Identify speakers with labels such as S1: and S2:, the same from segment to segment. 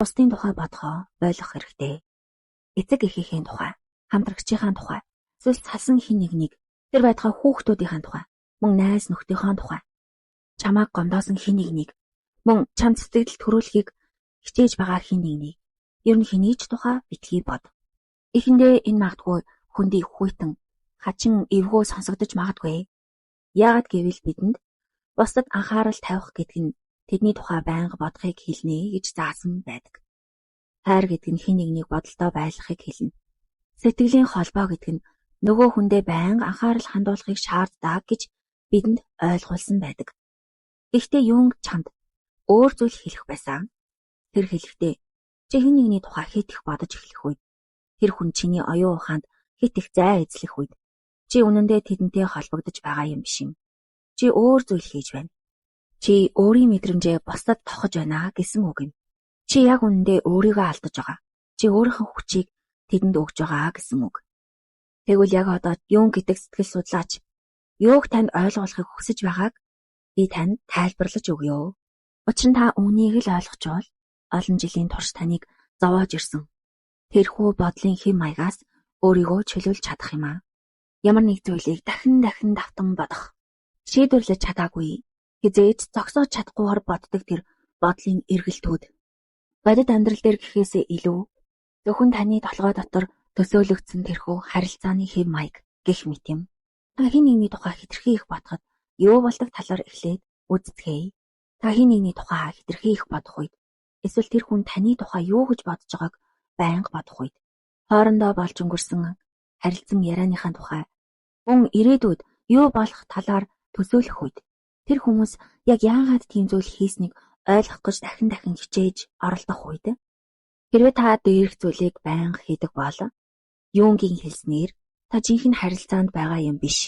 S1: Бусдын тухай бодохоо болох хэрэгтэй. Эцэг эхийнхээ тухай, хамтрагчийнхаа тухай, эсвэл салсан хэн нэгнийг, тэр байтугай хүүхдүүдийнхээ тухай, мөн найз нөхдийнхөө тухай, чамайг гомдоосон хэн нэгнийг, мөн чамд сэтгэл төрүүлэхийг хичээж байгаа хэн нэгнийг, ер нь хэний ч тухай битгий бод. Эхэндээ энэ магадгүй хөндий хүйтэн, хачин эвгүй сонсогдож магадгүй. Яагаад гэвэл бидэнд бусдад анхаарал тавих гэдэг нь тэдний тухай байнга бодохыг хэлнэ гэж заасан байдаг. Хайр гэдэг нь хэн нэгнийг бодолдоо байлгахыг хэлнэ. Сэтгэлийн холбоо гэдэг нь нөгөө хүндээ байнга анхаарал хандуулахыг шаарддаг гэж бидэнд ойлгуулсан байдаг. Гэхдээ Юнг чамд өөр зүйл хэлэх байсан. Тэр хэлэхдээ чи хэн нэгний тухай хэт их бодож эхлэх үед, тэр хүн чиний оюун ухаанд хэт их зай эзлэх үед чи үнэндээ тэдэнтэй холбогдож байгаа юм биш юм. Чи өөр зүйл хийж байна. Чи өөрийн мэдрэмжээ бусдад тохож байна гэсэн үг юм. Чи яг үнэндээ өөрийгөө алдаж байгаа. Чи өөрийнхөө хүчийг тэдэнд өгж байгаа гэсэн үг. Тэгвэл яг одоо Юнг гэдэг сэтгэл судлаач юуг танд ойлгуулахыг хүсэж байгааг би танд тайлбарлаж өгье. Учир нь та үүнийг л ойлгочвол олон жилийн турш таныг зовоож ирсэн тэрхүү бодлын хэв маягаас өөрийгөө чөлөөлж чадах юм аа. Ямар нэг зүйлийг дахин дахин давтан бодох, шийдвэрлэж чадаагүй, хэзээ ч зогсоож чадахгүйгээр боддог тэр бодлын эргэлтүүд. Бодит амьдрал дээр гэхээсээ илүү зөвхөн таны толгой дотор төсөөлөгдсөн тэрхүү харилцааны хэв маяг гэх мэт юм. Та хэн нэгний тухай хэтэрхий их бодоход юу болдог талаар эхлээд үздэгээе. Та хэн нэгний тухай хэтэрхий их бодох үед эсвэл тэр хүн таны тухай юу гэж бодож байгааг байнга бодох үед хоорондоо болж өнгөрсөн харилцан ярианыхаа тухай мөн ирээдүйд юу болох талаар төсөөлөх үед тэр хүмүүс яг яагаад тийм зүйл хийснийг ойлгох гэж дахин дахин хичээж оролдох үед хэрвээ та дээрх зүйлийг байнга хийдэг бол Юнгийн хэлснээр та жинхэнэ харилцаанд байгаа юм биш.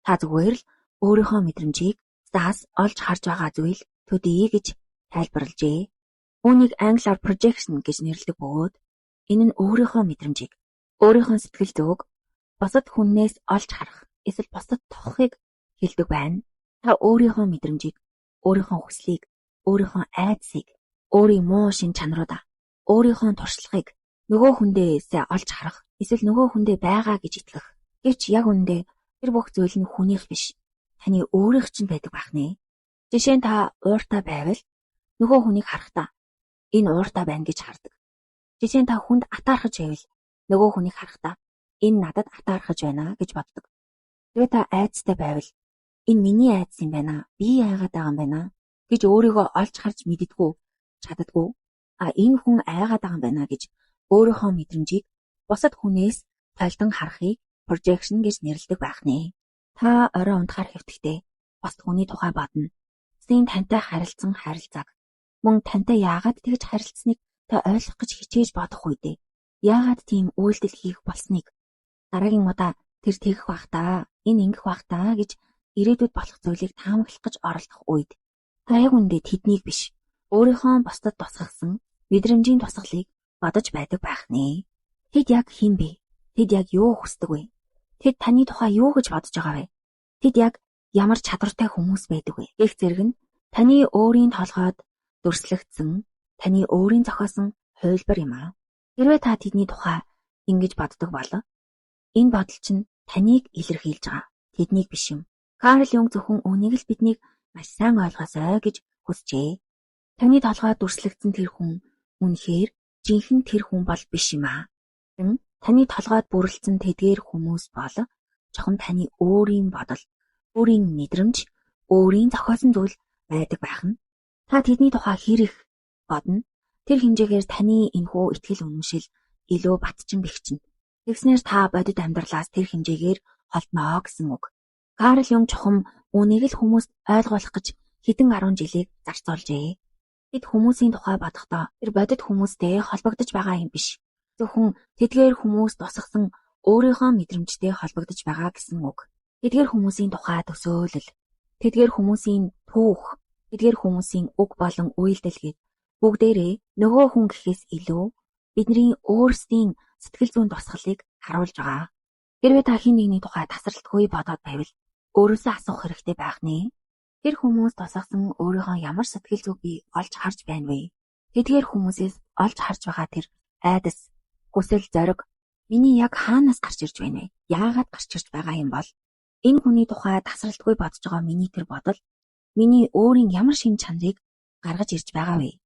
S1: Та зүгээр л өөрийнхөө мэдрэмжийг заас олж харж байгаа зүйл төдий гэж тайлбарлажээ. Үүнийг англиар projection гэж нэрлэдэг бөгөөд энэ нь өөрийнхөө мэдрэмжийг, өөрийнхөө сэтгэл зүйг бусад хүнээс олж харах эсвэл бусдад тохохыг хэлдэг байна. Та өөрийнхөө мэдрэмжийг, өөрийнхөө хүслийг, өөрийнхөө айдсыг, өөрийн муу шинж чанаруудаа, өөрийнхөө туршлагыг нөгөө хүндээсээ олж харах эсвэл нөгөө хүндээ байгаа гэж итгэх. Гэвч яг үнэндээ тэр бүх зүйл нь хүнийх биш. Таны өөрийнх чинь байдаг байх нэ. Жишээ нь та ууртай байвал нөгөө хүнийг харахтаа энэ ууртай байна гэж хардаг. Жишээ нь та хүнд атаархаж байвал нөгөө хүнийг харахтаа энэ надад атаархаж байна гэж боддог. Тэгээ та айдастай байвал энэ миний айдас юм байна. Би айгаад байгаа юм байна гэж өөрийгөө олж харж мэддэггүй, чаддаггүй. А энэ хүн айгаад байгаа юм байна гэж өөрийнхөө мэдрэмжийг бусад хүнээс толдон харахыг projection гэж нэрлэдэг байх нэ. Та орой унтахаар хэвтэхдээ бусад хүний тухай бодно. Бусдын тантай харилцсан харилцааг мөн тантай яагаад тэгж харилцсныг та ойлгох гэж хичээж бодох үедээ яагаад тийм үйлдэл хийх болсныг дараагийн удаа тэр тэгэх байх даа, энэ ингэх байх даа гэж ирээдүйд болох зүйлийг таамаглах гэж оролдох үед та яг үнэндээ тэднийг биш, өөрийнхөө бусдад тусгасан мэдрэмжийн тусгалыг бодож байдаг байх нэ. Тэд яг хэн бэ? Тэд яг юу хүсдэг вэ? Тэд таны тухай юу гэж бодож байгаа вэ? Тэд яг ямар чадвартай хүмүүс байдаг вэ? Гэх зэрэг нь таны өөрийн толгойд дүрслэгдсэн, таны өөрийн зохиосон хувилбар юм аа. Хэрвээ та тэдний тухай ингэж боддог бол энэ бодол чинь таныг илэрхийлж байгаа, тэднийг биш юм. Карл Юнг зөвхөн үүнийг л биднийг маш сайн ойлгоосой гэж хүсжээ. Таны толгойд дүрслэгдсэн тэр хүн үнэхээр жинхэнэ тэр хүн бол биш юм аа. Таны толгойд бүрэлдсэн тэдгээр хүмүүс бол чухам таны өөрийн бодол, өөрийн мэдрэмж, өөрийн зохиосон зүйл байдаг байх нь. Та тэдний тухай хэр их бодно, тэр хэмжээгээр таны энэхүү итгэл үнэмшил илүү батчин бэхжинэ. Тэгснээр та бодит амьдралаас тэр хэмжээгээр холдоно гэсэн үг. Карл Юнг чухам үүнийг л хүмүүст ойлгуулах гэж хэдэн 10 жилийг зарцуулжээ. Тэд хүмүүсийн тухай бодохдоо тэр бодит хүмүүстэй холбогдож байгаа юм биш. Зөвхөн тэдгээр хүмүүс тусгасан өөрийнхөө мэдрэмжтэй холбогдож байгаа гэсэн үг. Тэдгээр хүмүүсийн тухай төсөөлөл, тэдгээр хүмүүсийн түүх, тэдгээр хүмүүсийн үг болон үйлдэл гээд бүгдээрээ нөгөө хүн гэхээс илүү бидний өөрсдийн сэтгэл зүйн тусгалыг харуулж байгаа. Хэрвээ та хэн нэгний тухай тасралтгүй бодоод байвал өөрөөсөө асуух хэрэгтэй байх нэ. Тэр хүмүүс тусгасан өөрийнхөө ямар сэтгэл зүйг би олж харж байна вэ? Тэдгээр хүмүүсээс олж харж байгаа тэр айдас, хүсэл зориг миний яг хаанаас гарч ирж байна вэ? Яагаад гарч ирж байгаа юм бол? Энэ хүний тухай тасралтгүй бодож байгаа миний тэр бодол миний өөрийн ямар шинж чанарыг гаргаж ирж байгаа вэ?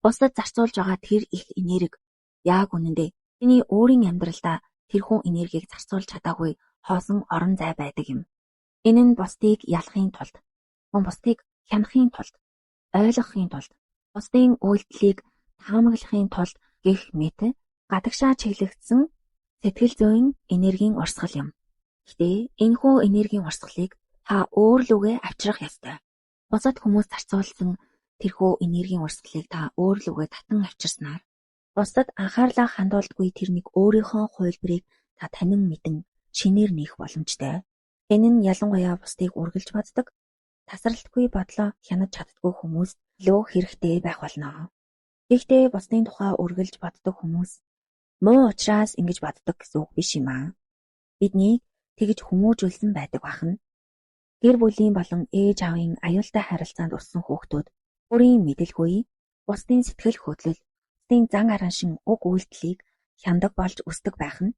S1: Бусдад зарцуулж байгаа тэр их энерги яг үнэндээ миний өөрийн амьдралдаа тэрхүү энергийг зарцуулж чадаагүй хоосон орон зай байдаг юм. Энэ нь бусдыг ялахын тулд, мөн бусдыг хянахын тулд, ойлгохын тулд, бусдын үйлдэлийг таамаглахын тулд гэх мэт гадагшаа чиглэгдсэн сэтгэл зүйн энергийн урсгал юм. Гэхдээ энэхүү энергийн урсгалыг та өөр лүүгээ авчрах ёстой. Бусад хүмүүс зарцуулсан тэрхүү энергийн урсгалыг та өөр лүүгээ татан авчирснаар бусдад анхаарлаа хандуулдаггүй тэр нэг өөрийнхөө хувилбарыг та танин мэдэн шинээр нээх боломжтой. Энэ нь ялангуяа бусдыг үргэлж боддог, тасралтгүй бодлоо хянаж чаддаггүй хүмүүст илүү хэрэгтэй байх болно. Гэхдээ бусдын тухай үргэлж боддог хүмүүс муу учраас ингэж боддог гэсэн үг биш юм аа. Биднийг тэгж хүмүүжүүлсэн байдаг бахна. Гэр бүлийн болон ээж аавын аюултай харилцаанд өссөн хүүхдүүд өөрийн мэдэлгүй бусдын сэтгэл хөдлөл, бусдын зан араншин уг үйлдэлийг хяндаг болж өсдөг байх нь.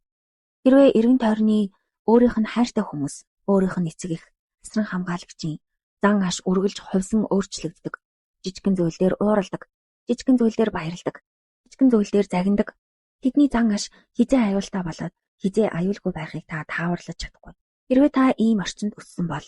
S1: Хэрвээ эргэн тойрны өөрийнх нь хайртай хүмүүс, өөрийнх нь эцэг эх, асран хамгаалагчийн зан аш үргэлж хувьсан өөрчлөгддөг, жижигхэн зүйл дээр ууралдаг, жижигхэн зүйл дээр баярладаг, жижигхэн зүйл дээр загнадаг. Тэдний зан аш хэзээ аюултай болоод хэзээ аюулгүй байхыг та тааварлаж чадахгүй. Хэрвээ та ийм орчинд өссөн бол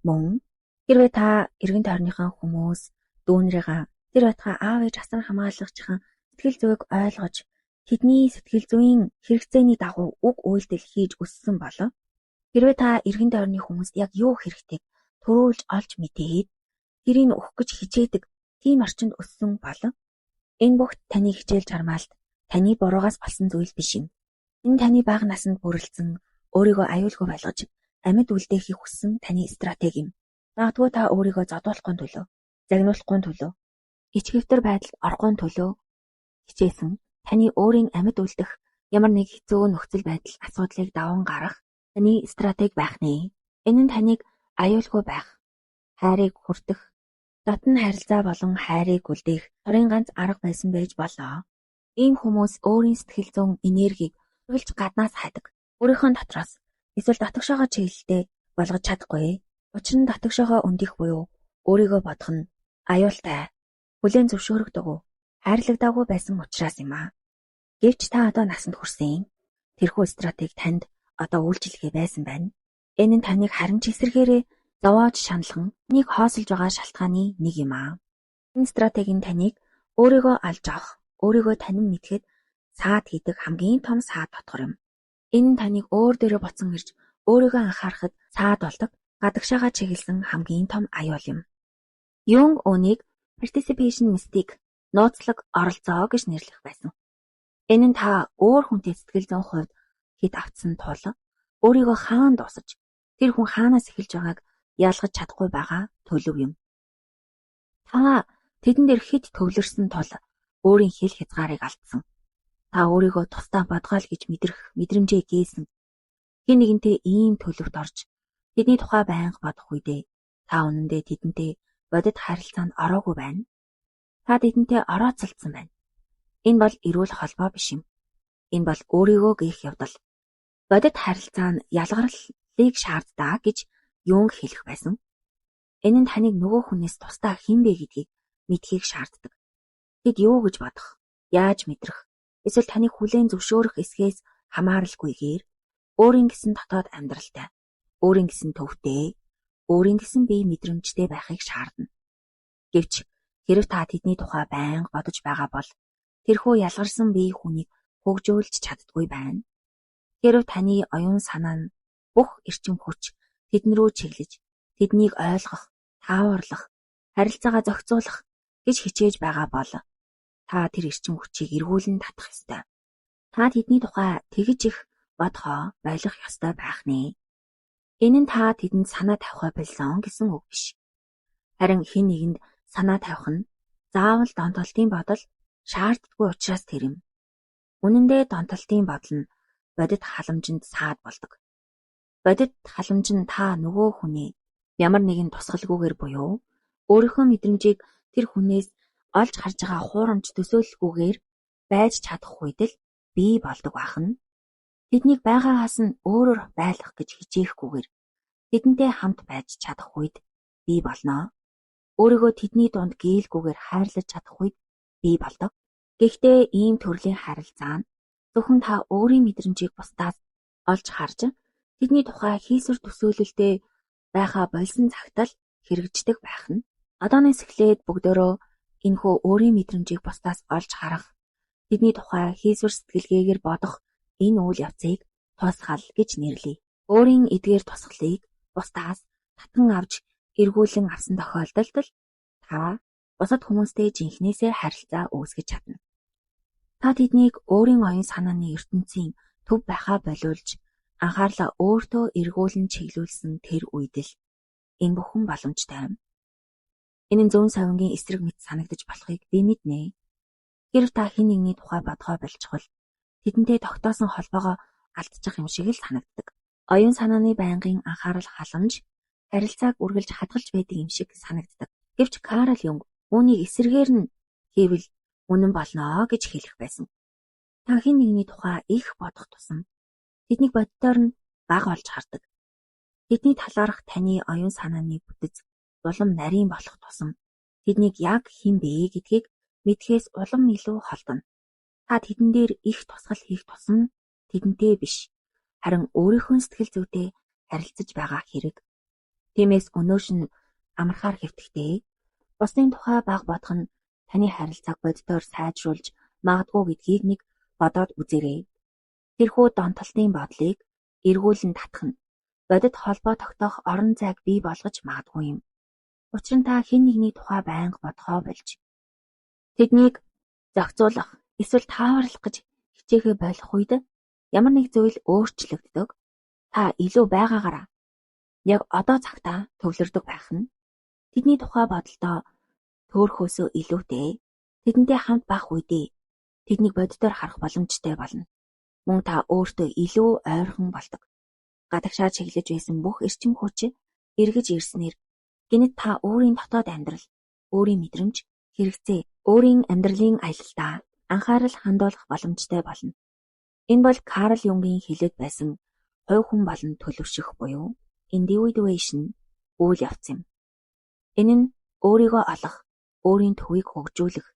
S1: мөн хэрвээ та эргэн тойрныхоо хүмүүс, дүүнрийгаа тэр байтугай аав ээж асран хамгаалагчийн сэтгэл зүйг ойлгож тэдний сэтгэл зүйн хэрэгцээний дагуу үг үйлдэл хийж өссөн бол хэрвээ та эргэн тойрны хүмүүст яг юу хэрэгтэйг түрүүлж олж мэдээд тэрийг өгөх гэж хичээдэг тийм орчинд өссөн бол энэ бүх таны хичээл чармаалт таны буруугаас болсон зүйл биш юм. Энэ таны бага наснд бүрэлдсэн өөрийгөө аюулгүй болгож амьд үлдээхийг хүссэн таны стратеги юм. Магадгүй та өөрийгөө зодуулахгүй төлөө, загнуулахгүй төлөө, ичгэвтер байдалд орохгүй төлөө хичээсэн таны өөрийн амьд үлдэх ямар нэг хэцүү нөхцөл байдал асуудлыг даван гарах таны стратеги байх нэ. Энэ нь таныг аюулгүй байх, хайрыг хүртэх, дотн харилцаа болон хайрыг үлдээх цорын ганц арга байсан байж болоо. Ийм хүмүүс өөрийн сэтгэл зүйн энергийг үргэлж гаднаас хайдаг. Өөрийнхөө дотроос эсвэл дотогшоогоо чиглэлтэй болгож чадахгүй. Учир нь дотогшоогоо өндих буюу өөрийгөө бодох нь аюултай, хүлээн зөвшөөрөгдөөгүй, хайрлагдаагүй байсан учраас юм аа. Гэвч та одоо насанд хүрсэн. Тэрхүү стратеги танд одоо үйлчилгээ байсан байна. Энэ нь таныг харин ч эсрэгээрээ зовоож шаналхан нэг хоосолж байгаа шалтгааны нэг юм аа. Энэ стратеги нь таныг өөрийгөө алж авах, өөрийгөө танин мэдхэд саад хийдэг хамгийн том саад дотгор юм. Энэ нь таныг өөр дээрээ буцан ирж өөрийгөө анхаарахад саад болдог, гадагшаага чиглэсэн хамгийн том аюул юм. Юнг үүнийг participation mistake, нууцлаг оролцоо гэж нэрлэх байсан. Энэ нь та өөр хүнтэй сэтгэл зүйн хувьд хэд автсан тул өөрийгөө хаан дуусаж тэр хүн хаанаас эхэлж байгааг ялгаж чадахгүй байгаа төлөв юм. Та тэдэн дээр хэд төвлөрсөн тул өөрийн хэл хязгаарыг алдсан. Та өөрийгөө тусдаа бодгоол гэж мэдрэх мэдрэмжээ гээсэн. Хэн нэгэнтэй ийм төлөвт орж тэдний тухай байнга бодох үедээ та үнэндээ тэдэнтэй бодит харилцаанд ороогүй байна. Та тэдэнтэй орооцолдсон байна. Энэ бол эрүүл холбоо биш юм. Энэ бол өөрийгөө гээх явдал. Бодит харилцаа нь ялгарлыг шаарддаг гэж Юнг хэлэх байсан. Энэ нь таныг нөгөө хүнээс тусдаа хэн бэ гэдгийг мэдхийг шаарддаг. Тэд юу гэж бодох, яаж мэдрэх, эсвэл таныг хүлээн зөвшөөрөх эсхээс хамааралгүйгээр өөрийн гэсэн дотоод амьдралтай, өөрийн гэсэн төвтэй, өөрийн гэсэн бие мэдрэмжтэй байхыг шаардна. Гэвч хэрв та тэдний тухай байнга бодож байгаа бол тэрхүү ялгарсан бие хүнийг хөгжүүлж чаддаггүй байна. Хэрв таны оюун санаа нь бүх эрчим хүч тэдэн рүү чиглэж, тэднийг ойлгох, тааварлах, харилцаагаа зохицуулах гэж хичээж байгаа бол та тэр эрчим хүчийг эргүүлэн татах ёстой. Та тэдний тухай тэгж их бодохоо болох ёстой байх нэ. Энэ нь та тэдэнд санаа тавихаа болсон гэсэн үг биш. Харин хэн нэгэнд санаа тавих нь заавал донтолтын бодол шаарддаггүй учраас тэр юм. Үнэн дээр донтолтын бодол нь бодит халамжинд саад болдог. Бодит халамж нь та нөгөө хүнээ ямар нэгэн тусгалгүйгээр буюу өөрийнхөө мэдрэмжийг тэр хүнээс олж харж байгаа хуурамч төсөөлөлгүйгээр байж чадах үед л бий болдог байх нь. Тэднийг байгаагаас нь өөрөөр байлгах гэж хичээхгүйгээр тэдэнтэй хамт байж чадах үед бий болно. Өөрийгөө тэдний дунд гээлгүйгээр хайрлаж чадах үед бий болдог. Гэхдээ ийм төрлийн харилцаа нь зөвхөн та өөрийн мэдрэмжийг бусдаас олж харж тэдний тухай хийсвэр төсөөлөлтэй байхаа болсон цагт л хэрэгждэг байх нь. Одооноос эхлээд бүгдөөрөө энэхүү өөрийн мэдрэмжийг бусдаас олж харах, тэдний тухай хийсвэр сэтгэлгээгээр бодох энэ үйл явцыг тусгал гэж нэрлэе. Өөрийн эдгээр тусгалыг бусдаас татан авч эргүүлэн авсан тохиолдолд л та бусад хүмүүстэй жинхнээсээ харилцаа үүсгэж чадна. Та тэднийг өөрийн оюун санааны ертөнцийн төв байхаа болиулж анхаарлаа өөртөө эргүүлэн чиглүүлсэн тэр үед л энэ бүхэн боломжтой юм. Энэ нь зүүн савнгийн эсрэг мэт санагдаж болохыг би мэднэ. Хэрв та хэн нэгний тухай бодгоо болчихвол тэдэнтэй тогтоосон холбоогоо алдчих юм шиг л санагддаг. Оюун санааны байнгын анхаарал халамж харилцааг үргэлж хадгалж байдаг юм шиг санагддаг. Гэвч Карл Юнг үүнийг эсрэгээр нь хийвэл үнэн болно гэж хэлэх байсан. Та хэн нэгний тухай их бодох тусам тэднийг боддоор нь бага олж хардаг. Тэдний талаарх таны оюун санааны бүтэц улам нарийн болох тусам тэднийг яг хэн бэ гэдгийг мэдэхээс улам илүү холдоно. Та тэдэн дээр их тусгал хийх тусам тэдэнтэй биш, харин өөрийнхөө сэтгэл зүйтэй харилцаж байгаа хэрэг. Тиймээс өнөөш нь амархаар хэвтэхдээ бусдын тухай бага бодох нь таны харилцааг боддоор сайжруулж магадгүй гэдгийг нэг бодоод үзээрэй. Тэрхүү донтолтын бодлыг эргүүлэн татах нь бодит холбоо тогтоох орон зайг бий болгож магадгүй юм. Учир нь та хэн нэгний тухай байнга бодохоо болж тэднийг зохицуулах эсвэл тааварлах гэж хичээхээ болох үед ямар нэг зүйл өөрчлөгддөг. Та илүү байгаагаараа яг одоо цагтаа төвлөрдөг байх нь тэдний тухай бодолдоо төөрөхөөсөө илүүтэй тэдэнтэй хамт байх үедээ тэднийг боддоор харах боломжтой болно. Мөн та өөртөө илүү ойрхон болдог. Гадагшаа чиглэж байсан бүх эрчим хүч эргэж ирснээр гэнэт та өөрийн дотоод амьдрал, өөрийн мэдрэмж, хэрэгцээ, өөрийн амьдралын аялалдаа анхаарал хандуулах боломжтой болно. Энэ бол Карл Юнгийн хэлээд байсан хувь хүн болон төлөвшөх буюу individuation үйл явц юм. Энэ нь өөрийгөө олох, өөрийн төвийг хөгжүүлэх,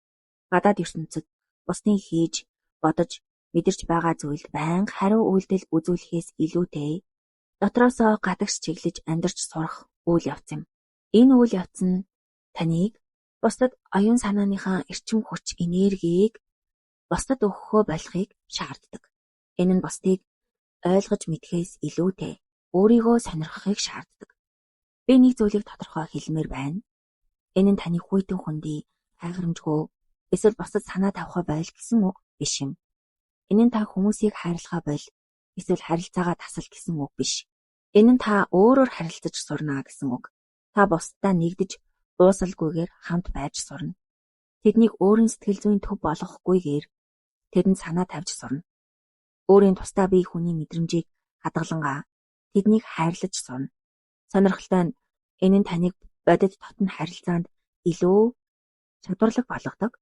S1: гадаад ертөнцид бусдын хийж, бодож, мэдэрч байгаа зүйлд байнга хариу үйлдэл үзүүлэхээс илүүтэй дотроосоо гадагш чиглэж амьдарч сурах үйл явц юм. Энэ үйл явц нь таныг бусдад оюун санааныхаа эрчим хүч, энергийг бусдад өгөхөө болохыг шаарддаг. Энэ нь бусдыг ойлгож мэдэхээс илүүтэй өөрийгөө сонирхохыг шаарддаг. Би нэг зүйлийг тодорхой хэлмээр байна. Энэ нь таны хүйтэн хүндий, хайхрамжгүй эсвэл бусдад санаа тавихаа бойл гэсэн үг биш юм. Энэ нь та хүмүүсийг хайрлахаа боль эсвэл харилцаагаа тасал гэсэн үг биш. Энэ нь та өөрөөр харилцаж сурна гэсэн үг. Та бусдаа нэгдэж уусалгүйгээр хамт байж сурна. Тэднийг өөрийн сэтгэл зүйн төв болгохгүйгээр тэдэнд санаа тавьж сурна. Өөрийн тусдаа бие хүний мэдрэмжийг хадгалангаа тэднийг хайрлаж сурна. Сонирхолтой нь энэ нь таныг бодит дотно харилцаанд илүү чадварлаг болгодог.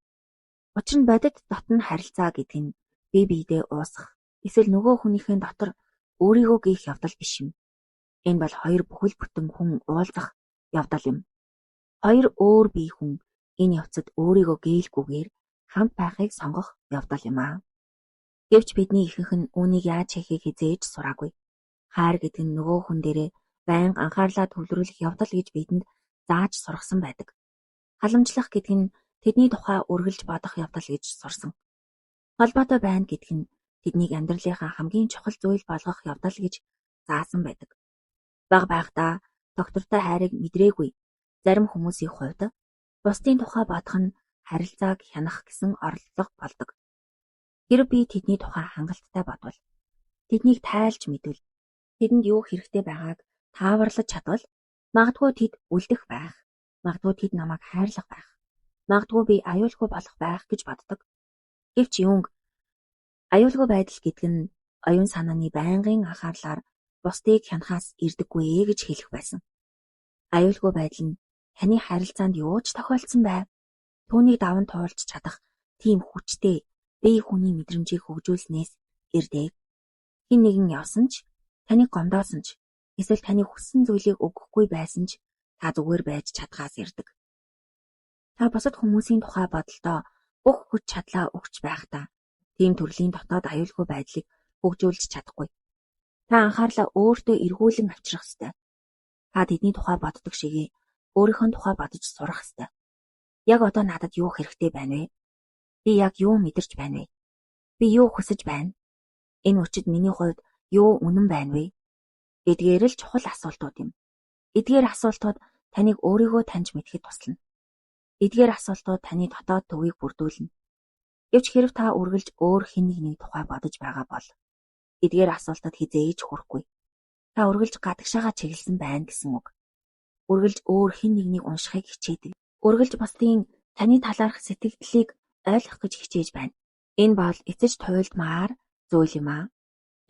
S1: Учир нь бодит дотно харилцаа гэдэг нь бие биедээ уусах эсвэл нөгөө хүнийхээ дотор өөрийгөө гээх явдал биш юм. Энэ бол хоёр бүхэл бүтэн хүн уулзах явдал юм. Хоёр өөр бие хүн энэ явцад өөрийгөө гээлгүйгээр хамт байхыг сонгох явдал юм аа. Гэвч бидний ихэнх нь үүнийг яаж хийхийг хэзээ ч сураагүй. Хайр гэдэг нь нөгөө хүн дээрээ байнга анхаарлаа төвлөрүүлэх явдал гэж бидэнд зааж сургасан байдаг. Халамжлах гэдэг нь тэдний тухай үргэлж бодох явдал гэж сурсан. Холбоотой байна гэдэг нь тэднийг амьдралынхаа хамгийн чухал зүйл болгох явдал гэж заасан байдаг. Бага байхдаа тогтвортой хайрыг мэдрээгүй зарим хүмүүсийн хувьд бусдын тухай бодох нь харилцааг хянах гэсэн оролдлого болдог. Хэрэв би тэдний тухай хангалттай бодвол, тэднийг тайлж мэдвэл, тэдэнд юу хэрэгтэй байгааг тааварлаж чадвал магадгүй тэд үлдэх байх, магадгүй тэд намайг хайрлах байх, магадгүй би аюулгүй болох байх гэж боддог. Гэвч Юнг аюулгүй байдал гэдэг нь оюун санааны байнгын анхаарлаар бусдыг хянахаас ирдэггүй гэж хэлэх байсан. Аюулгүй байдал нь таны харилцаанд юу ч тохиолдсон байв. Түүнийг даван туулж чадах тийм хүчтэй бие хүний мэдрэмжийг хөгжүүлснээс ирдэг. Хэн нэгэн явсан ч, таныг гомдоосон ч, эсвэл таны хүссэн зүйлийг өгөхгүй байсан ч та зүгээр байж чадхаас ирдэг. Та бусад хүмүүсийн тухай бодолдоо бүх хүч чадлаа өгч байхдаа тийм төрлийн дотоод аюулгүй байдлыг хөгжүүлж чадахгүй. Та анхаарлаа өөртөө эргүүлэн авчрах ёстой. Та тэдний тухай боддог шигээ өөрийнхөө тухай бодож сурах ёстой. Яг одоо надад юу хэрэгтэй байна вэ? Би яг юу мэдэрч байна вэ? Би юу хүсэж байна? Энэ мөчид миний хувьд юу үнэн байна вэ? Эдгээр л чухал асуултууд юм. Эдгээр асуултууд таныг өөрийгөө таньж мэдэхэд туслана. Эдгээр асуултууд таны дотоод төвийг бүрдүүлнэ. Гэвч хэрэв та үргэлж өөр хэн нэгний тухай бодож байгаа бол эдгээр асуултад хэзээ ч хүрэхгүй. Та үргэлж гадагшаага чиглэсэн байна гэсэн үг. Үргэлж өөр хэн нэгнийг уншихыг хичээдэг. Үргэлж бусдын таны талаарх сэтгэгдлийг ойлгох гэж хичээж байна. Энэ бол эцэж туйлдмаар зүйл юм аа.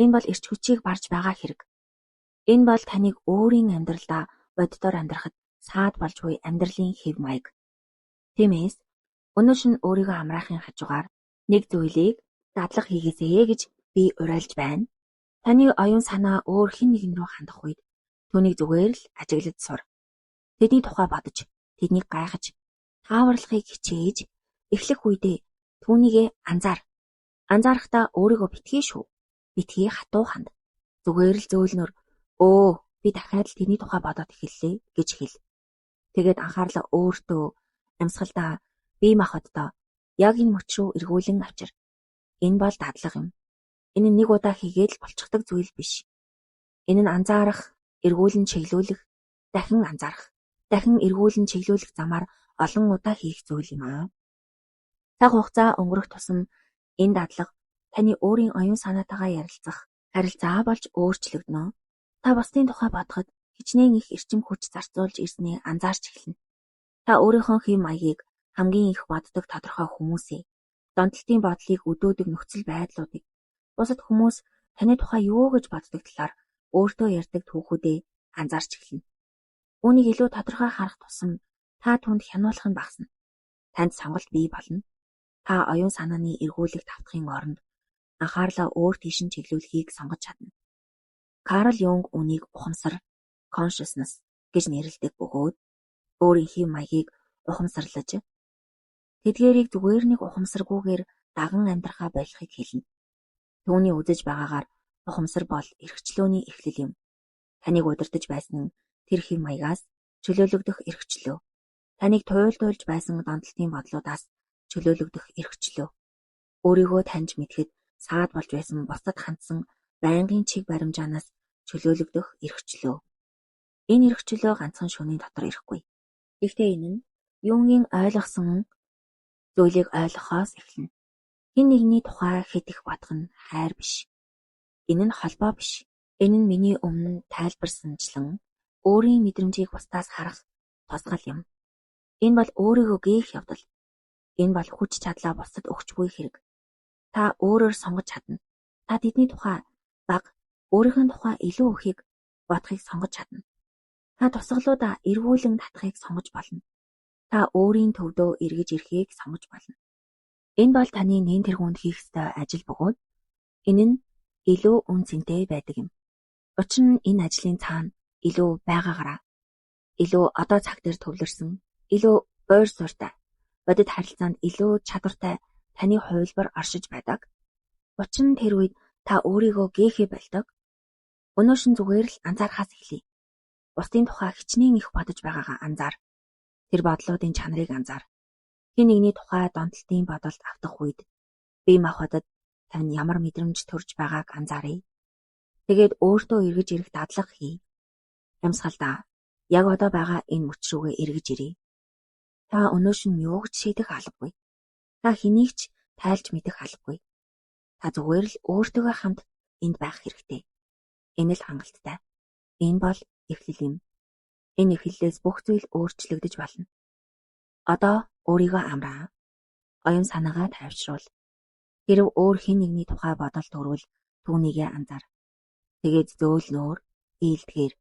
S1: Энэ бол эрч хүчийг барж байгаа хэрэг. Энэ бол таныг өөрийн амьдралдаа боддоор амьдрахад саад болж буй амьдралын хэв маяг. Тиймээс өнөө шөнө өөрийгөө амраахын хажуугаар нэг зүйлийг дадлага хийгээсэй гэж би уриалж байна. Таны оюун санаа өөр хэн нэгэн рүү хандах үед түүнийг зүгээр л ажиглаж сур. Тэдний тухай бодож, тэднийг гайхаж, тааварлахыг хичээж, эхлэх үедээ түүнийгээ анзаар. Анзаарахдаа өөрийгөө битгий шүү. Битгий хатуу ханд. Зүгээр л зөөлнөр өө би дахиад л тэрний тухай бодоод эхэллээ гэж хэл. Тэгээд анхаарлаа өөртөө, амьсгалдаа, бие махбоддоо яг энэ мөч рүү эргүүлэн авчир. Энэ бол дадлага юм. Энэ нь нэг удаа хийгээд л болчихдог зүйл биш. Энэ нь анзаарах, эргүүлэн чиглүүлэх, дахин анзаарах, дахин эргүүлэн чиглүүлэх замаар олон удаа хийх зүйл юм аа. Цаг хугацаа өнгөрөх тусам энэ дадлага таны өөрийн оюун санаатайгаа ярилцах харилцаа болж өөрчлөгдөнө. Та бусдын тухай бодоход хичнээн их эрчим хүч зарцуулж ирснээ анзаарч эхэлнэ. Та өөрийнхөө хэв маягийг хамгийн их боддог тодорхой хүмүүсээ, донтолтын бодлыг өдөөдөг нөхцөл байдлуудыг, бусад хүмүүс таны тухай юу гэж боддог талаар өөртөө ярьдаг түүхүүдээ анзаарч эхэлнэ. Үүнийг илүү тодорхой харах тусам та түүнд хянуулах нь багасна. Танд сонголт бий болно. Та оюун санааны эргүүлэх тавтахын оронд анхаарлаа өөр тийш нь чиглүүлэхийг сонгож чадна. Карл Юнг үүнийг ухамсар consciousness гэж нэрлэдэг бөгөөд өөрийн хэв маягийг ухамсарлаж тэдгээрийг зүгээр нэг ухамсаргүйгээр даган амьдрахаа болихыг хэлнэ. Түүний үзэж байгаагаар ухамсар бол эрхчлөөний эхлэл юм. Таныг удирдаж байсан тэр хэв маягаас чөлөөлөгдөх эрхчлөө. Таныг туйлдуулж байсан донтолтын бодлуудаас чөлөөлөгдөх эрхчлөө. Өөрийгөө таньж мэдэхэд саад болж байсан бусдад хандсан байнгын чиг баримжаанаас чөлөөлөгдөх эрхчлөө. Энэ эрхчлөө ганцхан шөнийн дотор ирэхгүй. Гэхдээ энэ нь Юнгийн ойлгосон зүйлийг ойлгохоос эхэлнэ. Хэн нэгний тухай хэд их бодох нь хайр биш. Энэ нь холбоо биш. Энэ нь миний өмнө тайлбарсанчлан өөрийн мэдрэмжийг бусдаас харах тусгал юм. Энэ бол өөрийгөө гээх явдал. Энэ бол хүч чадлаа бусдад өгч буй хэрэг. Та өөрөөр сонгож чадна. Та тэдний тухай бага, өөрийнх нь тухай илүү ихийг бодохыг сонгож чадна. Та тусгалуудаа эргүүлэн татахыг сонгож болно. Та өөрийн төвдөө эргэж ирэхийг сонгож болно. Энэ бол таны нэн тэргуунд хийх ёстой ажил бөгөөд энэ нь илүү үн цэнтэй байдаг юм. Учир нь энэ ажлын цаана илүү байгаагаараа, илүү одоо цаг дээр төвлөрсөн, илүү ойр суурьтай, бодит харилцаанд илүү чадвартай таны хувилбар оршиж байдаг. Учир нь тэр үед та өөрийгөө гээхээ болдог. Өнөө шөнө зүгээр л анзаархаас эхлэе. Бусдын тухай хичнээн их бодож байгаагаа анзаар. Тэр бодлуудын чанарыг анзаар. Хэн нэгний тухай донтолтын бодолд автах үед бие махбодод тань ямар мэдрэмж төрж байгааг анзааръя. Тэгээд өөртөө эргэж ирэх дадлага хий. Амьсгалдаа яг одоо байгаа энэ мөч рүүгээ эргэж ирье. Та өнөө шөнө юу ч шийдэх албагүй. Та хэнийг ч тайлж мэдэх албагүй. Та зүгээр л өөртөөгөө хамт энд байх хэрэгтэй. Энэ л хангалттай. Энэ бол эхлэл юм. Энэ эхлэлээс бүх зүйл өөрчлөгдөж болно. Одоо өөрийгөө амраа. Оюун санаагаа тайвшруул. Хэрв өөр хэн нэгний тухай бодол төрвөл түүнийгээ анзаар. Тэгээд зөөлнөөр, ийЛдэгээр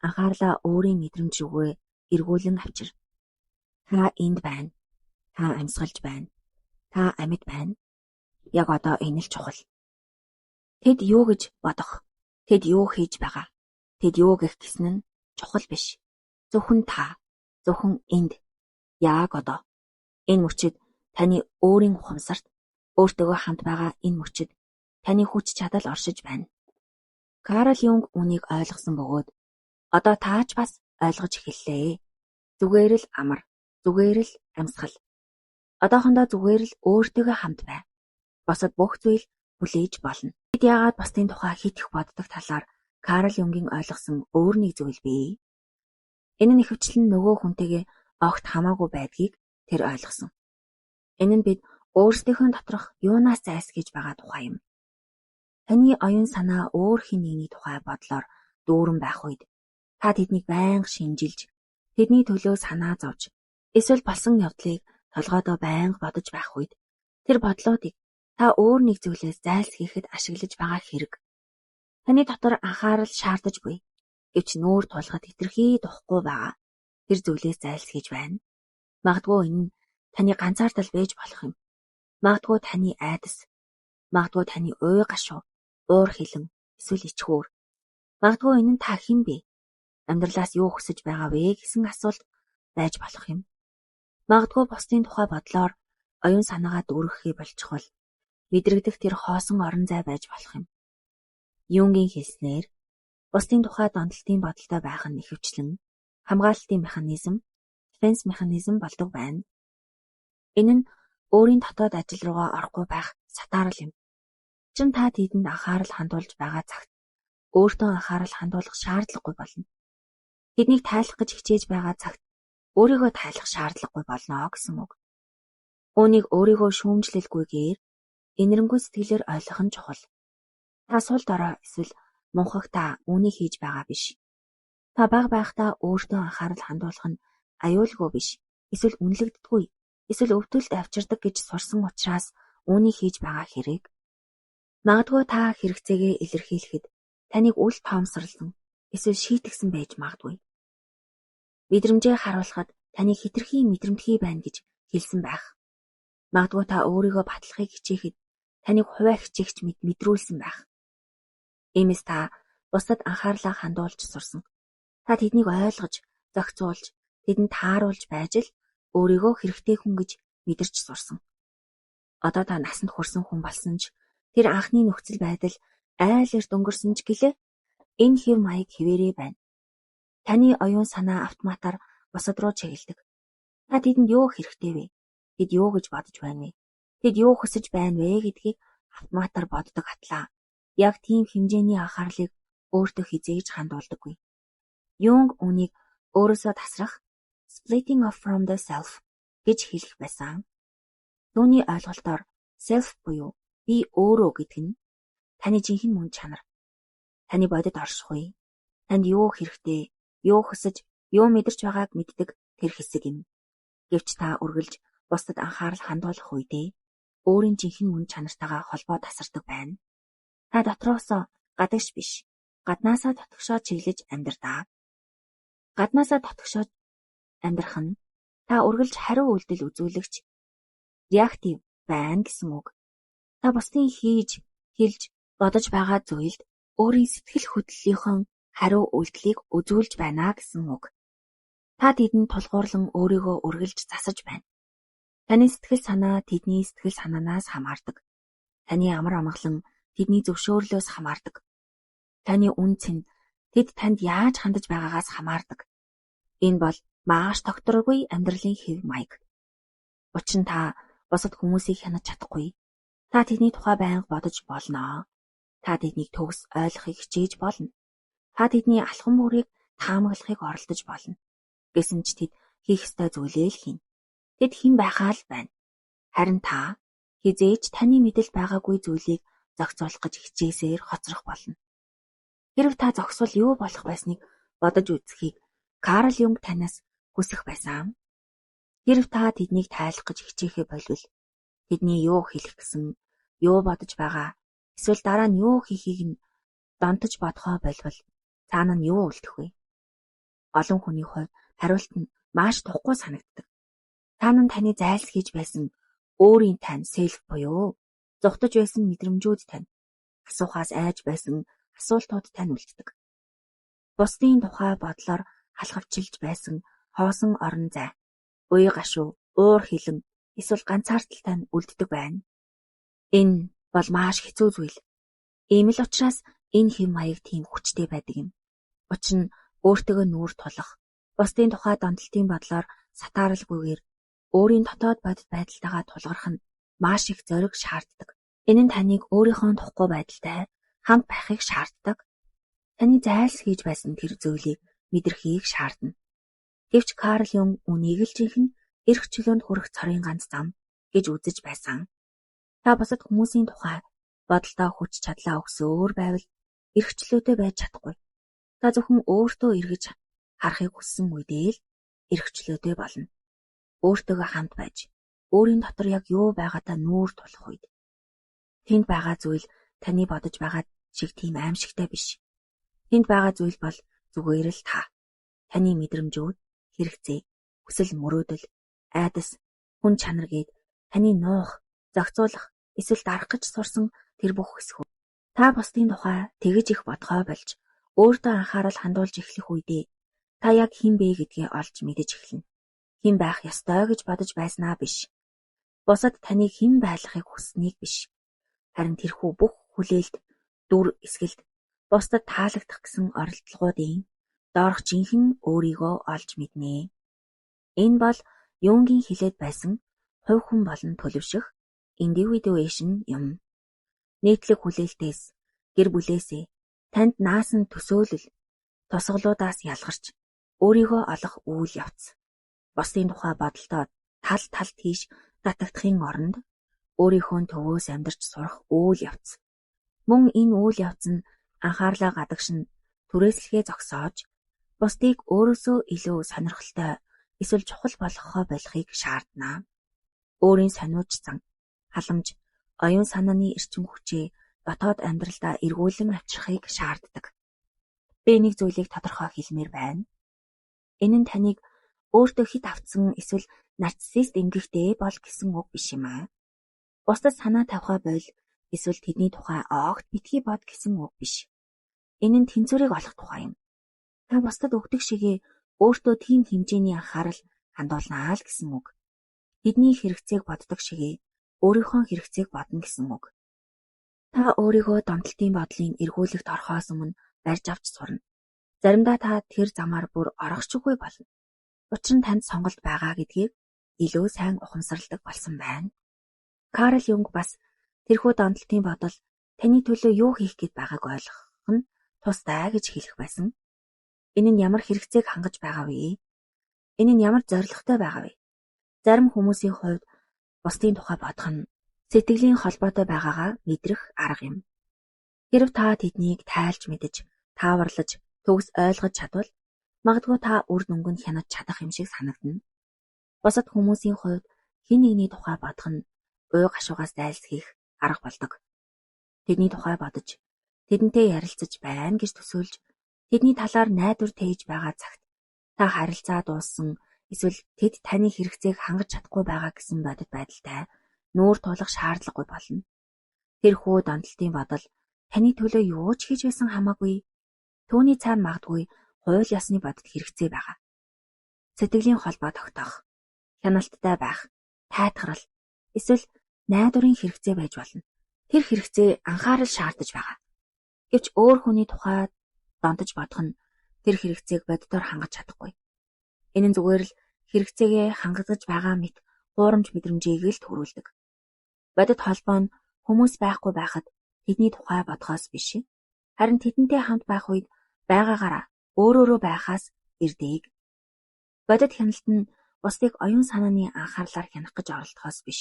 S1: анхаарлаа өөрийн мэдрэмж рүүгээ эргүүлэн авчир. Та энд байна. Та амьсгалж байна. Та амьд байна. Яг одоо энэ л чухал. Тэд юу гэж бодох, тэд юу хийж байгаа, тэд юу гэх гэсэн нь чухал биш. Зөвхөн та, зөвхөн энд, яг одоо. Энэ мөчид таны өөрийн ухамсарт өөртөөгөө хамт байгаа энэ мөчид таны хүч чадал оршиж байна. Карл Юнг үүнийг ойлгосон бөгөөд одоо та ч бас ойлгож эхэллээ. Зүгээр л амар, зүгээр л амьсгал. Одоохондоо зүгээр л өөртөөгөө хамт бай. Бусад бүх зүйл хүлээж болно. Бид яагаад бусдын тухай хэт их боддог талаар Карл Юнгийн ойлгосон өөр нэг зүйл бий. Энэ нь ихэвчлэн нөгөө хүнтэйгээ огт хамаагүй байдгийг тэр ойлгосон. Энэ нь бид өөрсдийнхөө доторх юунаас зайлсхийж байгаа тухай юм. Таны оюун санаа өөр хэн нэгний тухай бодлоор дүүрэн байх үед та тэднийг байнга шинжилж, тэдний төлөө санаа зовж, эсвэл болсон явдлыг толгойдоо байнга бодож байх үед тэр бодлуудыг та өөр нэг зүйлээс зайлсхийхэд ашиглаж байгаа хэрэг. Таны дотор анхаарал шаардаж буй, гэвч нүүр тулахад хэтэрхий духгүй байгаа тэр зүйлээс зайлсхийж байна. Магадгүй энэ нь таны ганцаардал байж болох юм. Магадгүй таны айдас, магадгүй таны уй гашуу, уур хилэн, эсвэл ичхүүр. Магадгүй энэ нь та хэн бэ? Амьдралаас юу хүсэж байгаа вэ гэсэн асуулт байж болох юм. Магадгүй бусдын тухай бодлоор оюун санаагаа дүүргэхээ больчихвол мэдрэгдэх тэр хоосон орон зай байж болох юм. Юнгийн хэлснээр бусдын тухай донтолтын бодолтой байх нь ихэвчлэн хамгаалалтын механизм, defense mechanism болдог байна. Энэ нь өөрийн дотоод ажил руугаа орохгүй байх сатаарал юм. Учир нь та тэдэнд анхаарал хандуулж байгаа цагт өөртөө анхаарал хандуулах шаардлагагүй болно. Тэднийг тайлах гэж хичээж байгаа цагт өөрийгөө тайлах шаардлагагүй болно гэсэн үг. Үүнийг өөрийгөө шүүмжлэлгүйгээр энэрэнгүй сэтгэлээр ойлгох нь чухал. Та сул дорой эсвэл мунхагтаа үүнийг хийж байгаа биш. Та бага байхдаа өөртөө анхаарал хандуулах нь аюулгүй биш, эсвэл үнэлэгддэггүй, эсвэл өвдөлт авчирдаг гэж сурсан учраас үүнийг хийж байгаа хэрэг. Магадгүй та хэрэгцээгээ илэрхийлэхэд таныг үл тоомсорлсон эсвэл шийтгсэн байж магадгүй. Мэдрэмжээ харуулхад таныг хэтэрхий мэдрэмтгий байна гэж хэлсэн байх. Магадгүй та өөрийгөө батлахыг хичээхэд таныг хувиа хичээгч мэт мэдрүүлсэн байх. Иймээс та бусдад анхаарлаа хандуулж сурсан. Та тэднийг ойлгож, зохицуулж, тэдэнд тааруулж байж л өөрийгөө хэрэгтэй хүн гэж мэдэрч сурсан. Одоо та насанд хүрсэн хүн болсон ч тэр анхны нөхцөл байдал айл эрт өнгөрсөн ч гэлээ энэ хэв маяг хэвээрээ байна. Таны оюун санаа автоматар бусад руу чиглэдэг. Та тэдэнд юу хэрэгтэй вэ? Тэд юу гэж бодож байна вэ? Тэд юу хүсэж байна вэ гэдгийг автоматар боддог атлаа. Яг тийм хэмжээний анхаарлыг өөртөө хэзээ ч хандуулдаггүй. Юнг үүнийг өөрөөсөө тасрах splitting off from the self гэж хэлэх байсан. Түүний ойлголтоор self буюу би өөрөө гэдэг нь таны жинхэнэ мөн чанар. Таны бодит оршихуй, танд юу хэрэгтэй, юу хүсэж, юу мэдэрч байгааг мэддэг тэр хэсэг юм. Гэвч та үргэлж бусдад анхаарал хандуулах үедээ өөрийн жинхэнэ мөн чанартайгаа холбоо тасардаг байна. Та дотроосоо гадагш биш, гаднаасаа дотгошоо чиглэж амьдраа. Гаднаасаа дотгошоо амьдрах нь та үргэлж хариу үйлдэл үзүүлэгч reactive байна гэсэн үг. Та бусдын хийж, хэлж, бодож байгаа зүйлд өөрийн сэтгэл хөдлөлийнхөө хариу үйлдэлийг үзүүлж байна гэсэн үг. Та тэдэнд тулгуурлан өөрийгөө үргэлж засаж байна. Таны сэтгэл санаа тэдний сэтгэл санаанаас хамаардаг. Таны амар амгалан тэдний зөвшөөрлөөс хамаардаг. Таны үнэ цэн тэд танд яаж хандаж байгаагаас хамаардаг. Энэ бол маш тогтворгүй амьдралын хэв маяг. Учир нь та бусад хүмүүсийг хянаж чадахгүй. Та тэдний тухай байнга бодож болно. Та тэднийг төгс ойлгохыг хичээж болно. Та тэдний алхам бүрийг таамаглахыг оролдож болно. Гэсэн ч тэд хийх ёстой зүйлээ л хийнэ. Тэд хэн байхаа л байна. Харин та хэзээ ч таны мэдэлд байгаагүй зүйлийг зохицуулах гэж хичээсээр хоцрох болно. Хэрэв та зогсвол юу болох байсныг бодож үзэхийг Карл Юнг танаас хүсэх байсан. Хэрэв та тэднийг тайлах гэж хичээхээ болвол тэдний юу хэлэх гэсэн, юу бодож байгаа, эсвэл дараа нь юу хийхийг нь донтож бодохоо болвол цаана нь юу үлдэх вэ? Олон хүний хувьд хариулт нь маш тухгүй санагддаг. Та нар таны зайлсхийж байсан өөрийн тань селф буюу зугтаж байсан мэдрэмжүүд тань, асуухаас айж байсан асуултууд тань үлддэг. Бусдын тухай бодлоор халхавчилж байсан хоосон орон зай, уян гашуу, уур хилэн эсвэл ганцаардал тань үлддэг байна. Энэ бол маш хэцүү зүйл. Ийм л учраас энэ хэв маяг тийм хүчтэй байдаг юм. Учир нь өөртөөгөө нүүр тулах, бусдын тухай донтолтын бодлоор сатааралгүйгээр өөрийн дотоод бодит байдалтайгаа тулгарх нь маш их зориг шаарддаг. Энэ нь таныг өөрийнхөө тухгүй байдалтай хамт байхыг шаарддаг. Таны зайлсхийж байсан тэр зүйлийг мэдрэхийг шаардна. Гэвч Карл Юнг үүнийг л жинхэнэ эрх чөлөөнд хүрэх цорын ганц зам гэж үзэж байсан. Та бусад хүмүүсийн тухай бодолдоо хүч чадлаа өгсөөр байвал эрх чөлөөтэй байж чадахгүй. Та зөвхөн өөртөө эргэж харахыг хүссэн үедээ л эрх чөлөөтэй болно. Өөртөөгөө хамт байж, өөрийн дотор яг юу байгаатай нүүр тулах үед тэнд байгаа зүйл таны бодож байгаа шиг тийм аимшигтай биш. Тэнд байгаа зүйл бол зүгээр л та. Таны мэдрэмжүүд, хэрэгцээ, хүсэл мөрөөдөл, айдас, хүн чанар гээд таны нуух, зохицуулах, эсвэл дарах гэж сурсан тэр бүх хэсгүүд. Та бусдын тухай тэгэж их бодгоо болж, өөртөө анхаарал хандуулж эхлэх үедээ та яг хэн бэ гэдгээ олж мэдэж эхэлнэ. Хэн байх ёстой гэж бодож байснаа биш. Бусад таныг хэн байлгахыг хүссэнийг биш. Харин тэрхүү бүх хүлээлт, дүр эсгэлт, бусдад таалагдах гэсэн оролдлогуудын доорх жинхэнэ өөрийгөө олж мэднэ. Энэ бол Юнгийн хэлээд байсан хувь хүн болон төлөвшөх индивидуэйшн юм. Нийтлэг хүлээлтээс, гэр бүлээсээ, танд наасан төсөөлөл, тусгалуудаас ялгарч өөрийгөө олох үйл явц. Бусдын тухай бодолдоо тал тал тийш татагдахын оронд өөрийнхөө төвөөс амьдарч сурах үйл явц. Мөн энэ үйл явц нь анхаарлаа гадагш нь түрээслэхээ зогсоож, бусдыг өөрөөсөө илүү сонирхолтой эсвэл чухал болгохоо болохыг шаардна. Өөрийн сониуч зан, халамж, оюун санааны эрчим хүчээ дотоод амьдралдаа эргүүлэн авчрахыг шаарддаг. Би нэг зүйлийг тодорхой хэлмээр байна. Энэ нь таныг өөртөө хэт автсан эсвэл нарциссист эмгэгтэй бол гэсэн үг биш юм аа. Бусдад санаа тавихаа боль эсвэл тэдний тухай огт битгий бод гэсэн үг биш. Энэ нь тэнцвэрийг олох тухай юм. Та бусдад өгдөг шигээ өөртөө тийм хэмжээний анхаарал хандуулнаа л гэсэн үг. Тэдний хэрэгцээг боддог шигээ өөрийнхөө хэрэгцээг бодно гэсэн үг. Та өөрийгөө донтолтын бодлын эргүүлэгт орохоос өмнө барьж авч сурна. Заримдаа та тэр замаар бүр орох ч үгүй болно. Учир нь танд сонголт байгаа гэдгийг илүү сайн ухамсарладаг болсон байна. Карл Юнг бас тэрхүү донтолтын бодол таны төлөө юу хийх гээд байгааг ойлгох нь тустай гэж хэлэх байсан. Энэ нь ямар хэрэгцээг хангаж байгаа вэ? Энэ нь ямар зорилготой байгаа вэ? Зарим хүмүүсийн хувьд бусдын тухай бодох нь сэтгэлийн холбоотой байгаагаа мэдрэх арга юм. Хэрв та тэднийг тайлж мэдэж, тааварлаж, төгс ойлгож чадвал магадгүй та үр дүнг нь хянаж чадах юм шиг санагдана. Бусад хүмүүсийн хувьд хэн нэгний тухай бодох нь уй гашуугаас зайлсхийх арга болдог. Тэдний тухай бодож, тэдэнтэй ярилцаж байна гэж төсөөлж, тэдний талаар найдвар тээж байгаа цагт та харилцаа дууссан эсвэл тэд таны хэрэгцээг хангаж чадахгүй байгаа гэсэн бодит байдалтай нүүр тулах шаардлагагүй болно. Тэрхүү донтолтын бодол таны төлөө юу ч хийж байсан хамаагүй. Түүний цаана магадгүй хууль ёсны бодит хэрэгцээ байгаа. Сэтгэлийн холбоо тогтоох, хяналттай байх, тайтгарал эсвэл найдварын хэрэгцээ байж болно. Тэр хэрэгцээ анхаарал шаардаж байгаа. Гэвч өөр хүний тухай донтож бодох нь тэр хэрэгцээг бодитоор хангаж чадахгүй. Энэ нь зүгээр л хэрэгцээгээ хангаж байгаа мэт хуурамч мэдрэмжийг л төрүүлдэг. Бодит холбоо нь хүмүүс байхгүй байхад тэдний тухай бодохоос биш. Харин тэдэнтэй хамт байх үед байгаагаараа өөрөөрөө байхаас ирдэг. Бодит хяналт нь бусдыг оюун санааны анхаарлаар хянах гэж оролдохоос биш.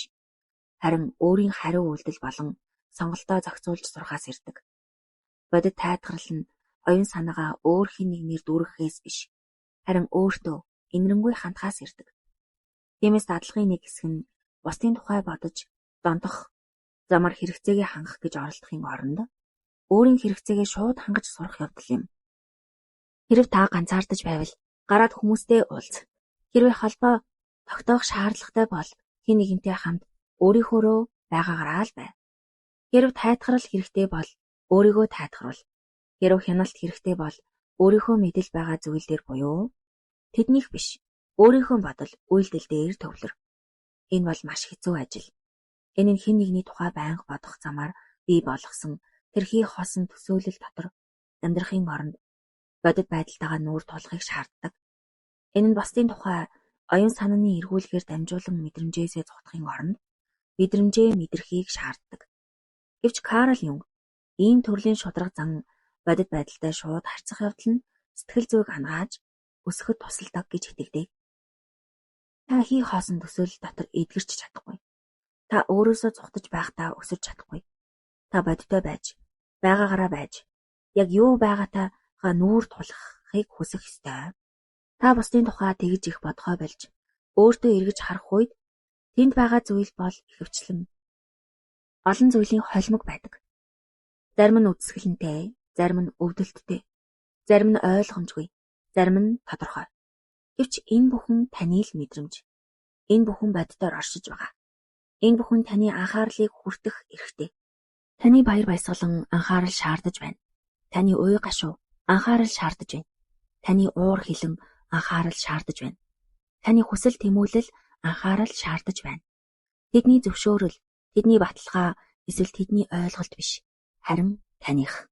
S1: Харин өөрийн хариу үйлдэл болон сонголтоо зохицуулж сурахаас ирдэг. Бодит тайтгарл нь оюун санаагаа өөр хэн нэгнээр дүүргэхээс биш. Харин өөртөө энэрэнгүй хандхаас ирдэг. Тиймээс дадлагын нэг хэсэг нь бусдын тухай бодож донтох замаар хэрэгцээгээ хангах гэж оролдохын оронд өөрийн хэрэгцээгээ шууд хангаж сурах явдал юм. Хэрэв та ганцаардаж байвал гараад хүмүүстэй уулз. Хэрвээ холбоо Тогтоох шаардлагатай бол хэн нэгэнтэй хамт өөрийнхөөрөө байгаагаараа л бай. Хэрэв тайтгарал хэрэгтэй бол өөрийгөө тайтгаруул. Хэрэв хяналт хэрэгтэй бол өөрийнхөө мэдэл байгаа зүйл дээр буюу тэднийх биш, өөрийнхөө бодол, үйлдэл дээр төвлөр. Энэ бол маш хэцүү ажил. Энэ нь хэн нэгний тухай байнга бодох замаар бий болгосон тэр хий хоосон төсөөлөл дотор амьдрахын оронд бодит байдалтайгаа нүүр тулахыг шаарддаг. Энэ нь бусдын тухай оюун санааны эргүүлгээр дамжуулан мэдрэмжээсээ зугтахын оронд мэдрэмжээ мэдрэхийг шаарддаг. Гэвч Карл Юнг ийм төрлийн шударга зан бодит байдалтай шууд харьцах явдал нь сэтгэл зүйг анагааж өсөхөд тусалдаг гэж итгэдэг. Та хий хоосон төсөөлөл дотор эдгэрч чадахгүй. Та өөрөөсөө зугтаж байхдаа өсөж чадахгүй. Та бодитой байж, байгаагаараа байж, яг юу байгаатайгаа нүүр тулахыг хүсэх ёстой. Та бусдын тухай тэгж их бодохоо больж, өөртөө эргэж харах үед тэнд байгаа зүйл бол ихэвчлэн олон зүйлийн холимог байдаг. Зарим нь үзэсгэлэнтэй, зарим нь өвдөлттэй, зарим нь ойлгомжгүй, зарим нь тодорхой. Гэвч энэ бүхэн таны л мэдрэмж. Энэ бүхэн бодитоор оршиж байгаа. Энэ бүхэн таны анхаарлыг хүртэх эрхтэй. Таны баяр баясгалан анхаарал шаардаж байна. Таны уй гашуу анхаарал шаардаж байна. Таны уур хилэн анхаарал шаардаж байна. Таны хүсэл тэмүүлэл анхаарал шаардаж байна. Тэдний зөвшөөрөл, тэдний баталгаа эсвэл тэдний ойлголт биш, харин таных.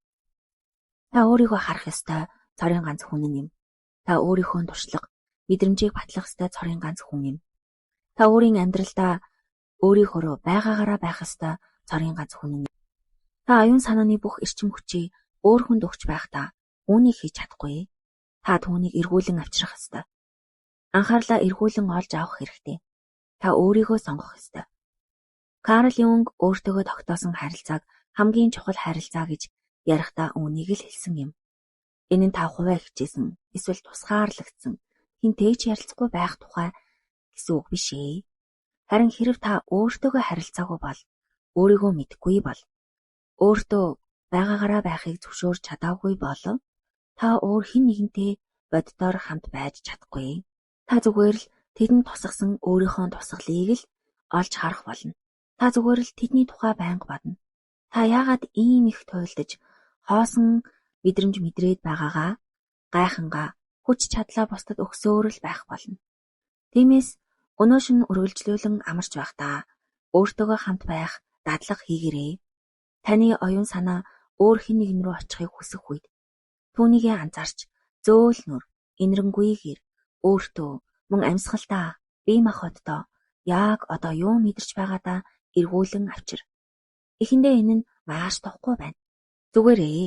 S1: Та өөрийгөө харах ёстой цорын ганц хүн юм. Та өөрийнхөө туршлага, мэдрэмжийг батлах ёстой цорын ганц хүн юм. Та өөрийн амьдралдаа өөрийнхөөрөө байгаагаараа байх ёстой цорын ганц хүн юм. Та оюун санааны бүх эрчим хүчийг өөр хүнд өгч байхдаа үүнийг хийж чадахгүй. Та түүнийг эргүүлэн авчрах ёстой. Анхаарлаа эргүүлэн олж авах хэрэгтэй. Та өөрийгөө сонгох ёстой. Карл Юнг өөртөөгөө тогтоосон харилцааг хамгийн чухал харилцаа гэж ярихдаа үүнийг л хэлсэн юм. Энэ нь та хувиа хичээсэн эсвэл тусгаарлагдсан хэнтэй ч ярилцахгүй байх тухай гэсэн үг биш ээ. Харин хэрэв та өөртөөгөө харилцаагүй бол, өөрийгөө мэдэхгүй бол, өөртөө байгаагаараа байхыг зөвшөөрч чадаагүй бол та өөр хэн нэгэнтэй бодитоор хамт байж чадахгүй. Та зүгээр л тэдэнд тусгасан өөрийнхөө тусгалыг л олж харах болно. Та зүгээр л тэдний тухай байнга бодно. Та яагаад ийм их туйлдаж хоосон мэдрэмж мэдрээд байгаагаа гайхангаа хүч чадлаа бусдад өгсөөр л байх болно. Тиймээс өнөө шөнө үргэлжлүүлэн амарч байхдаа өөртөөгөө хамт байх дадлага хийгээрэй. Таны оюун санаа өөр хэн нэгэн рүү очихыг хүсэх үед түүнийгээ анзаарч зөөлнөр, энэрэнгүйгээр өөртөө мөн амьсгалдаа, бие махбоддоо яг одоо юу мэдэрч байгаадаа эргүүлэн авчир. Эхэндээ энэ нь маш тухгүй байна. Зүгээр ээ.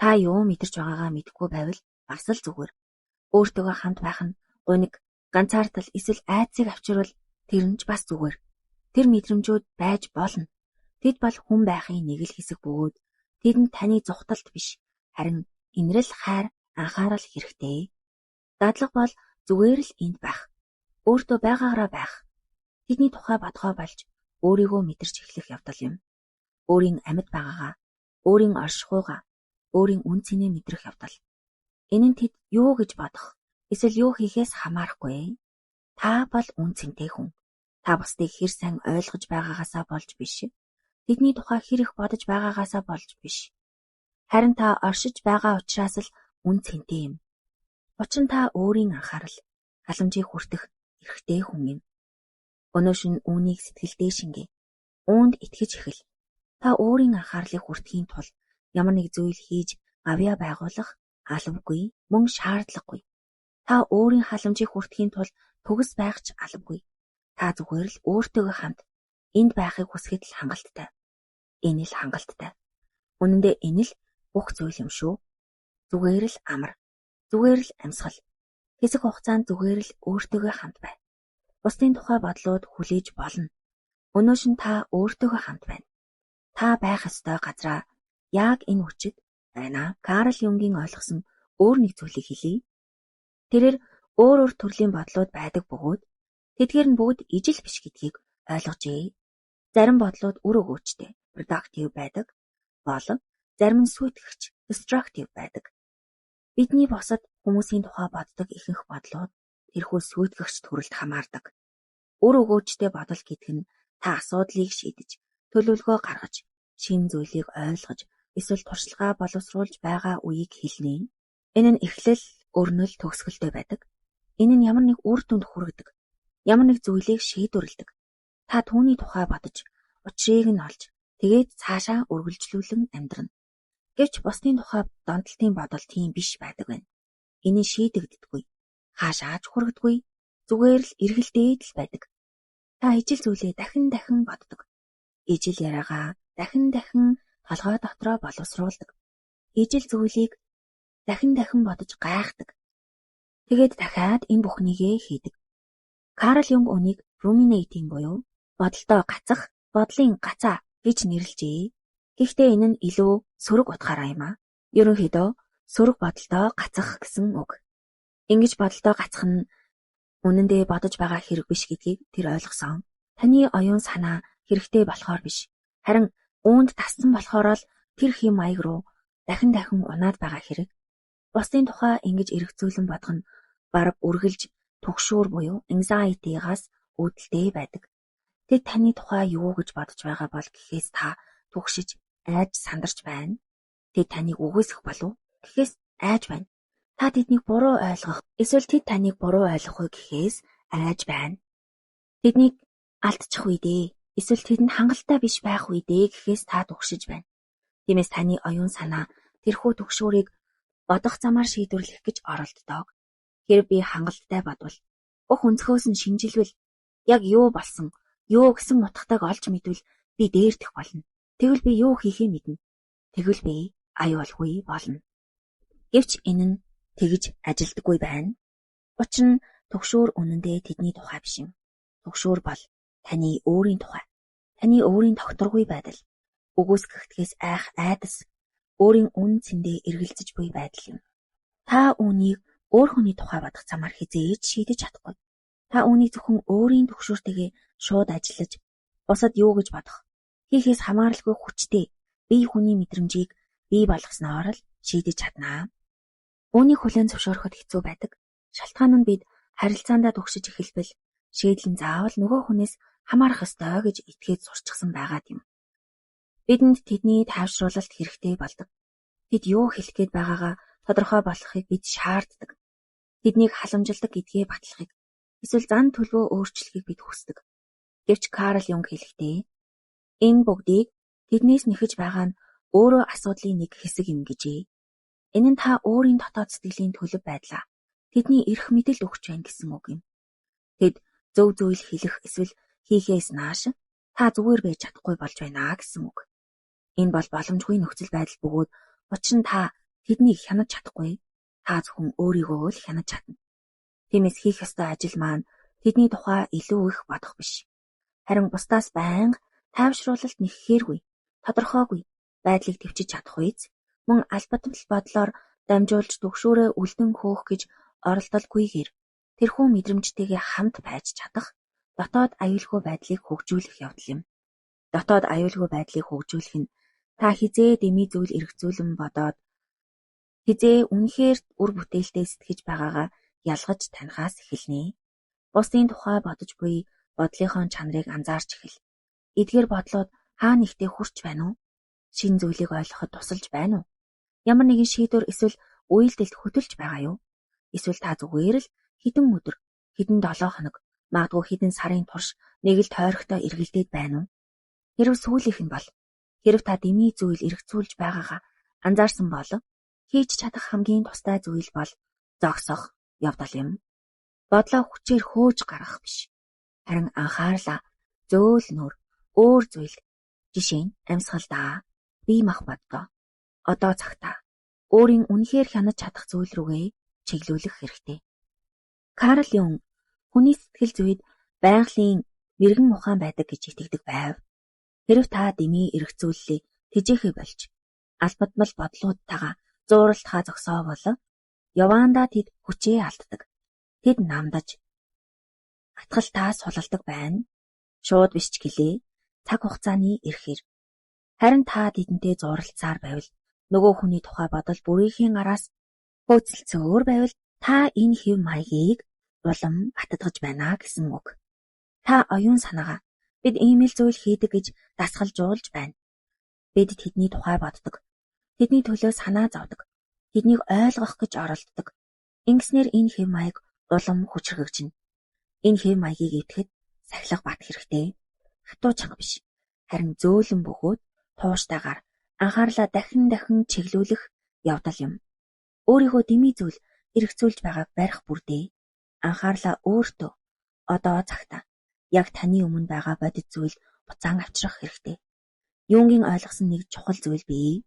S1: Та юу мэдэрч байгаагаа мэдэхгүй байвал бас л зүгээр. Өөртөөгөө хамт байх нь гуниг, ганцаардал эсвэл айдсыг авчирвал тэр нь ч бас зүгээр. Тэр мэдрэмжүүд байж болно. Тэд бол хүн байхын нэг л хэсэг бөгөөд тэдэнд таны зугталт биш, харин энэрэл хайр, анхаарал хэрэгтэй. Дадлага бол зүгээр л энд байх. Өөртөө байгаагаараа байх. Тэдний тухай бодгоо болж өөрийгөө мэдэрч эхлэх явдал юм. Өөрийн амьд байгаагаа, өөрийн оршихуйгаа, өөрийн үнэ цэнээ мэдрэх явдал. Энэ нь тэд юу гэж бодох, эсвэл юу хийхээс хамаарахгүй. Та бол үнэ цэнтэй хүн. Та бусдыг хэр сайн ойлгож байгаагаасаа болж биш. Тэдний тухай хэр их бодож байгаагаасаа болж биш. Харин та оршиж байгаа учраас л үнэ цэнтэй юм. Учир нь та өөрийн анхаарал, халамжийг хүртэх эрхтэй хүн юм. Өнөө шөнө үүнийг сэтгэлдээ шингээ. Үүнд итгэж эхэл. Та өөрийн анхаарлыг хүртэхийн тулд ямар нэг зүйл хийж гавьяа байгуулах албагүй, мөн шаардлагагүй. Та өөрийн халамжийг хүртэхийн тулд төгс байх ч албагүй. Та зүгээр л өөртөөгөө хамт энд байхыг хүсэхэд л хангалттай. Энэ л хангалттай. Үнэн дээр энэ л бүх зүйл юм шүү. Зүгээр л амар. Зүгээр л амьсгал. Хэсэг хугацаанд зүгээр л өөртөөгөө хамт бай. Бусдын тухай бодлууд хүлээж болно. Өнөө шөнө та өөртөөгөө хамт байна. Та байх ёстой газраа яг энэ хүчит байна. Карл Юнгийн ойлгосон өөр нэг зүйлийг хэлье. Тэрээр өөр өөр төрлийн бодлууд байдаг бөгөөд тэдгээр нь бүгд ижил биш гэдгийг ойлгожээ. Зарим бодлууд үр өгөөжтэй productive байдаг бол зарим нь сүйтгэгч destructive байдаг. Бидний бусад хүмүүсийн тухай боддог ихэнх бодлууд тэрхүү сүйтгэгч төрөлд хамаардаг. Үр өгөөжтэй бодол гэдэг нь та асуудлыг шийдэж, төлөвлөгөө гаргаж, шинэ зүйлийг ойлгож, эсвэл туршлагаа боловсруулж байгаа үеийг хэлнэ. Энэ нь эхлэл, өрнөл, төгсгөлтэй байдаг. Энэ нь ямар нэг үр дүнд хүргэдэг, ямар нэг зүйлийг шийдвэрлэдэг. Та түүний тухай бодож, учрыг нь олж, тэгээд цаашаа үргэлжлүүлэн амьдрна. Гэвч бусдын тухай донтолтын бодол тийм биш байдаг байна. Энэ нь шийдэгддэггүй, хаашаа ч хүргэдэггүй, зүгээр л эргэлдээд л байдаг. Та ижил зүйлээ дахин дахин боддог. Ижил яриагаа дахин дахин толгой дотроо боловсруулдаг. Ижил зүйлийг дахин дахин бодож гайхдаг. Тэгээд дахиад энэ бүхнийгээ хийдэг. Карл Юнг үүнийг ruminating буюу бодолдоо гацах, бодлын гацаа гэж нэрлэжээ. Гэхдээ энэ нь илүү сөрөг утгаараа юм аа. Ерөнхийдөө сөрөг бодолдоо гацах гэсэн үг. Ингэж бодолдоо гацах нь үнэндээ бодож байгаа хэрэг биш гэдгийг тэр ойлгосон. Таны оюун санаа хэрэгтэй болохоор биш. Харин үүнд тассан болохоор л тэр хэм маяг руу дахин дахин унаад байгаа хэрэг. Бусдын тухай ингэж эргэцүүлэн бодох нь бараг үргэлж түгшүүр буюу anxiety-гаас үүдэлтэй байдаг. Тэд таны тухай юу гэж бодож байгаа бол гэхээс та түгшиж, айж сандарч байна. Тэд таныг үгүйсгэх болов гэхээс айж байна. Та тэднийг буруу ойлгох эсвэл тэд таныг буруу ойлгох уу гэхээс айж байна. Тэднийг алдчих үедээ эсвэл тэдэнд хангалттай биш байх үедээ гэхээс та түгшиж байна. Тиймээс таны оюун санаа тэрхүү түгшүүрийг бодох замаар шийдвэрлэх гэж оролддог. Хэрэв би хангалттай бодвол, бүх өнцгөөс нь шинжилвэл, яг юу болсон, юу гэсэн утгатайг олж мэдвэл би дээрдэх болно. Тэгвэл би юу хийхээ мэднэ. Тэгвэл би аюулгүй болно. Гэвч энэ нь тэгж ажилдаггүй байна. Учир нь түгшүүр үнэндээ тэдний тухай биш юм. Түгшүүр бол таны өөрийн тухай. Таны өөрийн тогтворгүй байдал, үгүйсгэхдгээс айх айдас, өөрийн үнэ цэндээ эргэлзэж буй байдал юм. Та үүнийг өөр хүний тухай бодох замаар хэзээ ч шийдэж чадахгүй. Та үүнийг зөвхөн өөрийн түгшүүртэйгээ шууд ажиллаж, бусад юу гэж бодох, хийхээс хамааралгүй хүчтэй бие хүний мэдрэмжийг бий болгосноор л шийдэж чадна. Үүнийг хүлээн зөвшөөрөхөд хэцүү байдаг. Шалтгаан нь бид харилцаандаа түгшиж эхэлбэл шийдэл нь заавал нөгөө хүнээс хамаарах ёстой гэж итгээд сурчсан байгаад юм. Бидэнд тэдний тайвшруулалт хэрэгтэй болдог. Тэд юу хэлэх гээд байгаагаа тодорхой болохыг бид шаарддаг. Тэднийг халамжилдаг гэдгээ батлахыг эсвэл зан төлөвөө өөрчлөхийг бид хүсдэг. Гэвч Карл Юнг хэлэхдээ энэ бүгдийг тэднээс нэхэж байгаа нь өөрөө асуудлын нэг хэсэг юм гэжээ. Энэ нь та өөрийн дотоод сэтгэлийн төлөв байдлаа тэдний эрх мэдэлд өгч байна гэсэн үг юм. Тэд зөв зүйл хэлэх эсвэл хийхээс нааш та зүгээр байж чадахгүй болж байна гэсэн үг. Энэ бол боломжгүй нөхцөл байдал бөгөөд учир нь та тэднийг хянаж чадахгүй. Та зөвхөн өөрийгөө л хянаж чадна. Тиймээс хийх ёстой ажил маань тэдний тухай илүү их бодох биш. Харин бусдаас байнга тайвшруулалт нэхэхээргүй, тодорхойгүй байдлыг төвчиж чадах үз мөн албадмал бодлоор дамжуулж түгшүүрээ үлдэн хөөх гэж оролдолгүйгээр тэрхүү мэдрэмжтэйгээ хамт байж чадах дотоод аюулгүй байдлыг хөгжүүлэх явдал юм. Дотоод аюулгүй байдлыг хөгжүүлэх нь та хэзээ дэмий зүйл эргэцүүлэн бодоод хэзээ үнэхээр үр бүтээлтэй сэтгэж байгаагаа ялгаж танихаас эхэлнэ. Бусдын тухай бодож буй бодлынхоо чанарыг анзаарч эхэл. Эдгээр бодлууд хаа нэгтээ хүрч байна уу? Шинэ зүйлийг ойлгоход тусалж байна уу? Ямар нэгэн шийдвэр эсвэл үйлдэлд хөтөлж байгаа юу? Эсвэл та зүгээр л хэдэн өдөр, хэдэн 7 хоног, магадгүй хэдэн сарын турш нэг л тойрогтой эргэлдээд байна уу? Хэрэв сүүлийнх нь бол хэрэв та дэмий зүйл эргэцүүлж байгаагаа анзаарсан бол хийж чадах хамгийн тустай зүйл бол зогсох явдал юм. Бодлоо хүчээр хөөж гаргах биш. Харин анхаарлаа зөөлнөр өөр зүйл, жишээ нь амьсгалдаа, бие махбоддоо, одоо цагтаа өөрийн үнэхээр хянаж чадах зүйл рүүгээ чиглүүлэх хэрэгтэй. Карл Юнг хүний сэтгэл зүйд байгалийн мэргэн ухаан байдаг гэж итгэдэг байв. Хэрэв та дэмий эргэцүүллээ тэжээхээ болж албадмал бодлуудтайгаа зууралтахаа зогсоовол яваандаа тэд хүчээ алддаг. Тэд намдаж атгалтаа сулалдаг байна. Шууд биш ч гэлээ цаг хугацааны эрхээр. Харин та тэдэнтэй зууралцсаар байвал нөгөө хүний тухай бодол бүрийнхээ араас хөөцөлцөөр байвал та энэ хэв маягийг улам баттгаж байна гэсэн үг. Та оюун санаагаа бид ийм л зүйл хийдэг гэж дасгалжуулж байна. Бид тэдний тухай боддог. Тэдний төлөө санаа зовдөг. Тэднийг ойлгох гэж оролддог. Ингэснээр энэ хэв маяг улам хүчрхэгжинэ. Энэ хэв маягийг эвдэхэд сахилга бат хэрэгтэй. Хатуу чанга биш. Харин зөөлөн бөгөөд тууштайгаар анхаарлаа дахин дахин чиглүүлэх явдал юм. Өөрийгөө дэмий зүйл эргэцүүлж байгааг барих бүрдээ анхаарлаа өөртөө одоо цагта яг таны өмнө байгаа бодит зүйл буцаан авчрах хэрэгтэй. Юнгийн ойлгосон нэг чухал зүйл бий.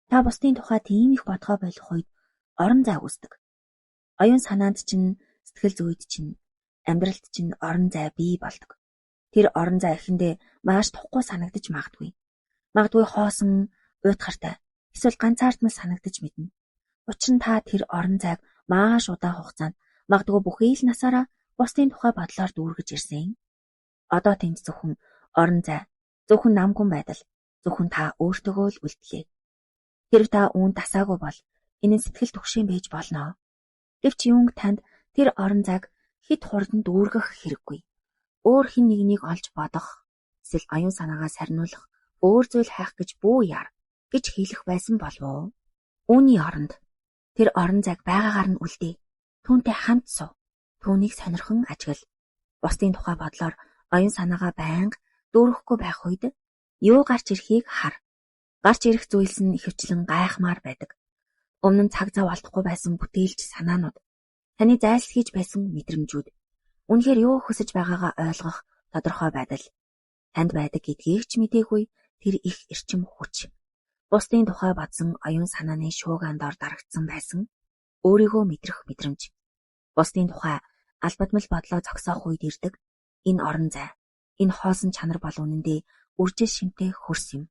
S1: Та бусдын тухай тийм их бодгоо болох үед орон зай үүсдэг. Оюун санаанд чинь, сэтгэл зүйд чинь, амьдралд чинь орон зай бий болдог. Тэр орон зай эхэндээ маш тухгүй санагдаж магадгүй. Магадгүй хоосон, уйтгартай, эсвэл ганцаардмал санагдаж мэднэ. Учир нь та тэр орон зайг маш удаан хугацаанд магадгүй бүхий л насаараа бусдын тухай бодлоор дүүргэж ирсэн. Одоо тэнд зөвхөн орон зай, зөвхөн намгүн байдал, зөвхөн та өөртөөгөө л үлдлээ. Хэрв та үүнд дасаагүй бол энэ нь сэтгэл түгшээн байж болно. Гэвч Юнг танд тэр орон зайг хэд хурдан дүүргэх хэрэггүй. Өөр хэн нэгнийг олж бодох, эсвэл оюун санаагаа сарниулах өөр зүйл хайх гэж бүү яар гэж хэлэх байсан болов уу? Үүний оронд тэр орон зайг байгаагаар нь үлдээ. Түүнтэй хамт суу. Түүнийг сонирхон ажигла. Бусдын тухай бодлоор оюун санаагаа байнга дүүрэхгүй байх үед юу гарч ирэхийг хар. Гарч ирэх зүйлс нь ихэвчлэн гайхмаар байдаг. Өмнө нь цаг зав олдохгүй байсан бүтээлч санаанууд, таны зайлсхийж байсан мэдрэмжүүд, үнэхээр юу хүсэж байгаагаа ойлгох тодорхой байдал, танд байдаг гэдгийг ч мдээгүй тэр их эрчим хүч. Бусдын тухай бодсон оюун санааны шуугиан дор дарагдсан байсан өөрийгөө мэдрэх мэдрэмж. Бусдын тухай албадмал бодлоо зогсоох үед ирдэг энэ орон зай, энэ хоосон чанар бол үнэндээ үржил шимтэй хөрс юм.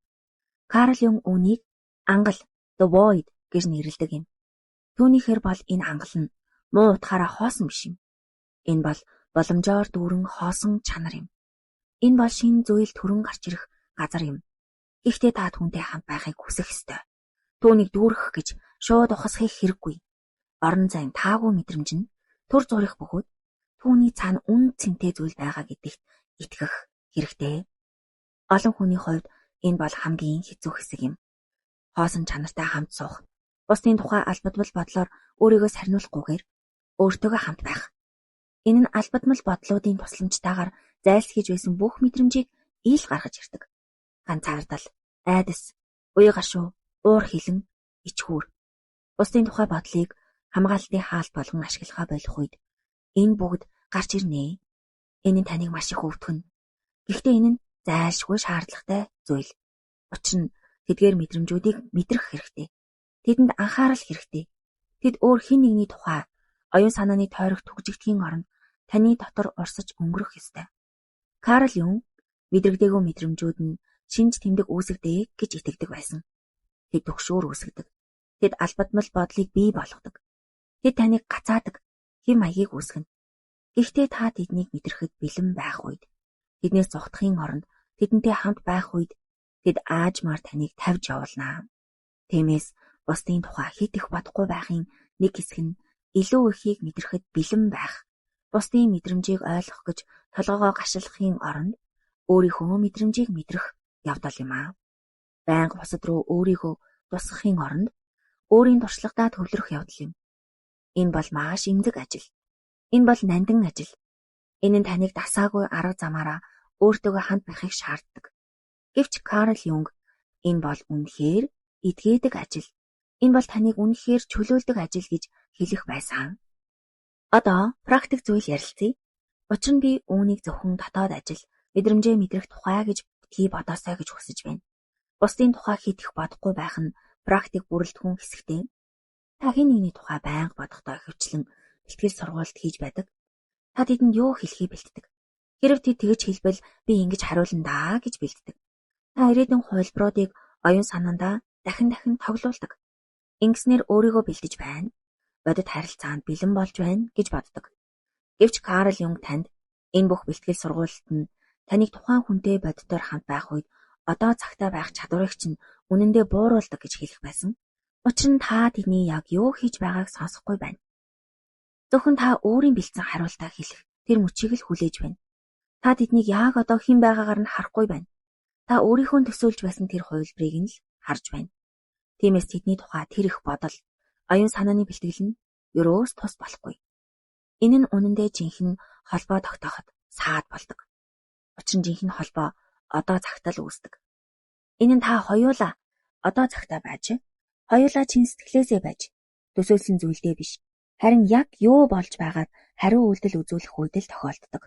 S1: Карл Юнг үүнийг ангал The Void гэж нэрлэдэг юм. Түүнийхээр бол энэ ангал нь муу утгаараа хоосон биш юм. Энэ бол боломжоор дүүрэн хоосон чанар юм. Энэ бол шинэ зүйл төрөн гарч ирэх газар юм. Гэхдээ та түүнтэй хамт байхыг хүсэх ёстой. Түүнийг дүүргэх гэж шууд ухасхыг хэрэггүй. Орон зайн таагүй мэдрэмж нь төр зурих бөгөөд түүний цаана үн цэнтэй зүйл байгаа гэдэгт итгэх хэрэгтэй. Олон хүний хувьд энэ бол хамгийн хэцүү хэсэг юм. Хоосон чанартай хамт суух, бусдын тухай албадмал бодлоор өөрийгөө сарниулахгүйгээр өөртөөгөө хамт байх. Энэ нь албадмал бодлуудын тусламжтайгаар зайлсхийж байсан бүх мэдрэмжийг ил гаргаж ирдэг. Ганцаардал, айдас, уя гашуу, уур хилэн, ичхүүр. Бусдын тухай бодлыг хамгаалтын хаалт болгон ашиглахаа болох үед энэ бүгд гарч ирнэ. Энэ нь таныг маш их өвтгөнө. Гэхдээ энэ нь зайлшгүй шаардлагатай зүйл. Учир нь тэдгээр мэдрэмжүүдийг мэдрэх хэрэгтэй. Тэдэнд анхаарал хэрэгтэй. Тэд өөр хэн нэгний тухай оюун санааны тойрог түгжигдэхийн оронд таны дотор урсаж өнгөрөх ёстой. Карл Юнг мэдрэгдээгүй мэдрэмжүүд нь шинж тэмдэг үүсгэдэг гэж итгэдэг байсан. Тэд түгшүүр үүсгэдэг. Тэд албадмал бодлыг бий болгодог. Тэд таныг гацаадаг, хэв маягийг үүсгэнэ. Гэхдээ та тэднийг мэдрэхэд бэлэн байх үед, тэднээс зугтахын оронд тэдэнтэй хамт байх үед тэд аажмаар таныг тавьж явуулнаа. Тиймээс бусдын тухай хэд их бодохгүй байхын нэг хэсэг нь илүү ихийг мэдрэхэд бэлэн байх, бусдын мэдрэмжийг ойлгох гэж толгоогоо гашилгахын оронд өөрийнхөө мэдрэмжийг мэдрэх явдал юм аа. Байнга бусад руу өөрийгөө тусгахын оронд өөрийн туршлагадаа төвлөрөх явдал юм. Энэ бол маш эмзэг ажил. Энэ бол нандин ажил. Энэ нь таныг дасаагүй арга замаараа өөртөөгөө хамт байхыг шаарддаг. Гэвч Карл Юнг энэ бол үнэхээр эдгээдэг ажил. Энэ бол таныг үнэхээр чөлөөлдөг ажил гэж хэлэх байсан. Одоо практик зүйл ярилцъя. Учир нь би үүнийг зөвхөн дотоод ажил, мэдрэмжээ мэдрэх тухай гэж битгий бодоосой гэж хүсэж байна. Бусдын тухай хэд их бодохгүй байх нь практик бүрэлдэхүүн хэсэгтэй. Та хэн нэгний тухай байнга бодохдоо ихэвчлэн бэлтгэл сургуульд хийж байдаг. Та тэдэнд юу хэлэхийг бэлддэг. Хэрв тэд тэгж хэлбэл би ингэж хариулна даа гэж бэлддэг. Та ирээдүйн хувилбаруудыг оюун санаандаа дахин дахин тоглуулдаг. Ингэснээр өөрийгөө бэлдэж байна. Бодит харилцаанд бэлэн болж байна гэж боддог. Гэвч Карл Юнг танд энэ бүх бэлтгэл сургуульд нь таныг тухайн хүнтэй бодитоор хамт байх үед одоо цагтаа байх чадварыг чинь үнэндээ бууруулдаг гэж хэлэх байсан. Учир нь та тэдний яг юу хийж байгааг сонсохгүй байна. Зөвхөн та өөрийн бэлдсэн хариултаа хэлэх тэр мөчийг л хүлээж байна. Та тэднийг яг одоо хэн байгаагаар нь харахгүй байна. Та өөрийнхөө төсөөлж байсан тэр хувилбарыг нь л харж байна. Тиймээс тэдний тухай тэр их бодол, оюун санааны бэлтгэл нь ерөөс тус болохгүй. Энэ нь үнэндээ жинхэнэ холбоо тогтооход саад болдог. Учир нь жинхэнэ холбоо одоо цагт л үүсдэг. Энэ нь та хоёулаа одоо цагтаа байж, хоёулаа чин сэтгэлээсээ байж, төсөөлсөн зүйлдээ биш. Харин яг юу болж байгаад хариу үйлдэл үзүүлэх үед л тохиолддог.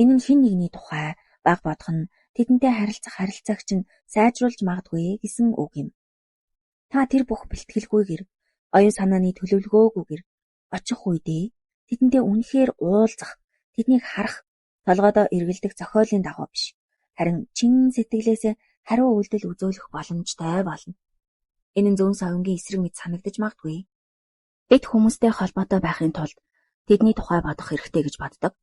S1: Энэ нь хэн нэгний тухай баг бодох нь тэдэнтэй харилцах харилцаагч нь сайжруулж магадгүй гэсэн үг юм. Та тэр бүх бэлтгэлгүйгээр, оюун санааны төлөвлөгөөгүйгээр очих үедээ тэдэнтэй үнэхээр уулзах, тэднийг харах, толгойдоо эргэлдэх зохиолын дагуу биш. Харин чин сэтгэлээсээ хариу үйлдэл үзүүлэх боломжтой болно. Энэ нь зүүн совингийн эсрэг мэт санагдаж магадгүй. Бид хүмүүстэй холбоотой байхын тулд тэдний тухай бодох хэрэгтэй гэж боддог.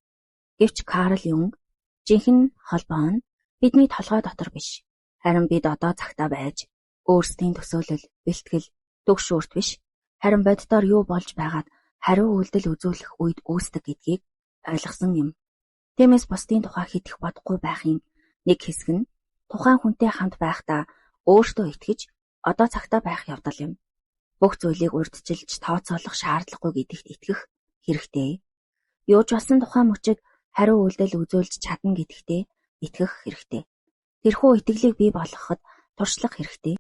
S1: Гэвч Карл Юнг жинхэнэ холбоо нь бидний толгой дотор биш. Харин бид одоо цагтаа байж өөрсдийн төсөөлөл, бэлтгэл, түгшүүрт биш. Харин боддоор юу болж байгаад хариу үйлдэл үзүүлэх үед үүсдэг гэдгийг ойлгосон юм. Тиймээс бусдын тухай хэт их бодохгүй байхын нэг хэсэг нь тухайн хүнтэй хамт байхдаа өөртөө итгэж одоо цагтаа байх явдал юм. Бүх зүйлийг урьдчилж тооцоолох шаардлагагүй гэдэгт итгэх хэрэгтэй. Юу ч болсон тухайн мөчид хариу үйлдэл үзүүлж чадна гэдэгтээ итгэх хэрэгтэй. Тэрхүү итгэлийг бий болгоход туршлах хэрэгтэй.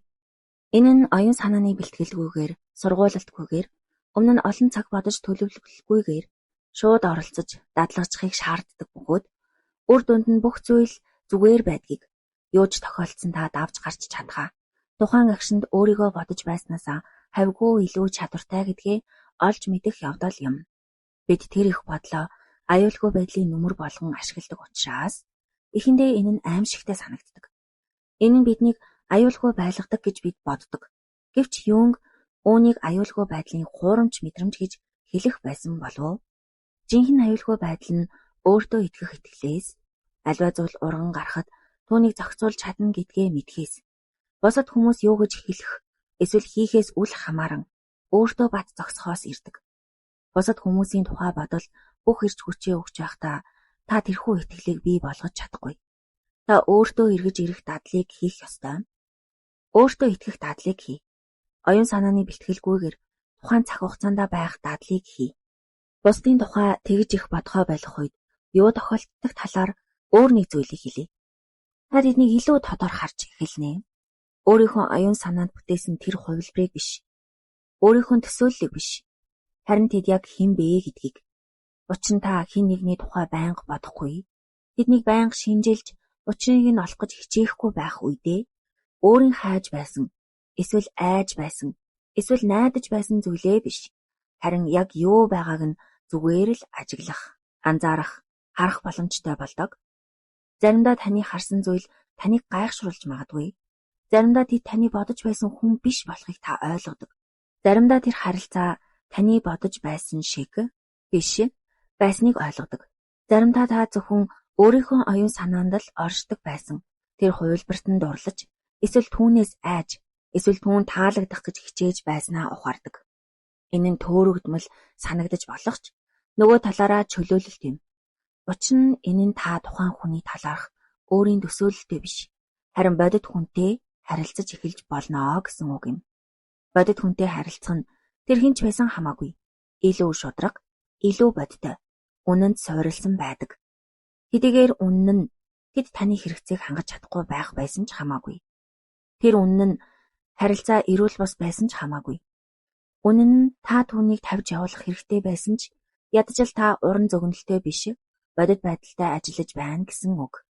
S1: Энэ нь оюун санааны бэлтгэлгүйгээр, сургуулилтгүйгээр, өмнө нь олон цаг бодож төлөвлөлгүйгээр шууд оролцож дадлагжихыг шаарддаг бөгөөд үр дүнд нь бүх зүйл зүгээр байдгийг юу ч тохиолдсон та давж гарч чадхаа. Тухайн агшинд өөрийгөө бодож байснаасаа хавьгүй илүү чадвартай гэдгээ олж мэдэх явдал юм. Бид тэр их бодлоо аюулгүй байдлын нүмер болгон ашигладаг учраас эхэндээ энэ нь аимшигтай санагддаг. Энэ нь биднийг аюулгүй байлгадаг гэж бид боддог. Гэвч Юнг үүнийг аюулгүй байдлын хуурамч мэдрэмж гэж хэлэх байсан болов уу? Жинхэнэ аюулгүй байдал нь өөртөө итгэх итгэлээс, аливаа зүйл урган гарахад түүнийг зохицуулж чадна гэдгээ мэдэхээс, бусад хүмүүс юу гэж хэлэх эсвэл хийхээс үл хамааран өөртөө бат зогсохоос ирдэг. Бусад хүмүүсийн тухай бодол бүх эрч хүчээ өгч байхдаа та тэрхүү итгэлийг бий болгож чадахгүй. Та өөртөө эргэж ирэх дадлыг хийх ёстой. Өөртөө итгэх дадлыг хий. Оюун санааны бэлтгэлгүйгээр тухайн цаг хугацаанд байх дадлыг хий. Бусдын тухай тэгж их бодгоо болох үед юу тохиолддог талаар өөр нэг зүйлийг хэлье. Та тэднийг илүү тодор харж эхэлнэ. Өөрийнхөө оюун санаанд бүтээсэн тэр хувилбарыг биш. Өөрийнхөө төсөөллийг биш. Харин тэд яг хэн бэ гэдгийг. Учир нь та хэн нэгний тухай байнга бодохгүй. Тэднийг байнга шинжилж, учрыг нь олох гэж хичээхгүй байх үедээ өөрийн хайж байсан, эсвэл айж байсан, эсвэл найдаж байсан зүйлээ биш. Харин яг юу байгааг нь зүгээр л ажиглах, анзаарах, харах боломжтой болдог. Заримдаа таны харсан зүйл таныг гайхшруулж магадгүй. Заримдаа тэд таны бодож байсан хүн биш болохыг та ойлгодог. Заримдаа тэр харилцаа таны бодож байсан шиг биш байсныг ойлгодог. Заримдаа та зөвхөн өөрийнхөө оюун санаанд л оршдог байсан. Тэр хувилбарт нь дурлаж, эсвэл түүнээс айж, эсвэл түүн таалагдах гэж хичээж байснаа ухаардаг. Энэ нь төөрөгдмөл санагдаж болох ч нөгөө талаараа чөлөөлөлт юм. Учир нь энэ нь та тухайн хүний талаарх өөрийн төсөөлөлтэй биш, харин бодит хүнтэй харилцаж эхэлж болно гэсэн үг юм. Бодит хүнтэй харилцах нь тэр хэн ч байсан хамаагүй. Илүү шударга, илүү бодитой, үнэнд суурилсан байдаг. Хэдийгээр үнэн нь тэд таны хэрэгцээг хангаж чадахгүй байх байсан ч хамаагүй. Тэр үнэн нь харилцаа эрүүл бус байсан ч хамаагүй. Үнэн нь та түүнийг тавьж явуулах хэрэгтэй байсан ч ядаж л та уран зөгнөлттэй биш, бодит байдалтай ажиллаж байна гэсэн үг.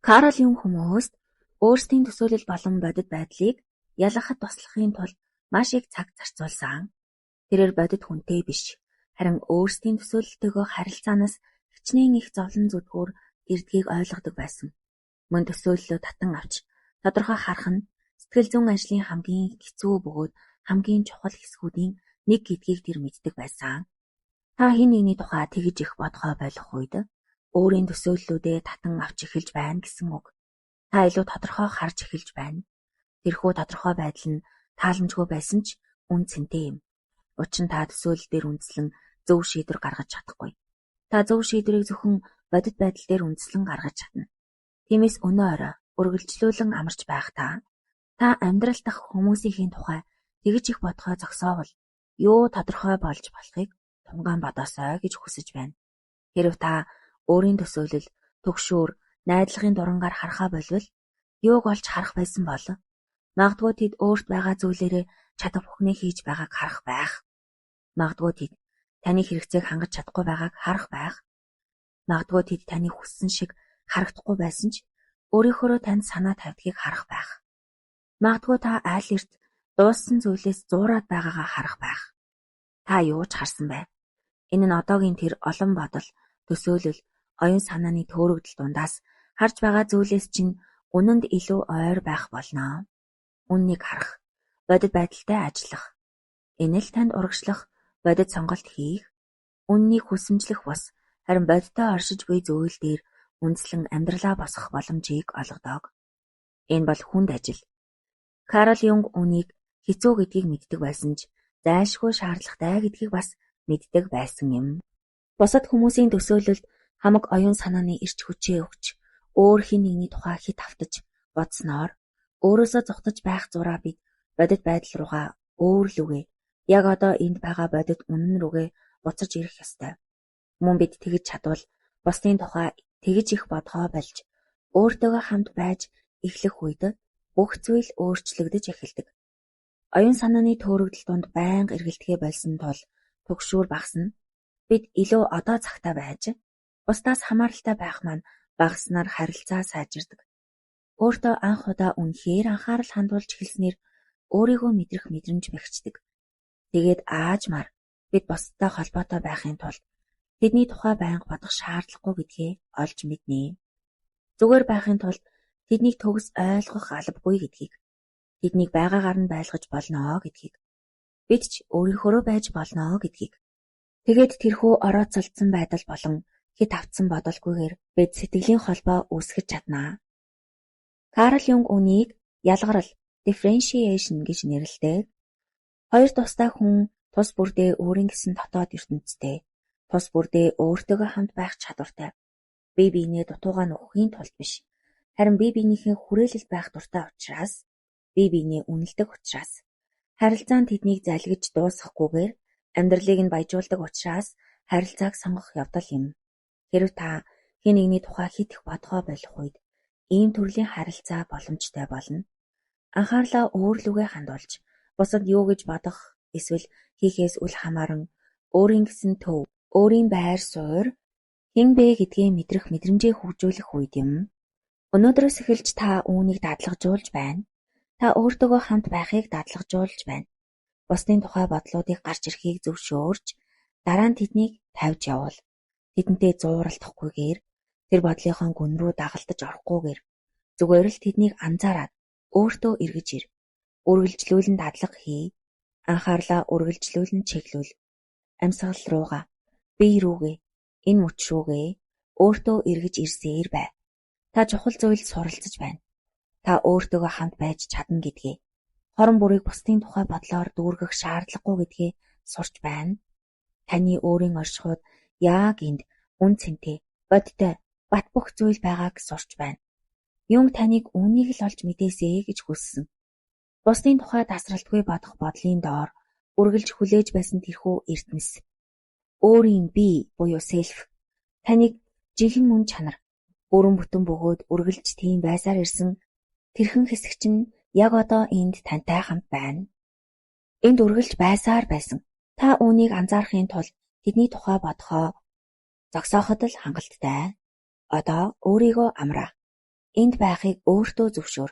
S1: Карл Юнг хүмүүст өөрсдийн төсөөлөл болон бодит байдлыг ялгахад туслахын тулд маш их цаг зарцуулсан. Тэрээр бодит хүнтэй биш, харин өөрсдийн төсөөлөлтөйгөө харилцаанаас хичнээн их зовлон зүдгүүр ирдгийг ойлгодог байсан. Мөн төсөөллөө татан авч тодорхой харах нь сэтгэл зүйн ажлын хамгийн хэцүү бөгөөд хамгийн чухал хэсгүүдийн нэг гэдгийг тэр мэддэг байсан. Та хэн нэгний тухай тэгж их бодгоо болох үед өөрийн төсөөллүүдээ татан авч эхэлж байна гэсэн үг. Та илүү тодорхой харж эхэлж байна. Тэрхүү тодорхой байдал нь тааламжгүй байсан ч үн цэнтэй юм. Учир нь та төсөөлөл дээр үндэслэн зөв шийдвэр гаргаж чадахгүй. Та зөв шийдвэрийг зөвхөн бодит байдал дээр үндэслэн гаргаж чадна. Тиймээс өнөө орой үргэлжлүүлэн амарч байхдаа та амьдрал дахь хүмүүсийн тухай тэгж их бодохоо зогсоовол юу тодорхой болж болохыг тунгаан бодоосой гэж хүсэж байна. Хэрэв та өөрийн төсөөлөл, түгшүүр, найдлагын дурангаар харахаа болвол юуг олж харах байсан бол магадгүй тэд өөрт байгаа зүйлээрээ чадах бүхнээ хийж байгааг харах байх. Магадгүй тэд таны хэрэгцээг хангаж чадахгүй байгааг харах байх. Магадгүй тэд таны хүссэн шиг харагдахгүй байсан ч өөрийнхөөрөө танд санаа тавьдгийг харах байх. Магадгүй та айл эрт дууссан зүйлээс зуураад байгаагаа харах байх. Та юу ч харсан бай. Энэ нь одоогийн тэр олон бодол, төсөөлөл, оюун санааны төөрөгдөл дундаас харж байгаа зүйлээс чинь үнэнд илүү ойр байх болно. Үнэнийг харах, бодит байдалтай ажиллах, энэ л танд урагшлах, бодит сонголт хийх, үнэнийг хүсэмжлэх бус харин бодиттой оршиж буй зүйл дээр үндэслэн амьдралаа босгох боломжийг олгодог. Энэ бол хүнд ажил. Карл Юнг үүнийг хэцүү гэдгийг мэддэг байсан ч зайлшгүй шаардлагатай гэдгийг бас мэддэг байсан юм. Бусад хүмүүсийн төсөөлөлд хамаг оюун санааны эрч хүчээ өгч, өөр хэн нэгний тухай хэт автаж бодсноор өөрөөсөө зугтаж байх зураа бид бодит байдал руугаа өөр лүгээ яг одоо энд байгаа бодит үнэн рүүгээ буцаж ирэх ёстой. Мөн бид тэгж чадвал бусдын тухай тэгж их бодгоо болж өөртөөгөө хамт байж эхлэх үед бүх зүйл өөрчлөгдөж эхэлдэг. Оюун санааны төөрөгдөл дунд байнга эргэлдэхээ болсон тул түгшүүр багасна. Бид илүү одоо цагтаа байж бусдаас хамааралтай байх маань багаснаар харилцаа сайжирдаг. Өөртөө анх удаа үнэхээр анхаарал хандуулж эхэлснээр өөрийгөө мэдрэх мэдрэмж бэхждэг. Тэгээд аажмаар бид бусдтай холбоотой байхын тулд тэдний тухай байнга бодох шаардлагагүй гэдгээ олж мэднэ. Зүгээр байхын тулд тэднийг төгс ойлгох албагүй гэдгийг, тэднийг байгаагаар нь байлгаж болно гэдгийг, бид ч өөрийнхөөрөө байж болно гэдгийг. Тэгээд тэрхүү орооцолдсон байдал болон хэт автсан бодолгүйгээр бид сэтгэлийн холбоо үүсгэж чадна. Карл Юнг үүнийг ялгарал differentiation гэж нэрлэдэг. Хоёр тусдаа хүн тус бүрдээ өөрийн гэсэн дотоод ертөнцтэй, тус бүрдээ өөртөөгөө хамт байх чадвартай. Бие биенээ дутуугаа нөхөхийн тулд биш, харин бие биенийхээ хүрээлэлд байх дуртай учраас, бие биенээ үнэлдэг учраас, харилцаанд тэднийг залгиж дуусгахгүйгээр амьдралыг нь баяжуулдаг учраас харилцааг сонгох явдал юм. Хэрэв та хэн нэгний тухай хэт их бодгоо болох үед ийм төрлийн харилцаа боломжтой болно. Анхаарлаа өөр лүгээ хандуулж, бусад юу гэж бодох эсвэл хийхээс үл хамааран өөрийн гэсэн төв, өөрийн байр суурь хэн бэ гэдгээ мэдрэх мэдрэмжээ хөгжүүлэх үед юм. Өнөөдрөөс эхэлж та үүнийг дадлагжуулж байна. Та өөртөөгөө хамт байхыг дадлагжуулж байна. Бусдын тухай бодлуудыг гарч ирэхийг зөвшөөрч, дараа нь тэднийг тавьж явуул. Тэдэнтэй зууралдахгүйгээр, тэр бодлынхоо гүн рүү дагалдаж орохгүйгээр зүгээр л тэднийг анзаараад өөртөө эргэж ир. Үргэлжлүүлэн дадлага хий. Анхаарлаа үргэлжлүүлэн чиглүүл. Амьсгал руугаа, бие рүүгээ, энэ мөч рүүгээ өөртөө эргэж ирсээр бай. Та чухал зүйлд суралцаж байна. Та өөртөөгөө хамт байж чадна гэдгээ, хорон бүрийг бусдын тухай бодлоор дүүргэх шаардлагагүй гэдгээ сурч байна. Таны өөрийн оршихуйд яг энд үн цэнтэй, бодтой, бат бөх зүйл байгааг сурч байна. Юнг таныг үүнийг л олж мэдээсэй гэж хүссэн. Бусдын тухай тасралтгүй бодох бодлын доор үргэлж хүлээж байсан тэрхүү эрдэнэс. Өөрийн бие буюу селф таныг жинхэнэ мөн чанар, бүрэн бүтэн бөгөөд үргэлж тийм байсаар ирсэн тэрхэн хэсэг чинь яг одоо энд тантай хамт байна. Энд үргэлж байсаар байсан. Та үүнийг анзаарахын тулд тэдний тухай бодохоо зогсооход л хангалттай. Одоо өөрийгөө амраа. Энд байхыг өөртөө зөвшөөр.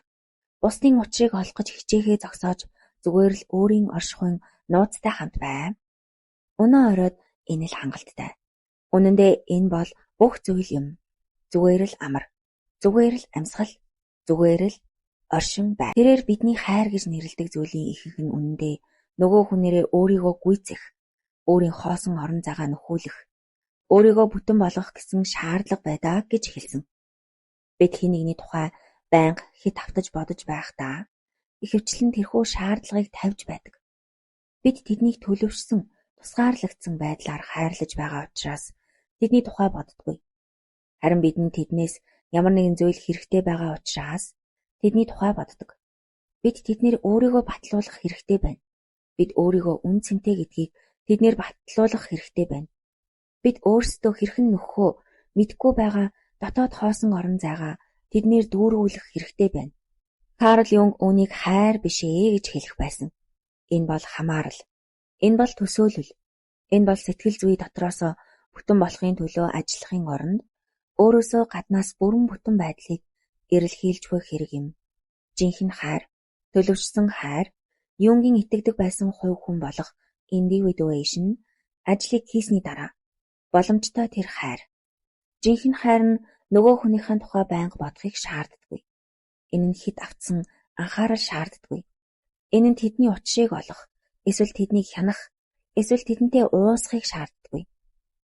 S1: Бусдын учрыг олох гэж хичээхээ зогсоож зүгээр л өөрийн оршихуйн нууцтай хамт бай. Өнөө оройд энэ л хангалттай. Үнэн дээр энэ бол бүх зүйл юм. Зүгээр л амар. Зүгээр л амьсгал. Зүгээр л оршин бай. Тэрээр бидний хайр гэж нэрлэдэг зүйлийн ихэнх нь үнэндээ нөгөө хүнээрээ өөрийгөө гүйцэх, өөрийн хоосон орон зайгаа нөхүүлэх, өөрийгөө бүтэн болгох гэсэн шаардлага байдаг гэж хэлсэн. Бид хэн нэгний тухай байнга хэт автаж бодож байхдаа ихэвчлэн тэрхүү шаардлагыг тавьж байдаг. Бид тэднийг төлөвшсөн, тусгаарлагдсан байдлаар хайрлаж байгаа учраас тэдний тухай боддоггүй. Харин бидэнд тэднээс ямар нэгэн зүйл хэрэгтэй байгаа учраас тэдний тухай боддог. Бид тэднэр өөрийгөө батлуулах хэрэгтэй байна. Бид өөрийгөө үн цэнтэй гэдгийг тэднэр батлуулах хэрэгтэй байна. Бид өөрсдөө хэрхэн нөхөхөө мэдэхгүй байгаа дотоод хоосон орон зайгаа тэднээр дүүргүүлэх хэрэгтэй байна. Карл Юнг үүнийг хайр биш ээ гэж хэлэх байсан. Энэ бол хамаарал. Энэ бол төсөөлөл. Энэ бол сэтгэл зүй дотроосоо бүтэн болохын төлөө ажиллахын оронд өөрөөсөө гаднаас бүрэн бүтэн байдлыг эрэлхийлж буй хэрэг юм. Жинхэнэ хайр, төлөвшсөн хайр, Юнгийн итгэдэг байсан хувь хүн болох индивидуэйшн ажлыг хийсний дараа боломжтой тэр хайр. Жинхэнэ хайр нь нөгөө хүнийхээ тухай байнга бодохыг шаарддаггүй. Энэ нь хэд автсан анхаарал шаарддаггүй. Энэ нь тэдний учрыг олох, эсвэл тэднийг хянах, эсвэл тэдэнтэй уусахыг шаарддаггүй.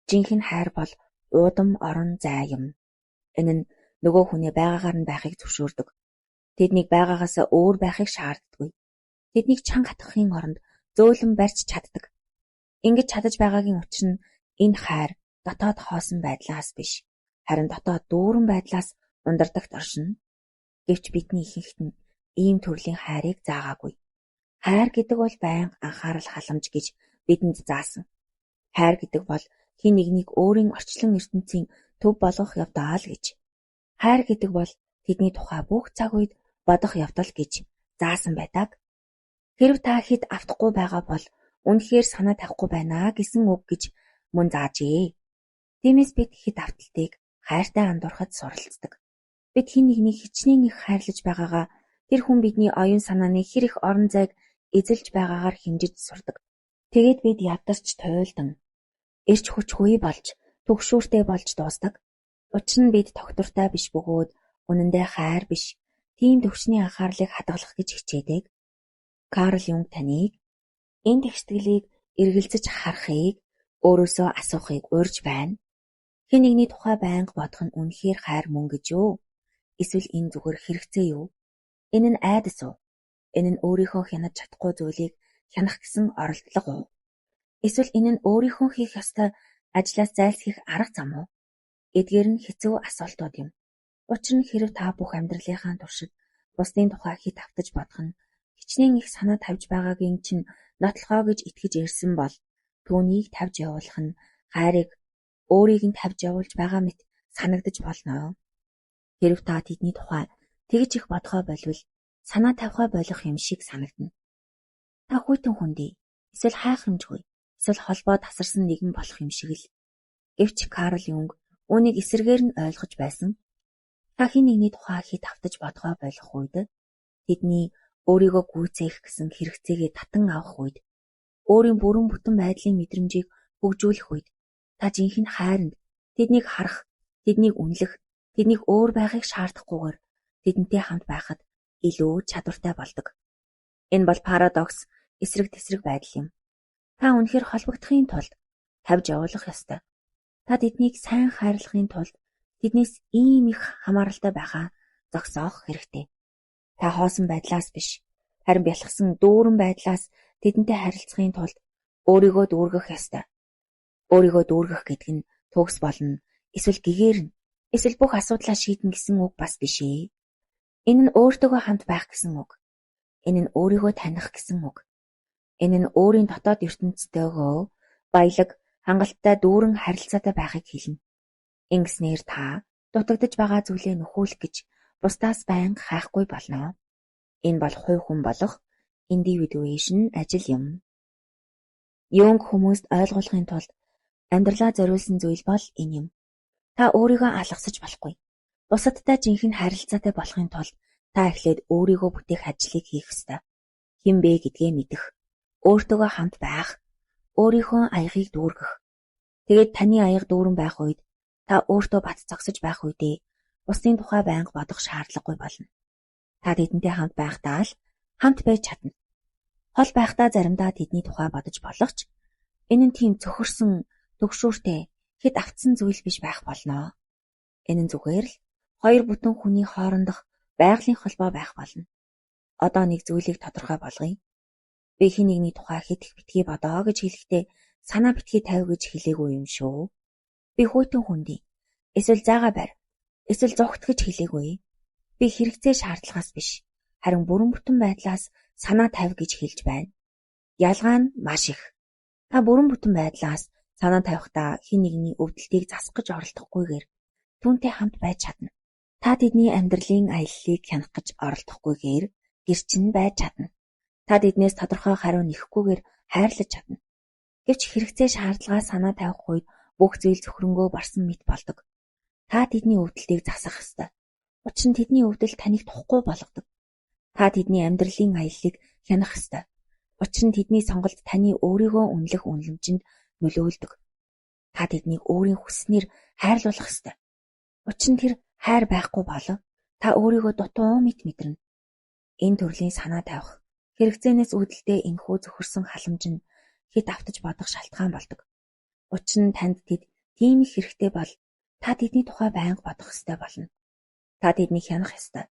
S1: Жинхэнэ хайр бол уудам орон зай юм. Энэ нь нөгөө хүний байгаагаар нь байхыг зөвшөөрдөг. Тэднийг байгаагаасаа өөр байхыг шаарддаггүй. Тэднийг чанга хатгахын оронд зөөлөн барьж чаддаг. Ингэж чадаж байгаагийн учир нь энэ хайр дотоод хоосон байдлаас биш, харин дотоод дүүрэн байдлаас ундардаг оршино. Гэвч бидний ихэнхт нь ийм төрлийн хайрыг заагаагүй. Хайр гэдэг бол байнга анхаарал халамж гэж бидэнд заасан. Хайр гэдэг бол хэн нэгнийг өөрийн орчлон ертөнцийн төв болгох явдал гэж. Хайр гэдэг бол тэдний тухай бүх цаг үед бодох явдал гэж заасан байдаг. Хэрв та хэд автахгүй байгаа бол үнэхээр санаа тавихгүй байна гэсэн үг гэж мөн заажээ. Тиймээс бид хэд авталтыг хайртай андуурхад суралцдаг. Бид хэн нэгнийг хичнээн их хайрлаж байгаагаа тэр хүн бидний оюун санааны хэр их орон зайг эзэлж байгаагаар хэмжиж сурдаг. Тэгээд бид ядарч туйлдан эрч хүчгүй болж түгшүүртэй болж дуусдаг. Учир нь бид тогтвортой биш бөгөөд үнэндээ хайр биш, тийм төвшний анхаарлыг хадгалах гэж хичээдэг. Карл Юнг таныг энэ тэгшитгэлийг эргэлзэж харахыг, өөрөөсөө асуухыг урьж байна. Хэн нэгний тухай байнга бодох нь үнэхээр хайр мөн гэж юу? Эсвэл энэ зүгээр хэрэгцээ юу? Энэ нь айдас уу? Энэ нь өөрийнхөө хянаж чадахгүй зүйлийг хянах гэсэн оролдлого уу? Эсвэл энэ нь өөрийнхөө хийх ёстой ажлаас зайлсхийх арга зам уу? Эдгээр нь хэцүү асуултууд юм. Учир нь хэрв та бүх амьдралынхаа туршид бусдын тухай хэт автаж бодох нь хичнээн их санаа тавьж байгаагийн чинь нотлохоо гэж итгэж ирсэн бол түүнийг тавьж явуулах нь хайрыг өөрийг нь тавьж явуулж байгаа мэт санагдаж болно. Хэрв та тэдний тухай тэгж их бодохоо болвол санаа тавихаа болох юм шиг санагдана. Та хүйтэн хүндий, эсвэл хайхрамжгүй, эсвэл холбоо тасарсан нэгэн болох юм шиг л. Гэвч Карл Юнг үүнийг эсрэгээр нь ойлгож байсан. Та хэн нэгний тухай хэт автаж бодохоо болох үед тэдний өөрийгөө гүйцээх гэсэн хэрэгцээгээ татан авах үед, өөрийн бүрэн бүтэн байдлын мэдрэмжийг хөгжүүлэх үед та жинхэнэ хайранд тэднийг харах, тэднийг үнэлэх, тэднийг өөр байхыг шаардахгүйгээр тэдэнтэй хамт байхад илүү чадвартай болдог. Энэ бол парадокс, эсрэг тэсрэг байдал юм. Та үнэхээр холбогдохын тулд тавьж явуулах ёстой. Та тэднийг сайн хайрлахын тулд тэднээс ийм их хамааралтай байхаа зогсоох хэрэгтэй. Та хоосон байдлаас биш, харин бялхсан дүүрэн байдлаас тэдэнтэй харилцахын тулд өөрийгөө дүүргэх ёстой. Өөрийгөө дүүргэх гэдэг нь төгс болно, эсвэл гэгээрнэ, эсвэл бүх асуудлаа шийднэ гэсэн үг бас биш ээ. Энэ нь өөртөөгөө хамт байх гэсэн үг. Энэ нь өөрийгөө таних гэсэн үг. Энэ нь өөрийн дотоод ертөнцтэйгөө баялаг, хангалттай дүүрэн харилцаатай байхыг хэлнэ. Ингэснээр та дутагдаж байгаа зүйлээ нөхүүлэх гэж бусдаас байнга хайхгүй болно. Энэ бол хувь хүн болох индивидуэйшн ажил юм. Юнг хүмүүст ойлгуулахын тулд амьдралаа зориулсан зүйл бол энэ юм. Та өөрийгөө алгасаж болохгүй. Бусадтай жинхэнэ харилцаатай болохын тулд та эхлээд өөрийгөө бүтээх ажлыг хийх ёстой. Хэн бэ гэдгээ мэдэх, өөртөөгөө хамт байх, өөрийнхөө аягийг дүүргэх. Тэгээд таны аяга дүүрэн байх үед та өөртөө бат зогсож байх үедээ бусдын тухай байнга бодох шаардлагагүй болно. Та тэдэнтэй хамт байхдаа л хамт байж чадна. Хол байхдаа заримдаа тэдний тухай бодож болох ч энэ нь тийм цөхөрсөн, төгшүүртэй, хэд автсан зүйл биш байх болно. Энэ нь зүгээр л хоёр бүтэн хүний хоорондох байгалийн холбоо байх болно. Одоо нэг зүйлийг тодорхой болгоё. Би хэн нэгний тухай хэд их битгий бодоо гэж хэлэхдээ санаа битгий тавь гэж хэлээгүй юм шүү. Би хүйтэн хүндий, Эсвэл зайгаа барь. Эсвэл зугт гэж хэлээгүй. Би хэрэгцээ шаардлагаас биш, харин бүрэн бүтэн байдлаас санаа тавь гэж хэлж байна. Ялгаа нь маш их. Та бүрэн бүтэн байдлаас санаа тавихтаа хэн нэгний өвдөлтийг засах гэж оролдохгүйгээр түүнтэй хамт байж чадна. Та тэдний амьдралын аяллыг хянах гэж оролдохгүйгээр гэрчин байж чадна. Та тэднээс тодорхой хариу нэхгүйгээр хайрлаж чадна. Гэвч хэрэгцээ шаардлагаас санаа тавих үед бүх зүйл зөвхөрөнгөө барсан мэт болдог. Та тэдний өвдөлтийг засах ёстой. Учир нь тэдний өвдөл таныг тухгүй болгодог. Та тэдний амьдралын аяллыг хянах ёстой. Учир нь тэдний сонголт таны өөрийгөө үнэлэх үнэлэмжинд нөлөөлдөг. Та тэднийг өөрийн хүссэнээр хайрлуулах ёстой. Учир нь тэр хайр байхгүй бол та өөрийгөө дутуу мэт мэдэрнэ. Энэ төрлийн санаа тавих хэрэгцээнээс үүдэлтэй энэхүү зөхөрсөн халамж нь хэт автаж бодох шалтгаан болдог. Учир нь танд тэд тийм их хэрэгтэй бол та тэдний тухай байнга бодох ёстой болно. Та тэднийг хянах ёстой.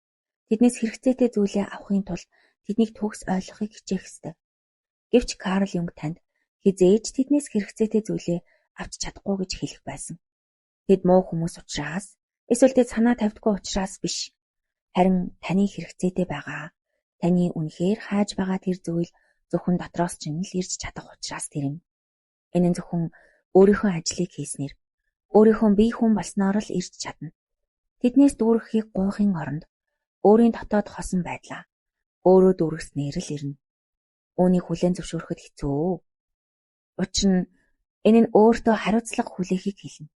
S1: Тэднээс хэрэгцээтэй зүйлээ авахын тулд тэднийг төгс ойлгохыг хичээх ёстой. Гэвч Карл Юнг танд хэзээ ч тэднээс хэрэгцээтэй зүйлээ авч чадахгүй гэж хэлэх байсан. Тэд муу хүмүүс учраас эсвэл тэд санаа тавьдаггүй учраас биш. Харин таны хэрэгцээтэй байгаа, таны үнэхээр хайж байгаа тэр зүйл зөвхөн дотроос чинь л ирж чадах учраас тэр юм. Энэ нь зөвхөн өөрийнхөө ажлыг хийснээр, өөрийнхөө бие хүн болсноор л ирж чадна. Тэднээс дүүргэхийг гуйхын оронд өөрийн дотоод хосон байдлаа өөрөө дүүргэснээр л ирнэ. Үүнийг хүлээн зөвшөөрөхөд хэцүү. Учир нь энэ нь өөртөө хариуцлага хүлээхийг хэлнэ.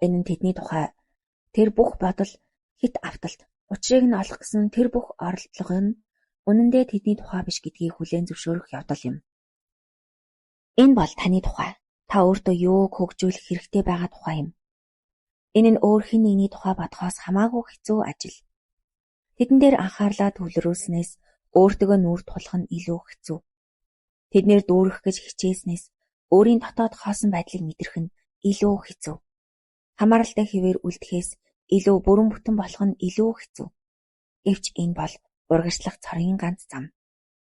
S1: Энэ нь тэдний тухай тэр бүх бодол хэт авталт учрыг нь олох гэсэн тэр бүх оролдлого нь үнэндээ тэдний тухай биш гэдгийг хүлээн зөвшөөрөх явдал юм. Энэ бол таны тухай. Та өөртөө юуг хөгжүүлэх хэрэгтэй байгаа тухай юм. Энэ нь өөр хэн нэгний тухай бодохоос хамаагүй хэцүү ажил. Тэдэн дээр анхаарлаа төвлөрүүлснээс өөртөө нүүр тулах нь илүү хэцүү. Тэднэр дүүргэх гэж хичээснээс өөрийн дотоод хоосон байдлыг мэдрэх нь илүү хэцүү. Хамааралтай хэвээр үлдэхээс илүү бүрэн бүтэн болох нь илүү хэцүү. Гэвч энэ бол урагшлах цорын ганц зам.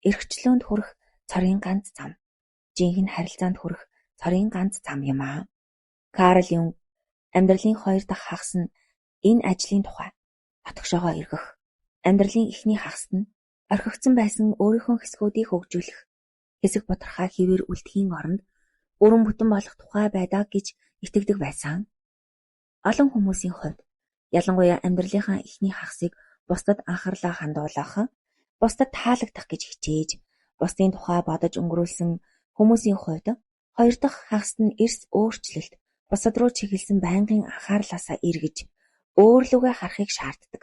S1: Эрхчлөөнд хүрэх цорын ганц зам. Жинхэнэ харилцаанд хүрэх цорын ганц зам юм аа. Карл Юнг амьдралын хоёр дахь хагас нь энэ ажлын тухай дотгошоогоо эргэх. Амьдралын эхний хагаст нь орхигдсон байсан өөрийнхөө хэсгүүдийг хөгжүүлэх, хэсэг бутархаа хэвээр үлдэхийн оронд бүрэн бүтэн болох тухай байдаг гэж итгэдэг байсан. Олон хүмүүсийн хувьд ялангуяа амьдралынхаа эхний хагасыг бусдад анхаарлаа хандуулах, бусдад таалагдах гэж хичээж, бусдын тухай бодож өнгөрүүлсэн хүмүүсийн хувьд хоёр дахь хагаст нь эрс өөрчлөлт, бусад руу чиглэсэн байнгын анхаарлаасаа эргэж өөр лүүгээ харахыг шаарддаг.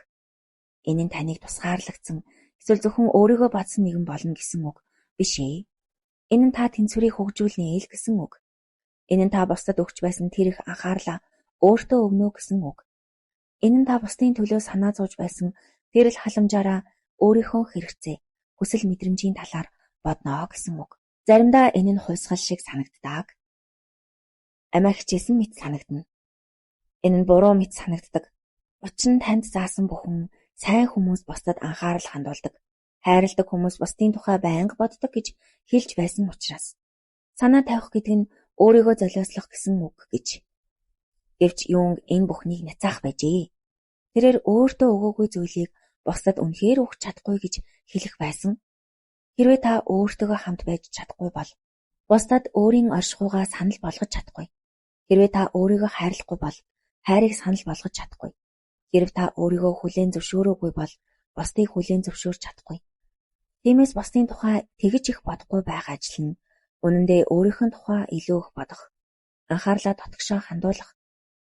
S1: Энэ нь таныг тусгаарлагдсан эсвэл зөвхөн өөрийгөө бодсон нэгэн болно гэсэн үг биш ээ. Энэ нь та тэнцвэрийг хөгжүүлнэ л гэсэн үг. Энэ нь та бусдад өгч байсан тэр их анхаарлаа өөртөө өгнө гэсэн үг. Энэ нь та бусдын төлөө санаа зовж байсан тэр л халамжаараа өөрийнхөө хэрэгцээ, хүсэл мэдрэмжийн талаар бодно гэсэн үг. Заримдаа энэ нь хувьсгал шиг санагддаг. Амиа хичээсэн мэт санагдана. Энэ нь буруу мэт санагддаг. Учир нь танд заасан бүхэн сайн хүмүүс бусдад анхаарал хандуулдаг, хайрладаг хүмүүс бусдын тухай байнга боддог гэж хэлж байсан учраас. Санаа тавих гэдэг нь өөрийгөө золиослох гэсэн үг гэж. Гэвч Юнг энэ бүхнийг няцаах байжээ. Тэрээр өөртөө өгөөгүй зүйлийг бусдад үнэхээр өгч чадахгүй гэж хэлэх байсан. Хэрвээ та өөртөөгөө хамт байж чадахгүй бол бусдад өөрийн оршихуйгаа санал болгож чадахгүй. Хэрвээ та өөрийгөө хайрлахгүй бол хайрыг санал болгож чадахгүй. Хэрв та өөрийгөө хүлээн зөвшөөрөөгүй бол бусдыг хүлээн зөвшөөрч чадахгүй. Тиймээс бусдын тухай тэгж их бодохгүй байх ажил нь үнэндээ өөрийнх нь тухай илүү их бодох, анхаарлаа дотгошоо хандуулах,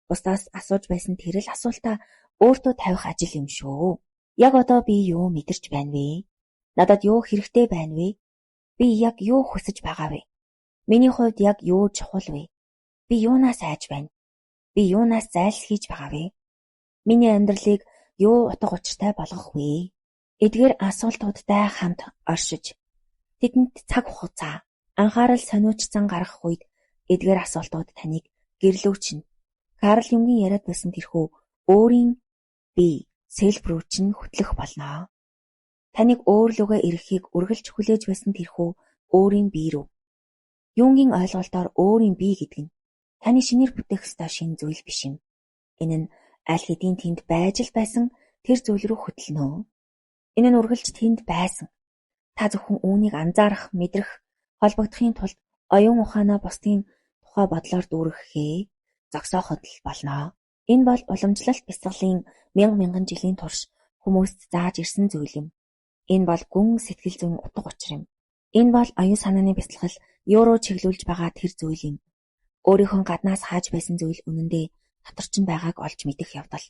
S1: бусдаас асууж байсан тэр л асуултаа өөртөө тавих ажил юм шүү. Яг одоо би юу мэдэрч байна вэ? Надад юу хэрэгтэй байна вэ? Би яг юу хүсэж байгаа вэ? Миний хувьд яг юу чухал вэ? Би юунаас айж байна? Би юунаас зайлсхийж байгаа вэ? Миний амьдралыг юу утга учиртай болгох вэ? Эдгээр асуултуудтай хамт оршиж, тэдэнд цаг хугацаа, анхаарал сониучсан гаргах үед эдгээр асуултууд таныг гэрлүүчнэ. Карл Юнгийн яриад байсан тэрхүү өөрийн бие селф рүү чинь хөтлөх болно. Таныг өөр лүүгээ ирэхийг үргэлж хүлээж байсан тэрхүү өөрийн бие рүү. Юнгийн ойлголтоор өөрийн бие гэдэг нь таны шинээр бүтээх ёстой шинэ зүйл биш юм. Энэ нь аль хэдийн тэнд байж л байсан тэр зүйл рүү хөтлөнө. Энэ нь үргэлж тэнд байсан. Та зөвхөн үүнийг анзаарах, мэдрэх, холбогдохын тулд оюун ухаанаа бусдын тухай бодлоор дүүргэхээ зогсооход л болно. Энэ бол уламжлалт бясалгалын мянга мянган жилийн турш хүмүүст зааж ирсэн зүйл юм. Энэ бол гүн сэтгэл зүйн утга учир юм. Энэ бол оюун санааны бясалгал юу руу чиглүүлж байгаа тэр зүйл юм. Өөрийнхөө гаднаас хааж байсан зүйл үнэндээ дотор чинь байгааг олж мэдэх явдал.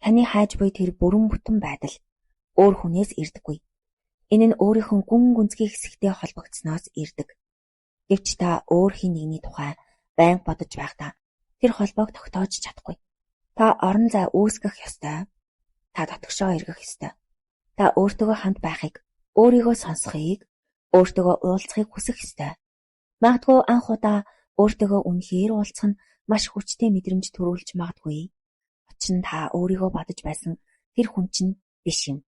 S1: Таны хайж буй тэр бүрэн бүтэн байдал өөр хүнээс ирдэггүй. Энэ нь өөрийнхөө гүн гүнзгий хэсэгтэй холбогдсоноос ирдэг. Гэвч та өөр хэн нэгний тухай байнга бодож байхдаа тэр холбоог тогтоож чадахгүй. Та орон зай үүсгэх ёстой. Та дотгошоо эргэх ёстой. Та өөртөөгөө хамт байхыг, өөрийгөө сонсохыг, өөртөөгөө уулзахыг хүсэх ёстой. Магадгүй анх удаа өөртөөгөө үнэхээр уулзах нь маш хүчтэй мэдрэмж төрүүлж магадгүй. Учир нь та өөрийгөө бодож байсан тэр хүн чинь биш юм.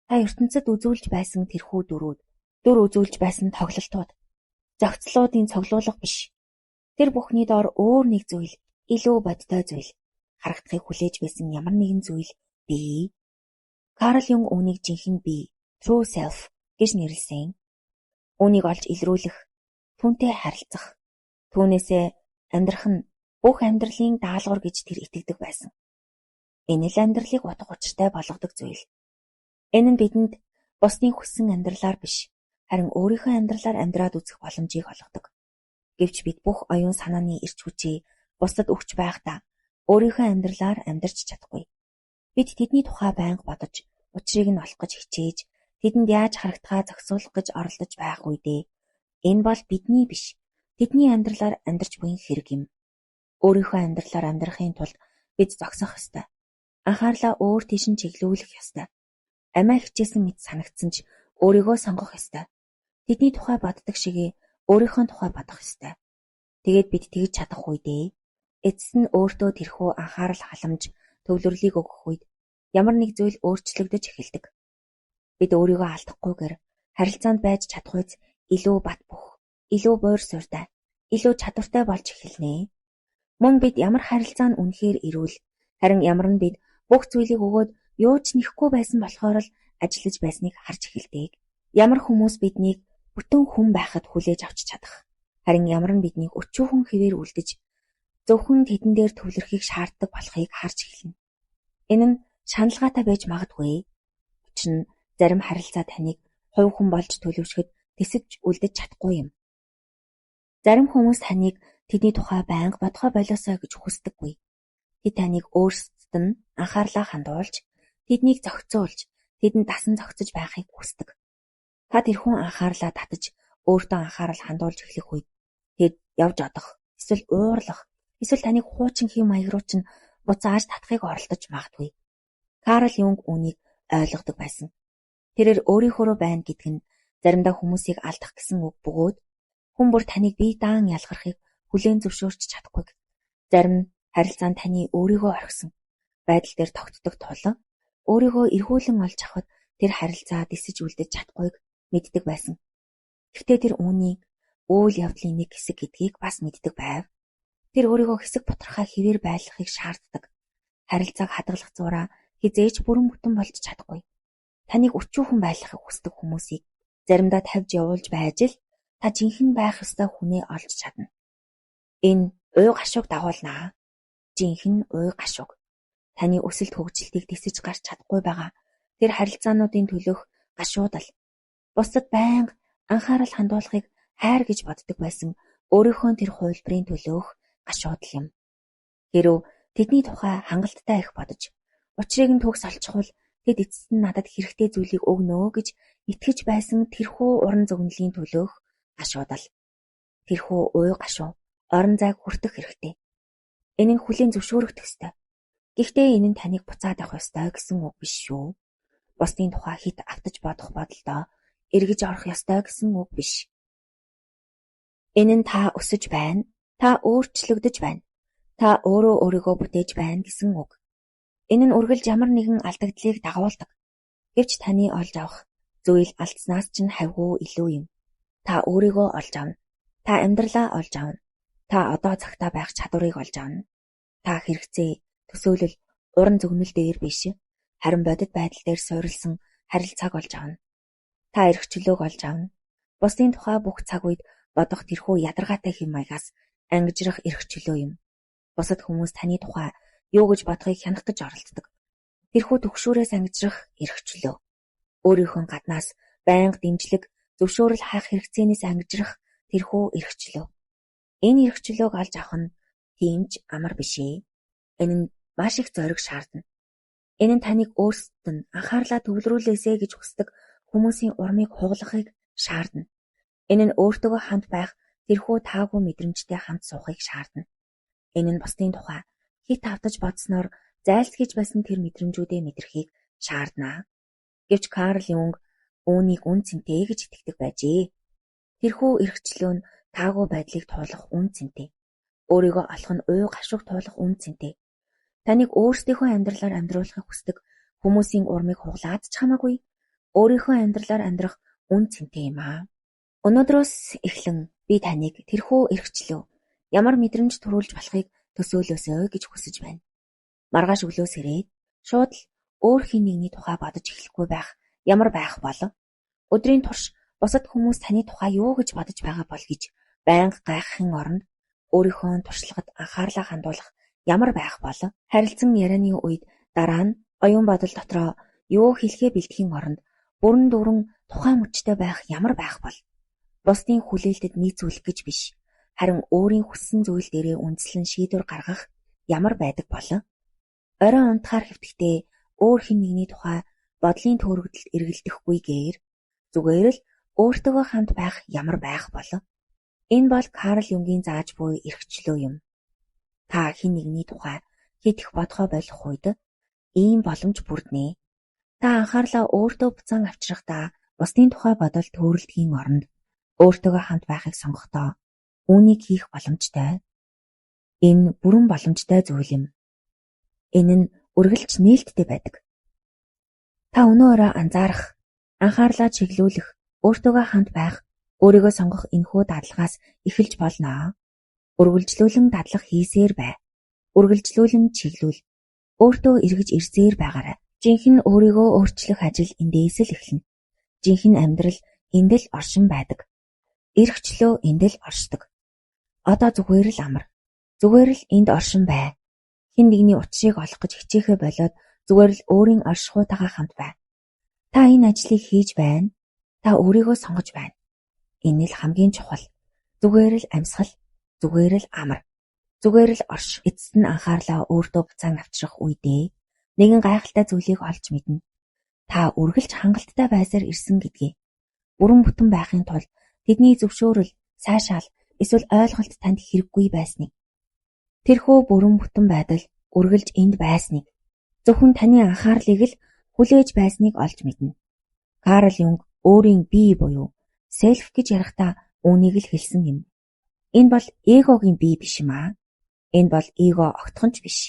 S1: Та ертөнцид үзүүлж байсан тэрхүү дүрүүд, дүр үзүүлж байсан тоглолтууд, зохицлуудын цоглуулга биш. Тэр бүхний дор өөр нэг зүйл, илүү бодитой зүйл, харагдахыг хүлээж байсан ямар нэгэн зүйл бий. Карл Юнг үүнийг жинхэнэ бие, true self гэж нэрлэсэн. Үүнийг олж илрүүлэх, түүнтэй харилцах, түүнээсээ амьдрах нь бүх амьдралын даалгавар гэж тэр итгэдэг байсан. Энэ л амьдралыг утга учиртай болгодог зүйл. Энэ нь бидэнд бусдын хүссэн амьдралаар биш, харин өөрийнхөө амьдралаар амьдраад үзэх боломжийг олгодог. Гэвч бид бүх оюун санааны эрч хүчээ бусдад өгч байхдаа өөрийнхөө амьдралаар амьдарч чадахгүй. Бид тэдний тухай байнга бодож, учрыг нь олох гэж хичээж, тэдэнд яаж харагдахаа зохицуулах гэж оролдож байх үедээ энэ бол бидний биш, тэдний амьдралаар амьдарч буй хэрэг юм. Өөрийнхөө амьдралаар амьдрахын тулд бид зогсох ёстой. Анхаарлаа өөр тийш нь чиглүүлэх ёстой. Амиа хичээсэн мэт санагдсан ч өөрийгөө сонгох ёстой. Тэдний тухай боддог шигээ өөрийнхөө тухай бодох ёстой. Тэгээд бид тэгж чадах үедээ эцэст нь өөртөө тэрхүү анхаарал халамж төвлөрлийг өгөх үед ямар нэг зүйл өөрчлөгдөж эхэлдэг. Бид өөрийгөө алдахгүйгээр харилцаанд байж чадахуйц илүү бат бөх, илүү буур суурьтай, илүү чадвартай болж эхэлнэ. Мөн бид ямар харилцаа нь үнэхээр эрүүл, харин ямар нь бид бүх зүйлийг өгөөд юу ч нэхгүй байсан болохоор л ажиллаж байсныг харж эхэлдэг. Ямар хүмүүс биднийг бүтэн хүн байхад хүлээж авч чадах, харин ямар нь биднийг өчүүхэн хэвээр үлдэж зөвхөн тэдэн дээр төвлөрөхийг шаарддаг болохыг харж эхэлнэ. Энэ нь шаналгаатай байж магадгүй. Учир нь зарим харилцаа таныг хувь хүн болж төлөвшөхөд тэсэж үлдэж чадахгүй юм. Зарим хүмүүс таныг тэдний тухай байнга бодгоо болиосой гэж хүсдэггүй. Тэд таныг өөрсдөд нь анхаарлаа хандуулж, тэднийг зохицуулж, тэдэнд дасан зохицож байхыг хүсдэг. Та тэрхүү анхаарлаа татаж, өөртөө анхаарал хандуулж эхлэх үед тэд явж одох, эсвэл уурлах, эсвэл таныг хуучин хэв маяг руу чинь буцааж татахыг оролдож магадгүй. Карл Юнг үүнийг ойлгодог байсан. Тэрээр өөрийнхөөрөө байна гэдэг нь заримдаа хүмүүсийг алдах гэсэн үг бөгөөд хүн бүр таныг бие даан ялгархыг хүлээн зөвшөөрч чадахгүй. Зарим харилцаанд таны өөрийгөө орхисон байдал дээр тогтдог тул өөрийгөө эргүүлэн олж авахад тэр харилцаа дисэж үлдэж чадахгүйг мэддэг байсан. Гэхдээ тэр үүнийг үйл явдлын нэг хэсэг гэдгийг бас мэддэг байв. Тэр өөрийгөө хэсэг бутархай хэвээр байлгахыг шаарддаг. Харилцааг хадгалах зуураа хэзээ ч бүрэн бүтэн болж чадахгүй. Таныг өчүүхэн байлгахыг хүсдэг хүмүүсийг заримдаа тавьж явуулж байж л та жинхэнэ байх ёстой хүнээ олж чадна. Энэ уй гашууг дагуулнаа. Жинхэнэ уй гашууг. Таны өсөлт хөгжилтийг тэсэж гарч чадахгүй байгаа тэр харилцаануудын төлөөх гашуудал. Бусдад байнга анхаарал хандуулахыг хайр гэж боддог байсан өөрийнхөө тэр хувилбарын төлөөх гашуудал юм. Хэрв тэдний тухай хангалттай их бодож, учрыг нь төгс олчихвол тэд эцэст нь надад хэрэгтэй зүйлийг өгнө гэж итгэж байсан тэрхүү уран зөгнөлийн төлөөх гашуудал. Тэрхүү уй гашуу орон зайг хүртэх хэрэгтэй. Энэ нь хүлээн зөвшөөрөгдөх ёстой. Гэхдээ энэ нь таныг буцаад авах ёстой гэсэн үг биш шүү. Бусдын тухай хэт автаж бодох бодолдоо эргэж орох ёстой гэсэн үг биш. Энэ нь та өсөж байна, та өөрчлөгдөж байна, та өөрөө өөрийгөө бүтээж байна гэсэн үг. Энэ нь үргэлж ямар нэгэн алдагдлыг дагуулдаг. Гэвч таны олж авах зүйл алдснаас чинь хавьгүй илүү юм. Та өөрийгөө олж авна. Та амьдралаа олж авна. Та одоо цагтаа байх чадварыг олж авна. Та хэрэгцээ, Төсөөлөл уран зөгнөл дээр биш, харин бодит байдал дээр суурилсан харилцааг олж авна. Та эрх чөлөөг олж авна. Бусдын тухай бүх цаг үед бодох тэрхүү ядаргаатай хэв маягаас ангижрах эрх чөлөө юм. Бусад хүмүүс таны тухай юу гэж бодохыг хянах гэж оролддог. Тэрхүү түгшүүрээс ангижрах эрх чөлөө. Өөрийнхөө гаднаас байнга дэмжлэг, зөвшөөрөл хайх хэрэгцээнээс ангижрах тэрхүү эрх чөлөө. Энэ эрх чөлөөг олж авах нь тийм ч амар биш ээ. Энэ нь маш их зориг шаардна. Энэ нь таныг өөрсдөд нь анхаарлаа төвлөрүүлээсэй гэж хүсдэг хүмүүсийн урмыг хугалахыг шаардна. Энэ нь өөртөөгөө хамт байх тэрхүү таагүй мэдрэмжтэй хамт суухыг шаардна. Энэ нь бусдын тухай хэт автаж бодсоноор зайлсхийж байсан тэр мэдрэмжүүдээ мэдрэхийг шаардна. Гэвч Карл Юнг үүнийг үнэ цэнтэй гэж итгэдэг байжээ. Тэрхүү эрх чөлөө нь таагүй байдлыг туулах үнэ цэнтэй. Өөрийгөө олох нь уй гашууг туулах үнэ цэнтэй. Таныг өөрсдийнхөө амьдралаар амьдруулахыг хүсдэг хүмүүсийн урмыг хугалаад ч хамаагүй өөрийнхөө амьдралаар амьдрах үнэ цэнтэй юм аа. Өнөөдрөөс эхлэн би таныг тэрхүү эрх чөлөө ямар мэдрэмж төрүүлж болохыг төсөөлөөсэй гэж хүсэж байна. Маргааш өглөө сэрээд шууд л өөр хэн нэгний тухай бодож эхлэхгүй байх ямар байх бол? Өдрийн турш бусад хүмүүс таны тухай юу гэж бодож байгаа бол гэж байнга гайхахын оронд өөрийнхөө туршлагад анхаарлаа хандуулах ямар байх бол? Харилцан ярианы үед дараа нь оюун бодол дотроо юу хэлэхээ бэлтгэхийн оронд бүрэн дүүрэн тухайн мөчтэй байх ямар байх бол? Бусдын хүлээлтэд нийцүүлэх гэж биш, харин өөрийн хүссэн зүйл дээрээ үндэслэн шийдвэр гаргах ямар байдаг бол? Оройн унтахаар хэвтэхдээ өөр хэн нэгний тухай бодлын төөрөгдөлд эргэлдэхгүйгээр зүгээр л өөртөөгөө хамт байх ямар байх бол? Энэ бол Карл Юнгийн зааж буй эрх чөлөө юм. Та хэн нэгний тухай хэт их бодохоо болох үед ийм боломж бүрднэ. Та анхаарлаа өөртөө буцаан авчрахдаа бусдын тухай бодол төөрөлдөхийн оронд өөртөөгөө хамт байхыг сонгохдоо үүнийг хийх боломжтой. Энэ бүрэн боломжтой зүйл юм. Энэ нь үргэлж нээлттэй байдаг. Та өнөө орой анзаарах, анхаарлаа чиглүүлэх, өөртөөгөө хамт байх, өөрийгөө сонгох энэхүү дадлагаас эхэлж болно. Үргэлжлүүлэн дадлаг хийсээр бай. Үргэлжлүүлэн чиглүүл. Өөртөө эргэж ирсээр байгаарай. Жинхэнэ өөрийгөө өөрчлөх ажил эндээс л эхэлнэ. Жинхэнэ амьдрал энд л оршин байдаг. Эрх чөлөө энд л оршдог. Одоо зүгээр л амар. Зүгээр л энд оршин бай. Хэн нэгний учрыг олох гэж хичээхээ болиод зүгээр л өөрийн оршихуйтайгаа хамт бай. Та энэ ажлыг хийж байна. Та өөрийгөө сонгож байна. Энэ л хамгийн чухал. Зүгээр л амьсгал, зүгээр л амар. Зүгээр л орш. Эцэст нь анхаарлаа өөртөө буцаан авчрах үедээ нэгэн гайхалтай зүйлийг олж мэднэ. Та үргэлж хангалттай байсаар ирсэн гэдгийг. Бүрэн бүтэн байхын тулд тэдний зөвшөөрөл, сайшаал эсвэл ойлголт танд хэрэггүй байсныг. Тэрхүү бүрэн бүтэн байдал үргэлж энд байсныг, зөвхөн таны анхаарлыг л хүлээж байсныг олж мэднэ. Карл Юнг өөрийн бие буюу self гэж ярихдаа үүнийг л хэлсэн юм. Энэ бол эгогийн бие биш юм аа. Энэ бол эго огтхон ч биш.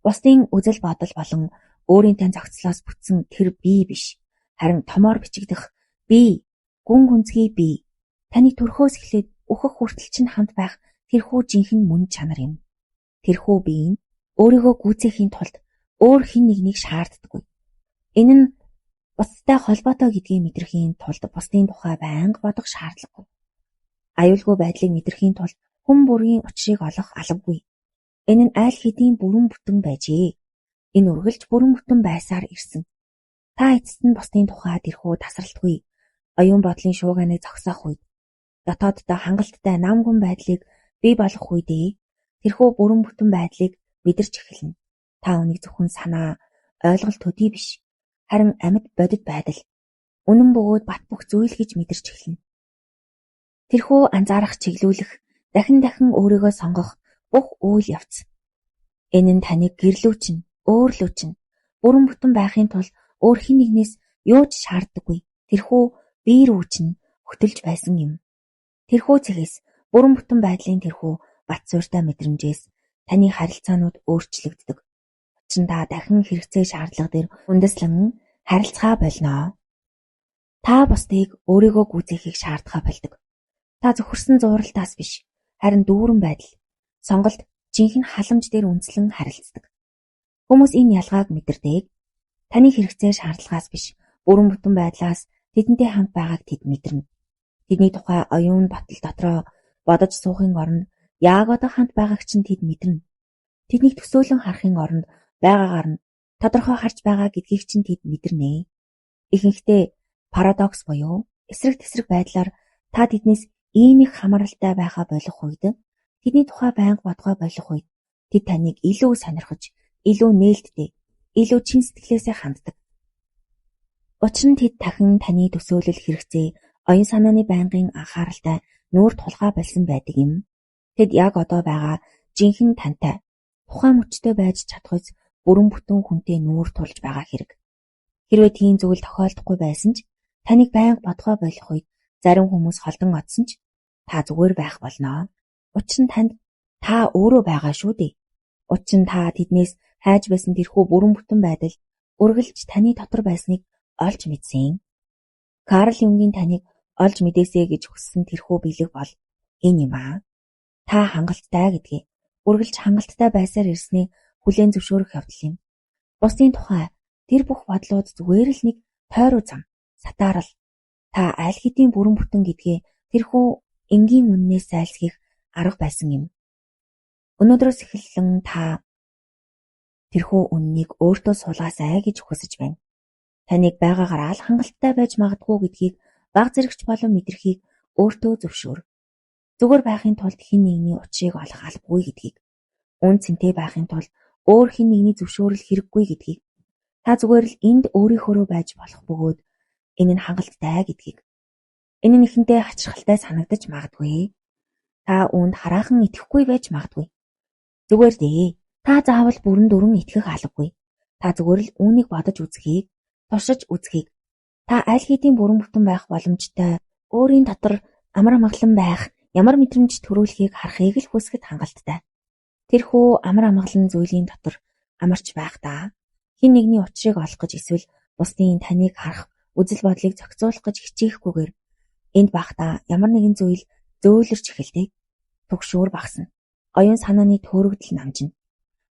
S1: Бусдын үзэл бодол болон өөрийн тань зохицлоос бүтсэн тэр бие биш. Харин томоор бичигдэх бие, гүн гүнзгий бие. Таны төрхөөс эхлээд өөхөх хүртэл чинь хамт байх тэрхүү жинхэнэ мөн чанар юм. Тэрхүү бие нь өөрийгөө гүйцээхийн тулд өөр хэн нэгнийг шаарддаггүй. Энэ нь бусадтай холбоотой гэдгийг мэдрэхийн тулд бусдын тухай байнга бодох шаардлагагүй. Аюулгүй байдлыг мэдрэхийн тулд хүн бүрийн учрыг олох албагүй. Энэ нь аль хэдийн бүрэн бүтэн байжээ. Энэ үргэлж бүрэн бүтэн байсаар ирсэн. Та эцэст нь бусдын тухай тэрхүү тасралтгүй оюун бодлын шууганыг зогсоох үед, дотооддоо хангалттай нам гүн байдлыг бий болгох үедээ тэрхүү бүрэн бүтэн байдлыг мэдэрч эхэлнэ. Та үүнийг зөвхөн санаа, ойлголт төдий биш, харин амьд бодит байдал, үнэн бөгөөд бат бөх зүйл гэж мэдэрч эхэлнэ. Тэрхүү анзаарах, чиглүүлэх, дахин дахин өөрийгөө сонгох бүх үйл явц. Энэ нь таныг гэрлүүчин, өөрлүүчин, бүрэн бүтэн байхын тулд өөр хэн нэгнээс юу ч шаарддаггүй. Тэрхүү бие рүү чинь хөтөлж байсан юм. Тэрхүү цэгээс бүрэн бүтэн байдлын тэрхүү бат суурьтай мэдрэмжээс таны харилцаанууд өөрчлөгддөг. Учир нь та дахин хэрэгцээ шаардлага дээр үндэслэн харилцахаа болно. Та бусдыг өөрийгөө гүйцээхийг шаардахаа больдог. Та зөвхөрсөн зууралтаас биш, харин дүүрэн байдал, сонголт, жинхэнэ халамж дээр үндэслэн харилцдаг. Хүмүүс энэ ялгааг мэдэрдэг. Таны хэрэгцээ шаардлагаас биш, бүрэн бүтэн байдлаас тэдэнтэй хамт байгааг тэд мэдэрнэ. Тэдний тухай оюун батал дотроо бодож суухын оронд яг одоо хамт байгааг чинь тэд мэдэрнэ. Тэднийг төсөөлөн харахын оронд байгаагаар нь тодорхой харж байгаа гэдгийг чинь тэд мэдэрнэ. Ихэнхдээ парадокс буюу эсрэг тэсрэг байдлаар та тэднээс ийм их хамааралтай байхаа болох үед, тэдний тухай байнга бодгоо болох үед тэд таныг илүү сонирхож, илүү нээлттэй, илүү чин сэтгэлээсээ ханддаг. Учир нь тэд дахин таны төсөөлөл хэрэгцээ, оюун санааны байнгын анхааралтай нүүр тулгаа болсон байдаг юм. Тэд яг одоо байгаа жинхэнэ тантай тухайн мөчтэй байж чадахуйц бүрэн бүтэн хүнтэй нүүр тулж байгаа хэрэг. Хэрвээ тийм зүйл тохиолдохгүй байсан ч таныг байнга бодгоо болох үед зарим хүмүүс холдон одсон ч та зүгээр байх болно. Учир нь танд та өөрөө байгаа шүү дээ. Учир нь та тэднээс хайж байсан тэрхүү бүрэн бүтэн байдал үргэлж таны дотор байсныг олж мэдсэн. Карл Юнгийн таныг олж мэдээсэй гэж хүссэн тэрхүү бэлэг бол энэ юм аа. Та хангалттай гэдгийг үргэлж хангалттай байсаар ирснийг хүлээн зөвшөөрөх явдал юм. Бусдын тухай тэр бүх бодлууд зүгээр л нэг тойруу зам, сатаарал. Та аль хэдийн бүрэн бүтэн гэдгээ тэрхүү энгийн үннээс зайлсхийх арга байсан юм. Өнөөдрөөс эхлэн та тэрхүү үннийг өөртөө сулгаасай гэж хүсэж байна. Таныг байгаагаараа л хангалттай байж магадгүй гэдгийг баг зэрэгч болон мэдрэхийг өөртөө зөвшөөр. Зүгээр байхын тулд хэн нэгний учрыг олох албагүй гэдгийг, үн цэнтэй байхын тулд өөр хэн нэгний зөвшөөрөл хэрэггүй гэдгийг, та зүгээр л энд өөрийнхөөрөө байж болох бөгөөд энэ нь хангалттай гэдгийг. Энэ нь эхэндээ хачирхалтай санагдаж магадгүй. Та үүнд хараахан итгэхгүй байж магадгүй. Зүгээр дээ. Та заавал бүрэн дүрэн итгэх албагүй. Та зүгээр л үүнийг бодож үзэхийг, туршиж үзэхийг, та аль хэдийн бүрэн бүтэн байх боломжтой, өөрийн дотор амар амгалан байх ямар мэдрэмж төрүүлэхийг харахыг л хүсэхэд хангалттай. Тэрхүү амар амгалан зүйлийн дотор амарч байхдаа хэн нэгний учрыг олох гэж эсвэл бусдын таныг харах үзэл бодлыг зохицуулах гэж хичээхгүйгээр энд байхдаа ямар нэгэн зүйл зөөлрч эхэлдэг. Түгшүүр багасна. Оюун санааны төөрөгдөл намжина.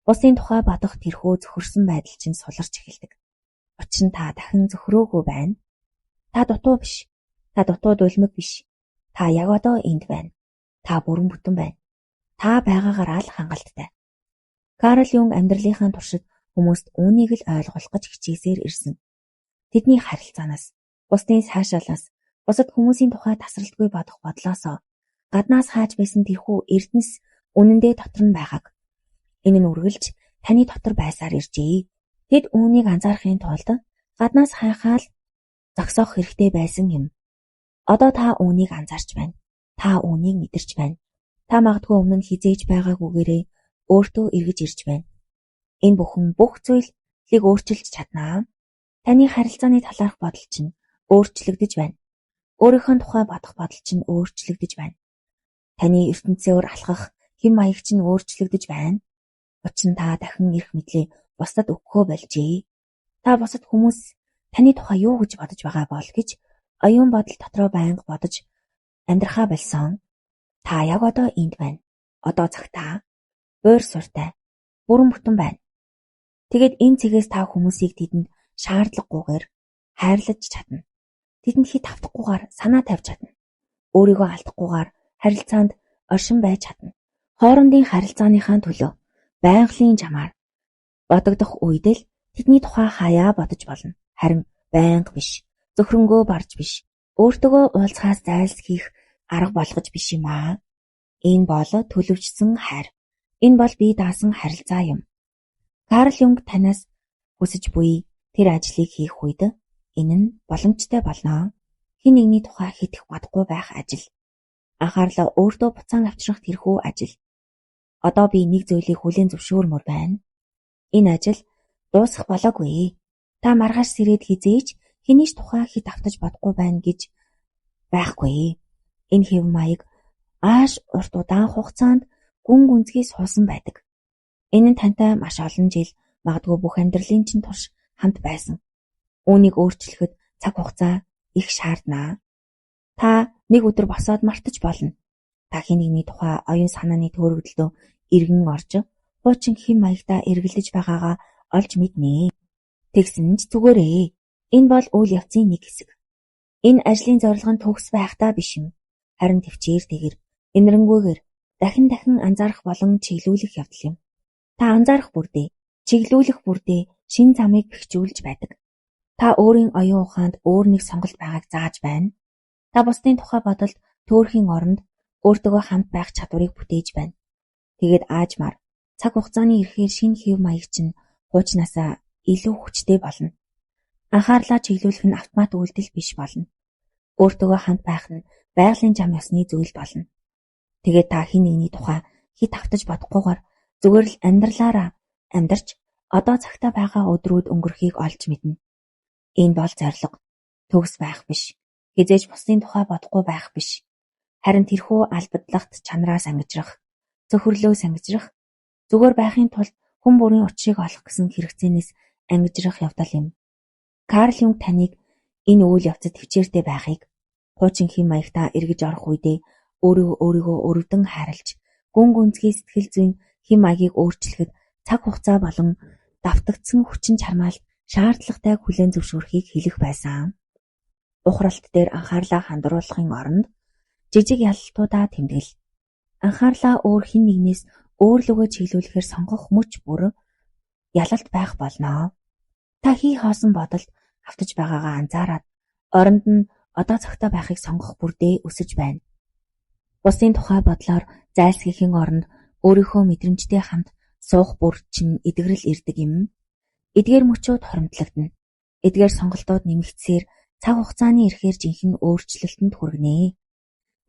S1: Бусдын тухай бодох тэрхүү зөхөрсөн байдал чинь суларч эхэлдэг. Учир нь та дахин зөхрөөгүй байна. Та дутуу биш. Та дутуу дулмиг биш. Та яг одоо энд байна. Та бүрэн бүтэн байна. Та байгаагаараа л хангалттай. Карл Юнг амьдралынхаа туршид хүмүүст үүнийг л ойлгуулах гэж хичээсээр ирсэн. Тэдний харилцаанаас, бусдын сайшаалаас, бусад хүмүүсийн тухай тасралтгүй бодох бодлоосоо гаднаас хааж байсан тэрхүү эрдэнэс үнэндээ дотор нь байгааг. Энэ нь үргэлж таны дотор байсаар иржээ. Тэд үүнийг анзаарахын тулд гаднаас хайхаа л зогсоох хэрэгтэй байсан юм. Одоо та үүнийг анзаарч байна. Та үүнийг мэдэрч байна. Та магадгүй өмнө нь хэзээ ч байгаагүйгээрээ өөртөө эргэж ирж байна. Энэ бүхэн бүх зүйлийг өөрчилж чадна. Таны харилцааны талаарх бодол чинь өөрчлөгдөж байна. Өөрийнхөө тухай бодох бодол чинь өөрчлөгдөж байна. Таны ертөнцөөр алхах хэв маяг чинь өөрчлөгдөж байна. Учир нь та дахин эрх мэдлээ бусдад өгөхөө болжээ. Та бусад хүмүүс таны тухай юу гэж бодож байгаа бол гэж оюун бодол дотроо байнга бодож амьдрахаа болсон. Та яг одоо энд байна. Одоо цагтаа буур суртай, бүрэн бүтэн байна. Тэгээд энэ цэгээс та хүмүүсийг тэдэнд шаардлагагүйгээр хайрлаж чадна. Тэдэнд хэт автахгүйгээр санаа тавьж чадна. Өөрийгөө алдахгүйгээр харилцаанд оршин байж чадна. Хоорондын харилцааныхаа төлөө байгалийн жамаар бодогдох үед л тэдний тухай хаяа бодож болно. Харин байнга биш, зөвхөрөнгөө барж биш, өөртөөгөө уулзахаас зайлсхийх арга болгож биш юм аа. Энэ бол төлөвчсөн хайр. Энэ бол бие даасан харилцаа юм. Карл Юнг танаас хүсэж буй тэр ажлыг хийх үед энэ нь боломжтой болно. Хэн нэгний тухай хэтэх бодохгүй байх ажил. Анхаарлаа өөртөө буцаан авчрах тэрхүү ажил. Одоо би нэг зүйлийг хүлээн зөвшөөрмөр байна. Энэ ажил дуусах болоогүй. Та маргааш сэрээд хэзээ ч хэний ч тухай хэт автаж бодохгүй байна гэж байхгүй. Энэ хэв маяг ааш урт удаан хугацаанд гүн гүнзгий суусан байдаг. Энэ нь тантай маш олон жил, магадгүй бүх амьдралын чинь турш хамт байсан. Үүнийг өөрчлөхөд цаг хугацаа их шаардна. Та нэг өдөр босоод мартаж болно. Та хэн нэгний тухай оюун санааны төөрөгдөлдөө эргэн орж, хуучин хэв маягтаа эргэлдэж байгаагаа олж мэднэ. Тэгсэн ч зүгээрээ. Энэ бол үйл явцын нэг хэсэг. Энэ ажлын зорилго нь төгс байхдаа биш юм. Харин төвчээртэйгээр, энэрэнгүйгээр дахин дахин анзаарах болон чиглүүлэх явдал юм. Та анзаарах бүрдээ, чиглүүлэх бүрдээ шинэ замыг бэхжүүлж байдаг. Та өөрийн оюун ухаанд өөр нэг сонголт байгааг зааж байна. Та бусдын тухай бодолд төөрхийн оронд өөртөөгөө хамт байх чадварыг бүтээж байна. Тэгээд аажмаар цаг хугацааны ирэхээр шинэ хэв маяг чинь хуучнаасаа илүү хүчтэй болно. Анхаарлаа чиглүүлэх нь автомат үйлдэл биш болно. Өөртөөгөө хамт байх нь байгалийн зам ёсны зүйл болно. Тэгээд та хэн нэгний тухай хэт автаж бодохгүйгээр зүгээр л амьдралаараа амьдарч одоо цагтаа байгаа өдрүүд өнгөрөхийг олж мэднэ. Энэ бол зорилго. Төгс байх биш. Хэзээ ч бусдын тухай бодохгүй байх биш. Харин тэрхүү албадлагт чанараас ангижрах, цөхрлөөс ангижрах, зүгээр байхын тулд хүн бүрийн учрыг олох гэсэн хэрэгцээнээс ангижрах явдал юм. Карл Юнг таныг энэ үйл явцад төвчээртэй байхыг, хуучин хэв маягтаа эргэж орох үедээ өөрөө өөрийгөө өрөвдөн хайрлаж, гүн гүнзгий сэтгэл зүйн хэв маягийг өөрчлөхөд цаг хугацаа болон давтагдсан хүчин чармайлт шаардлагатайг хүлээн зөвшөөрөхийг хэлэх байсан. Ухралт дээр анхаарлаа хандруулахын оронд жижиг ялалтуудаа тэмдэглэл. Анхаарлаа өөр хэн нэгнээс өөр лүүгээ чиглүүлэхээр сонгох мөч бүр ялалт байх болно. Та хий хоосон бодолд автаж байгаагаа анзаараад оронд нь одоо цагтаа байхыг сонгох бүрдээ өсөж байна. Бусдын тухай бодлоор зайлсхийхийн оронд өөрийнхөө мэдрэмжтэй хамт суух бүр чинь эдгэрэл ирдэг юм. Эдгээр мөчүүд хоримтлагдана. Эдгээр сонголтууд нэмэгдсээр цаг хугацааны ирэхээр жинхэнэ өөрчлөлтөнд хүргэнэ.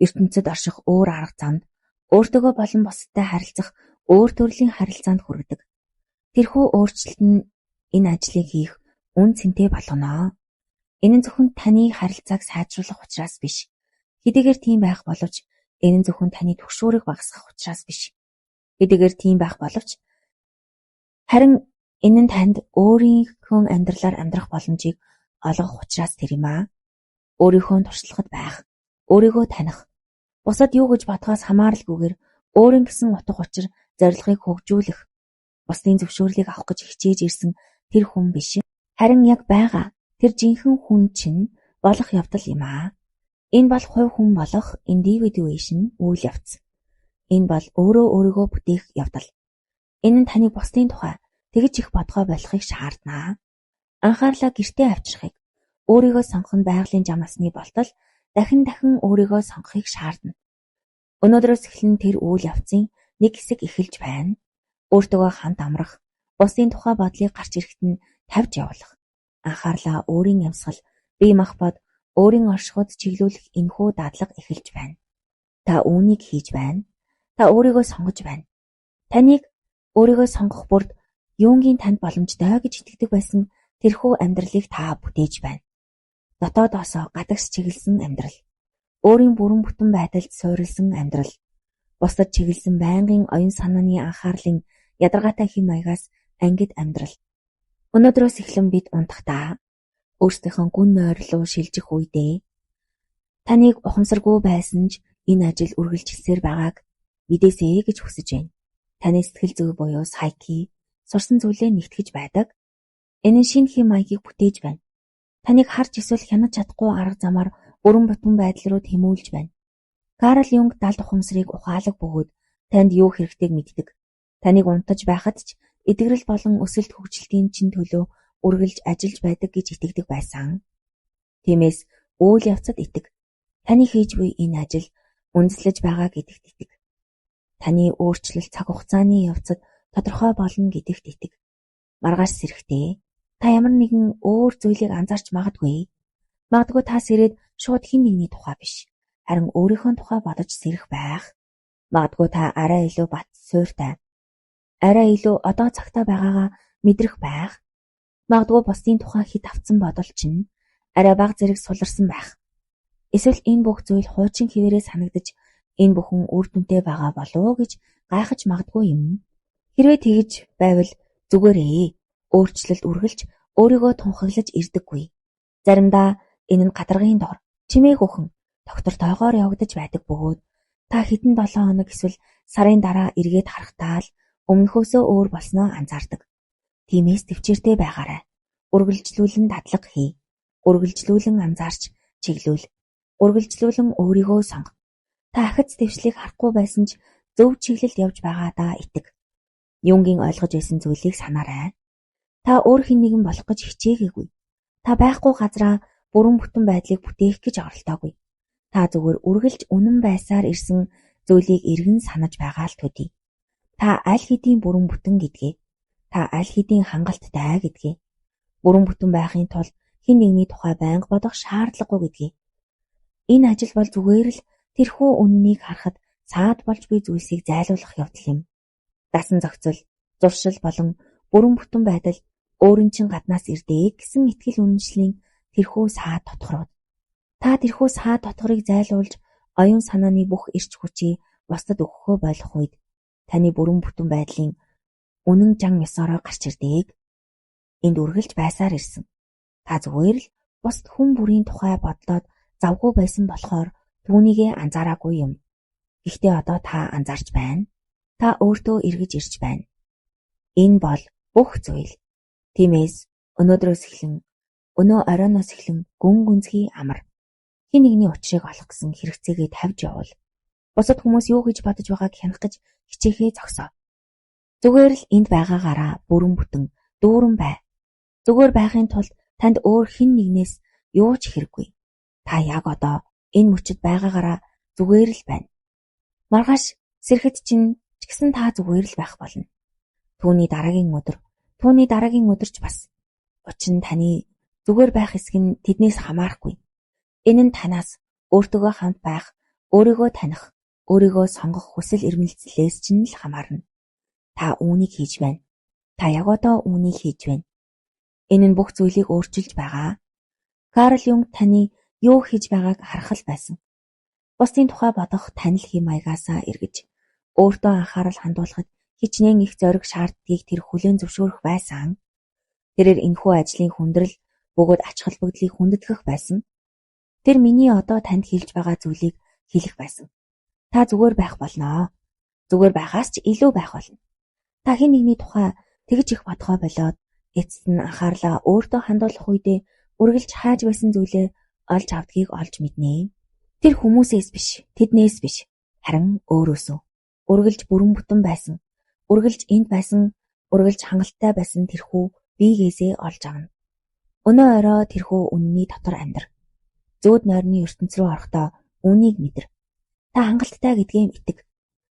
S1: ертөнцид орших өөр арга замд, өөртөөгөө болон бусадтай харилцах өөр төрлийн харилцаанд хүргэдэг. Тэрхүү өөрчлөлт нь энэ ажлыг хийх үн цэнтэй болгоно. Энэ нь зөвхөн таны харилцааг сайжруулах учраас биш. Хэдийгээр тийм байх боловч энэ нь зөвхөн таны түгшүүрийг багасгах учраас биш. Хэдийгээр тийм байх боловч харин энэ нь танд өөрийнхөө амьдралаар амьдрах боломжийг олгох учраас тэр юм аа. Өөрийнхөө туршлагад байх, өөрийгөө таних, бусад юу гэж бодохоос хамааралгүйгээр өөрийн гэсэн утга учир зорилгыг хөгжүүлэх, бусдын зөвшөөрлийг авах гэж хичээж ирсэн тэр хүн биш. Харин яг байгаа тэр жинхэнэ хүн чинь болох явдал юм аа. Энэ бол хувь хүн болох individuation үйл явц. Энэ бол өөрөө өөрийгөө бүтээх явдал. Энэ нь таныг бусдын тухай тэгж их бодгоо болохыг шаардна. Анхаарлаа гэртээ авчрахыг, өөрийгөө сонгох нь байгалийн жам асны болтол дахин дахин өөрийгөө сонгохыг шаардна. Өнөөдрөөс эхлэн тэр үйл явцын нэг хэсэг эхэлж байна. Өөртөөгөө хамт амрах, бусдын тухай бодлыг гарч ирэхэд нь тавьж явуулах. Анхаарлаа өөрийн амьсгал, бие махбод, өөрийн оршихуйд чиглүүлэх энэхүү дадлага эхэлж байна. Та үүнийг хийж байна. Та өөрийгөө сонгож байна. Таныг өөрийгөө сонгох бүрд Юнгийн танд боломжтой гэж итгэдэг байсан тэрхүү амьдралыг та бүтээж байна. Дотоодоосоо гадагш чиглэсэн амьдрал, өөрийн бүрэн бүтэн байдалд суурилсан амьдрал, бусдад чиглэсэн байнгын оюун санааны анхаарлын ядаргаатай хэв маягаас ангид амьдрал. Өнөөдрөөс эхлэн бид унтахдаа өөрсдийнхөө гүн нойр руу шилжих үедээ таныг ухамсаргүй байсан ч энэ ажил үргэлжилсээр байгааг мэдээсэй гэж хүсэж байна. Таны сэтгэл зүй буюу psyche сурсан зүйлээ нэгтгэж байдаг. Энэ нь шинэ хэв маягийг бүтээж байна. Таныг харж эсвэл хянаж чадахгүй арга замаар бүрэн бүтэн байдал руу тэмүүлж байна. Карл Юнг далд ухамсарыг ухаалаг бөгөөд танд юу хэрэгтэйг мэддэг. Таныг унтаж байхад ч эдгэрэл болон өсөлт хөгжилтийн чинь төлөө үргэлж ажиллаж байдаг гэж итгэдэг байсан. Тиймээс үйл явцад итэг. Таны хийж буй энэ ажил үндэслэж байгаа гэдэгт итэг. Таны өөрчлөлт цаг хугацааны явцад тодорхой болно гэдэгт итэг. Маргааш сэрэхдээ та ямар нэгэн өөр зүйлийг анзаарч магадгүй. Магадгүй та сэрээд шууд хэн нэгний тухай биш, харин өөрийнхөө тухай бодож сэрэх байх. Магадгүй та арай илүү бат суйртай, арай илүү одоо цагтаа байгаагаа мэдрэх байх. Магадгүй бусдын тухай хэт автсан бодол чинь арай бага зэрэг суларсан байх. Эсвэл энэ бүх зүйл хуучин хэвээрээ санагдаж энэ бүхэн үр дүнтэй байгаа болов уу гэж гайхаж магадгүй юм. Хэрвээ тэгж байвал зүгээрээ өөрчлөлт үргэлж өөрийгөө тунхаглаж ирдэггүй. Заримдаа энэ нь гадаргын дор чимээгүйхэн тогтортойгоор явагдаж байдаг бөгөөд та хэдэн 7 хоног эсвэл сарын дараа эргээд харахтаа л өмнөхөөсөө өөр болсноо анзаардаг. Тиймээс тэвчээртэй байгаарай. Үргэлжлүүлэн дадлага хий. Үргэлжлүүлэн анзаарч чиглүүл. Үргэлжлүүлэн өөрийгөө сонго. Та ахиц дэвшлийг харахгүй байсан ч зөв чиглэлд явж байгаадаа итэг. Юнгийн ойлгож байсан зүйлийг санаарай. Та өөр хэн нэгэн болох гэж хичээгээгүй. Та байхгүй газраа бүрэн бүтэн байдлыг бүтээх гэж оролдоогүй. Та зүгээр үргэлж үнэн байсаар ирсэн зүйлийг эргэн санаж байгаа л төдий. Та аль хэдийн бүрэн бүтэн гэдгээ. Та аль хэдийн хангалттай гэдгээ. Бүрэн бүтэн байхын тулд хэн нэгний тухай байнга бодох шаардлагагүй гэдгээ. Энэ ажил бол зүгээр л тэрхүү үнэнийг харахад саад болж буй зүйлсийг зайлуулах явдал юм. Дасан зохицол, зуршил болон бүрэн бүтэн байдал өөрийн чинь гаднаас ирдэг гэсэн итгэл үнэмшлийн тэрхүү саад дотгорууд. Та тэрхүү саад дотгорыг зайлуулж оюун санааны бүх эрч хүчийг бусдад өгөхөө болох үед таны бүрэн бүтэн байдлын үнэн жан ёсоороо гарч ирдэг. Энд үргэлж байсаар ирсэн. Та зүгээр л бусад хүн бүрийн тухай бодлоод завгүй байсан болохоор түүнийгээ анзаараагүй юм. Гэхдээ одоо та анзаарч байна. Та өөртөө эргэж ирж байна. Энэ бол бүх зүйл. Тиймээс өнөөдрөөс эхлэн, өнөө оройноос эхлэн гүн гүнзгий амар. Хэн нэгний учрыг олох гэсэн хэрэгцээгээ тавьж явуул. Бусад хүмүүс юу гэж бодож байгааг хянах гэж хичээхээ зогсоо. Зүгээр л энд байгаагаараа бүрэн бүтэн дүүрэн бай. Зүгээр байхын тулд танд өөр хэн нэгнээс юу ч хэрэггүй. Та яг одоо энэ мөчид байгаагаараа зүгээр л байна. Маргааш сэрэхэд чинь ч гэсэн та зүгээр л байх болно. Түүний дараагийн өдөр, түүний дараагийн өдөр ч бас. Учир нь таны зүгээр байх хэсэг нь тэднээс хамаарахгүй. Энэ нь танаас өөртөөгөө хамт байх, өөрийгөө таних, өөрийгөө сонгох хүсэл эрмэлзлээс чинь л хамаарна. Та үүнийг хийж байна. Та яг одоо үүнийг хийж байна. Энэ нь бүх зүйлийг өөрчилж байгаа. Карл Юнг таны юу хийж байгааг харах л байсан. Бусдын тухай бодох танил хэв маягаасаа эргэж өөртөө анхаарал хандуулахад хичнээн их зориг шаарддгийг тэр хүлээн зөвшөөрөх байсан. Тэрээр энэхүү ажлын хүндрэл бөгөөд ач холбогдлыг хүндэтгэх байсан. Тэр миний одоо танд хэлж байгаа зүйлийг хэлэх байсан. Та зүгээр байх болно. Зүгээр байхаас ч илүү байх болно. Та хэн нэгний тухай тэгж их бодгоо болоод эцэст нь анхаарлаа өөртөө хандуулах үедээ үргэлж хайж байсан зүйлээ олж авдгийг олж мэднэ. Тэр хүмүүсээс биш, тэднээс биш, харин өөрөөсөө. Үргэлж бүрэн бүтэн байсан, үргэлж энд байсан, үргэлж хангалттай байсан тэрхүү биегээсээ олж авна. Өнөө орой тэрхүү үнэний дотор амьдр. Зүүд нойрны ертөнц рүү орохдоо үүнийг мэдэр. Та хангалттай гэдгээ итэг.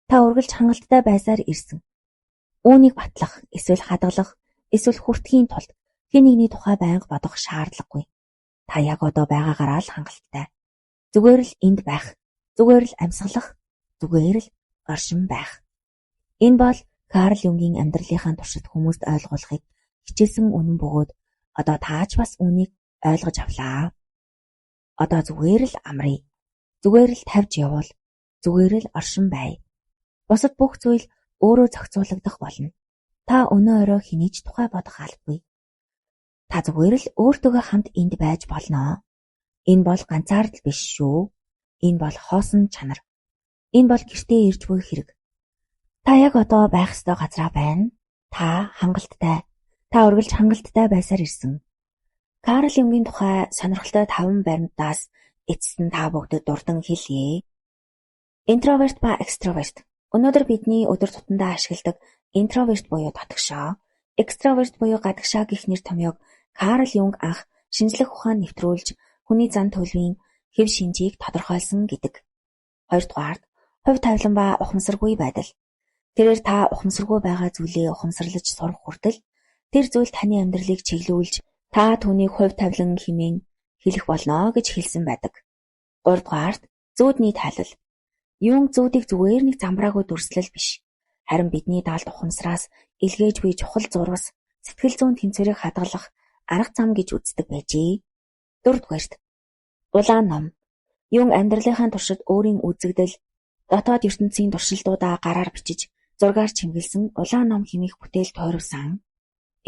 S1: Та үргэлж хангалттай байсаар ирсэн. Үүнийг батлах, эсвэл хадгалах, эсвэл хүртэхийн тулд хэн нэгний тухай байнга бодох шаардлагагүй. Та яг одоо байгаагаараа л хангалттай. Зүгээр л энд байх, зүгээр л амьсгалах, зүгээр л оршин байх. Энэ бол Карл Юнгийн амьдралынхаа туршид хүмүүст ойлгуулахыг хичээсэн үнэн бөгөөд одоо таач бас үүнийг ойлгож авлаа. Одоо зүгээр л амрая. Зүгээр л тавьж явуул. Зүгээр л оршин бай. Бусад бүх зүйл өөрөө зохицуулагдах болно. Та өнөө орой хэний ч тухай бодох албагүй. Та зүгээр л өөртөөгөө хамт энд байж болно. Энэ бол ганцаардал биш шүү. Энэ бол хоосон чанар. Энэ бол гэртээ ирж буй хэрэг. Та яг одоо байх ёстой газраа байна. Та хангалттай. Та үргэлж хангалттай байсаар ирсэн. Карл Юнгийн тухай сонирхолтой 5 баримтаас эцэст нь та бүгдэд дурдан хэлье. Интроверт ба экстраверт. Өнөөдөр бидний өдөр тутамдаа ашигладаг интроверт буюу дотгошоо, экстраверт буюу гадагшаа гэх нэр томьёог Карл Юнг анх шинжлэх ухаанд нэвтрүүлж хүний зан төлөвийн хэв шинжийг тодорхойлсон гэдэг. Хоёрдугаарт, хувь тавилан ба ухамсаргүй байдал. Тэрээр та ухамсаргүй байгаа зүйлээ ухамсарлаж сурах хүртэл тэр зүйл таны амьдралыг чиглүүлж та түүнийг хувь тавилан хэмээн хэлэх болно гэж хэлсэн байдаг. Гуравдугаарт, зүүдний тайлал. Юнг зүүдийг зүгээр нэг замбраагүй дүрслэл биш. Харин бидний далд ухамсараас илгээж буй чухал зурвас, сэтгэл зүйн тэнцвэрийг хадгалах арга зам гэж үздэг байжээ. Дөрөвдүгээрт, улаан ном. Юнг амьдралынхаа туршид өөрийн үзэгдэл, дотоод ертөнцийн туршилтуудаа гараар бичиж, зургаар чимэглэсэн улаан ном хэмээх бүтээл тойруулсан.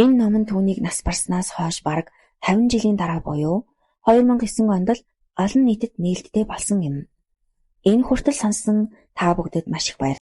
S1: Энэ ном нь түүнийг нас барснаас хойш бараг 50 жилийн дараа буюу 2009 онд л олон нийтэд нээлттэй болсон юм. Энэ хүртэл сонссон та бүгдэд маш их баярлалаа.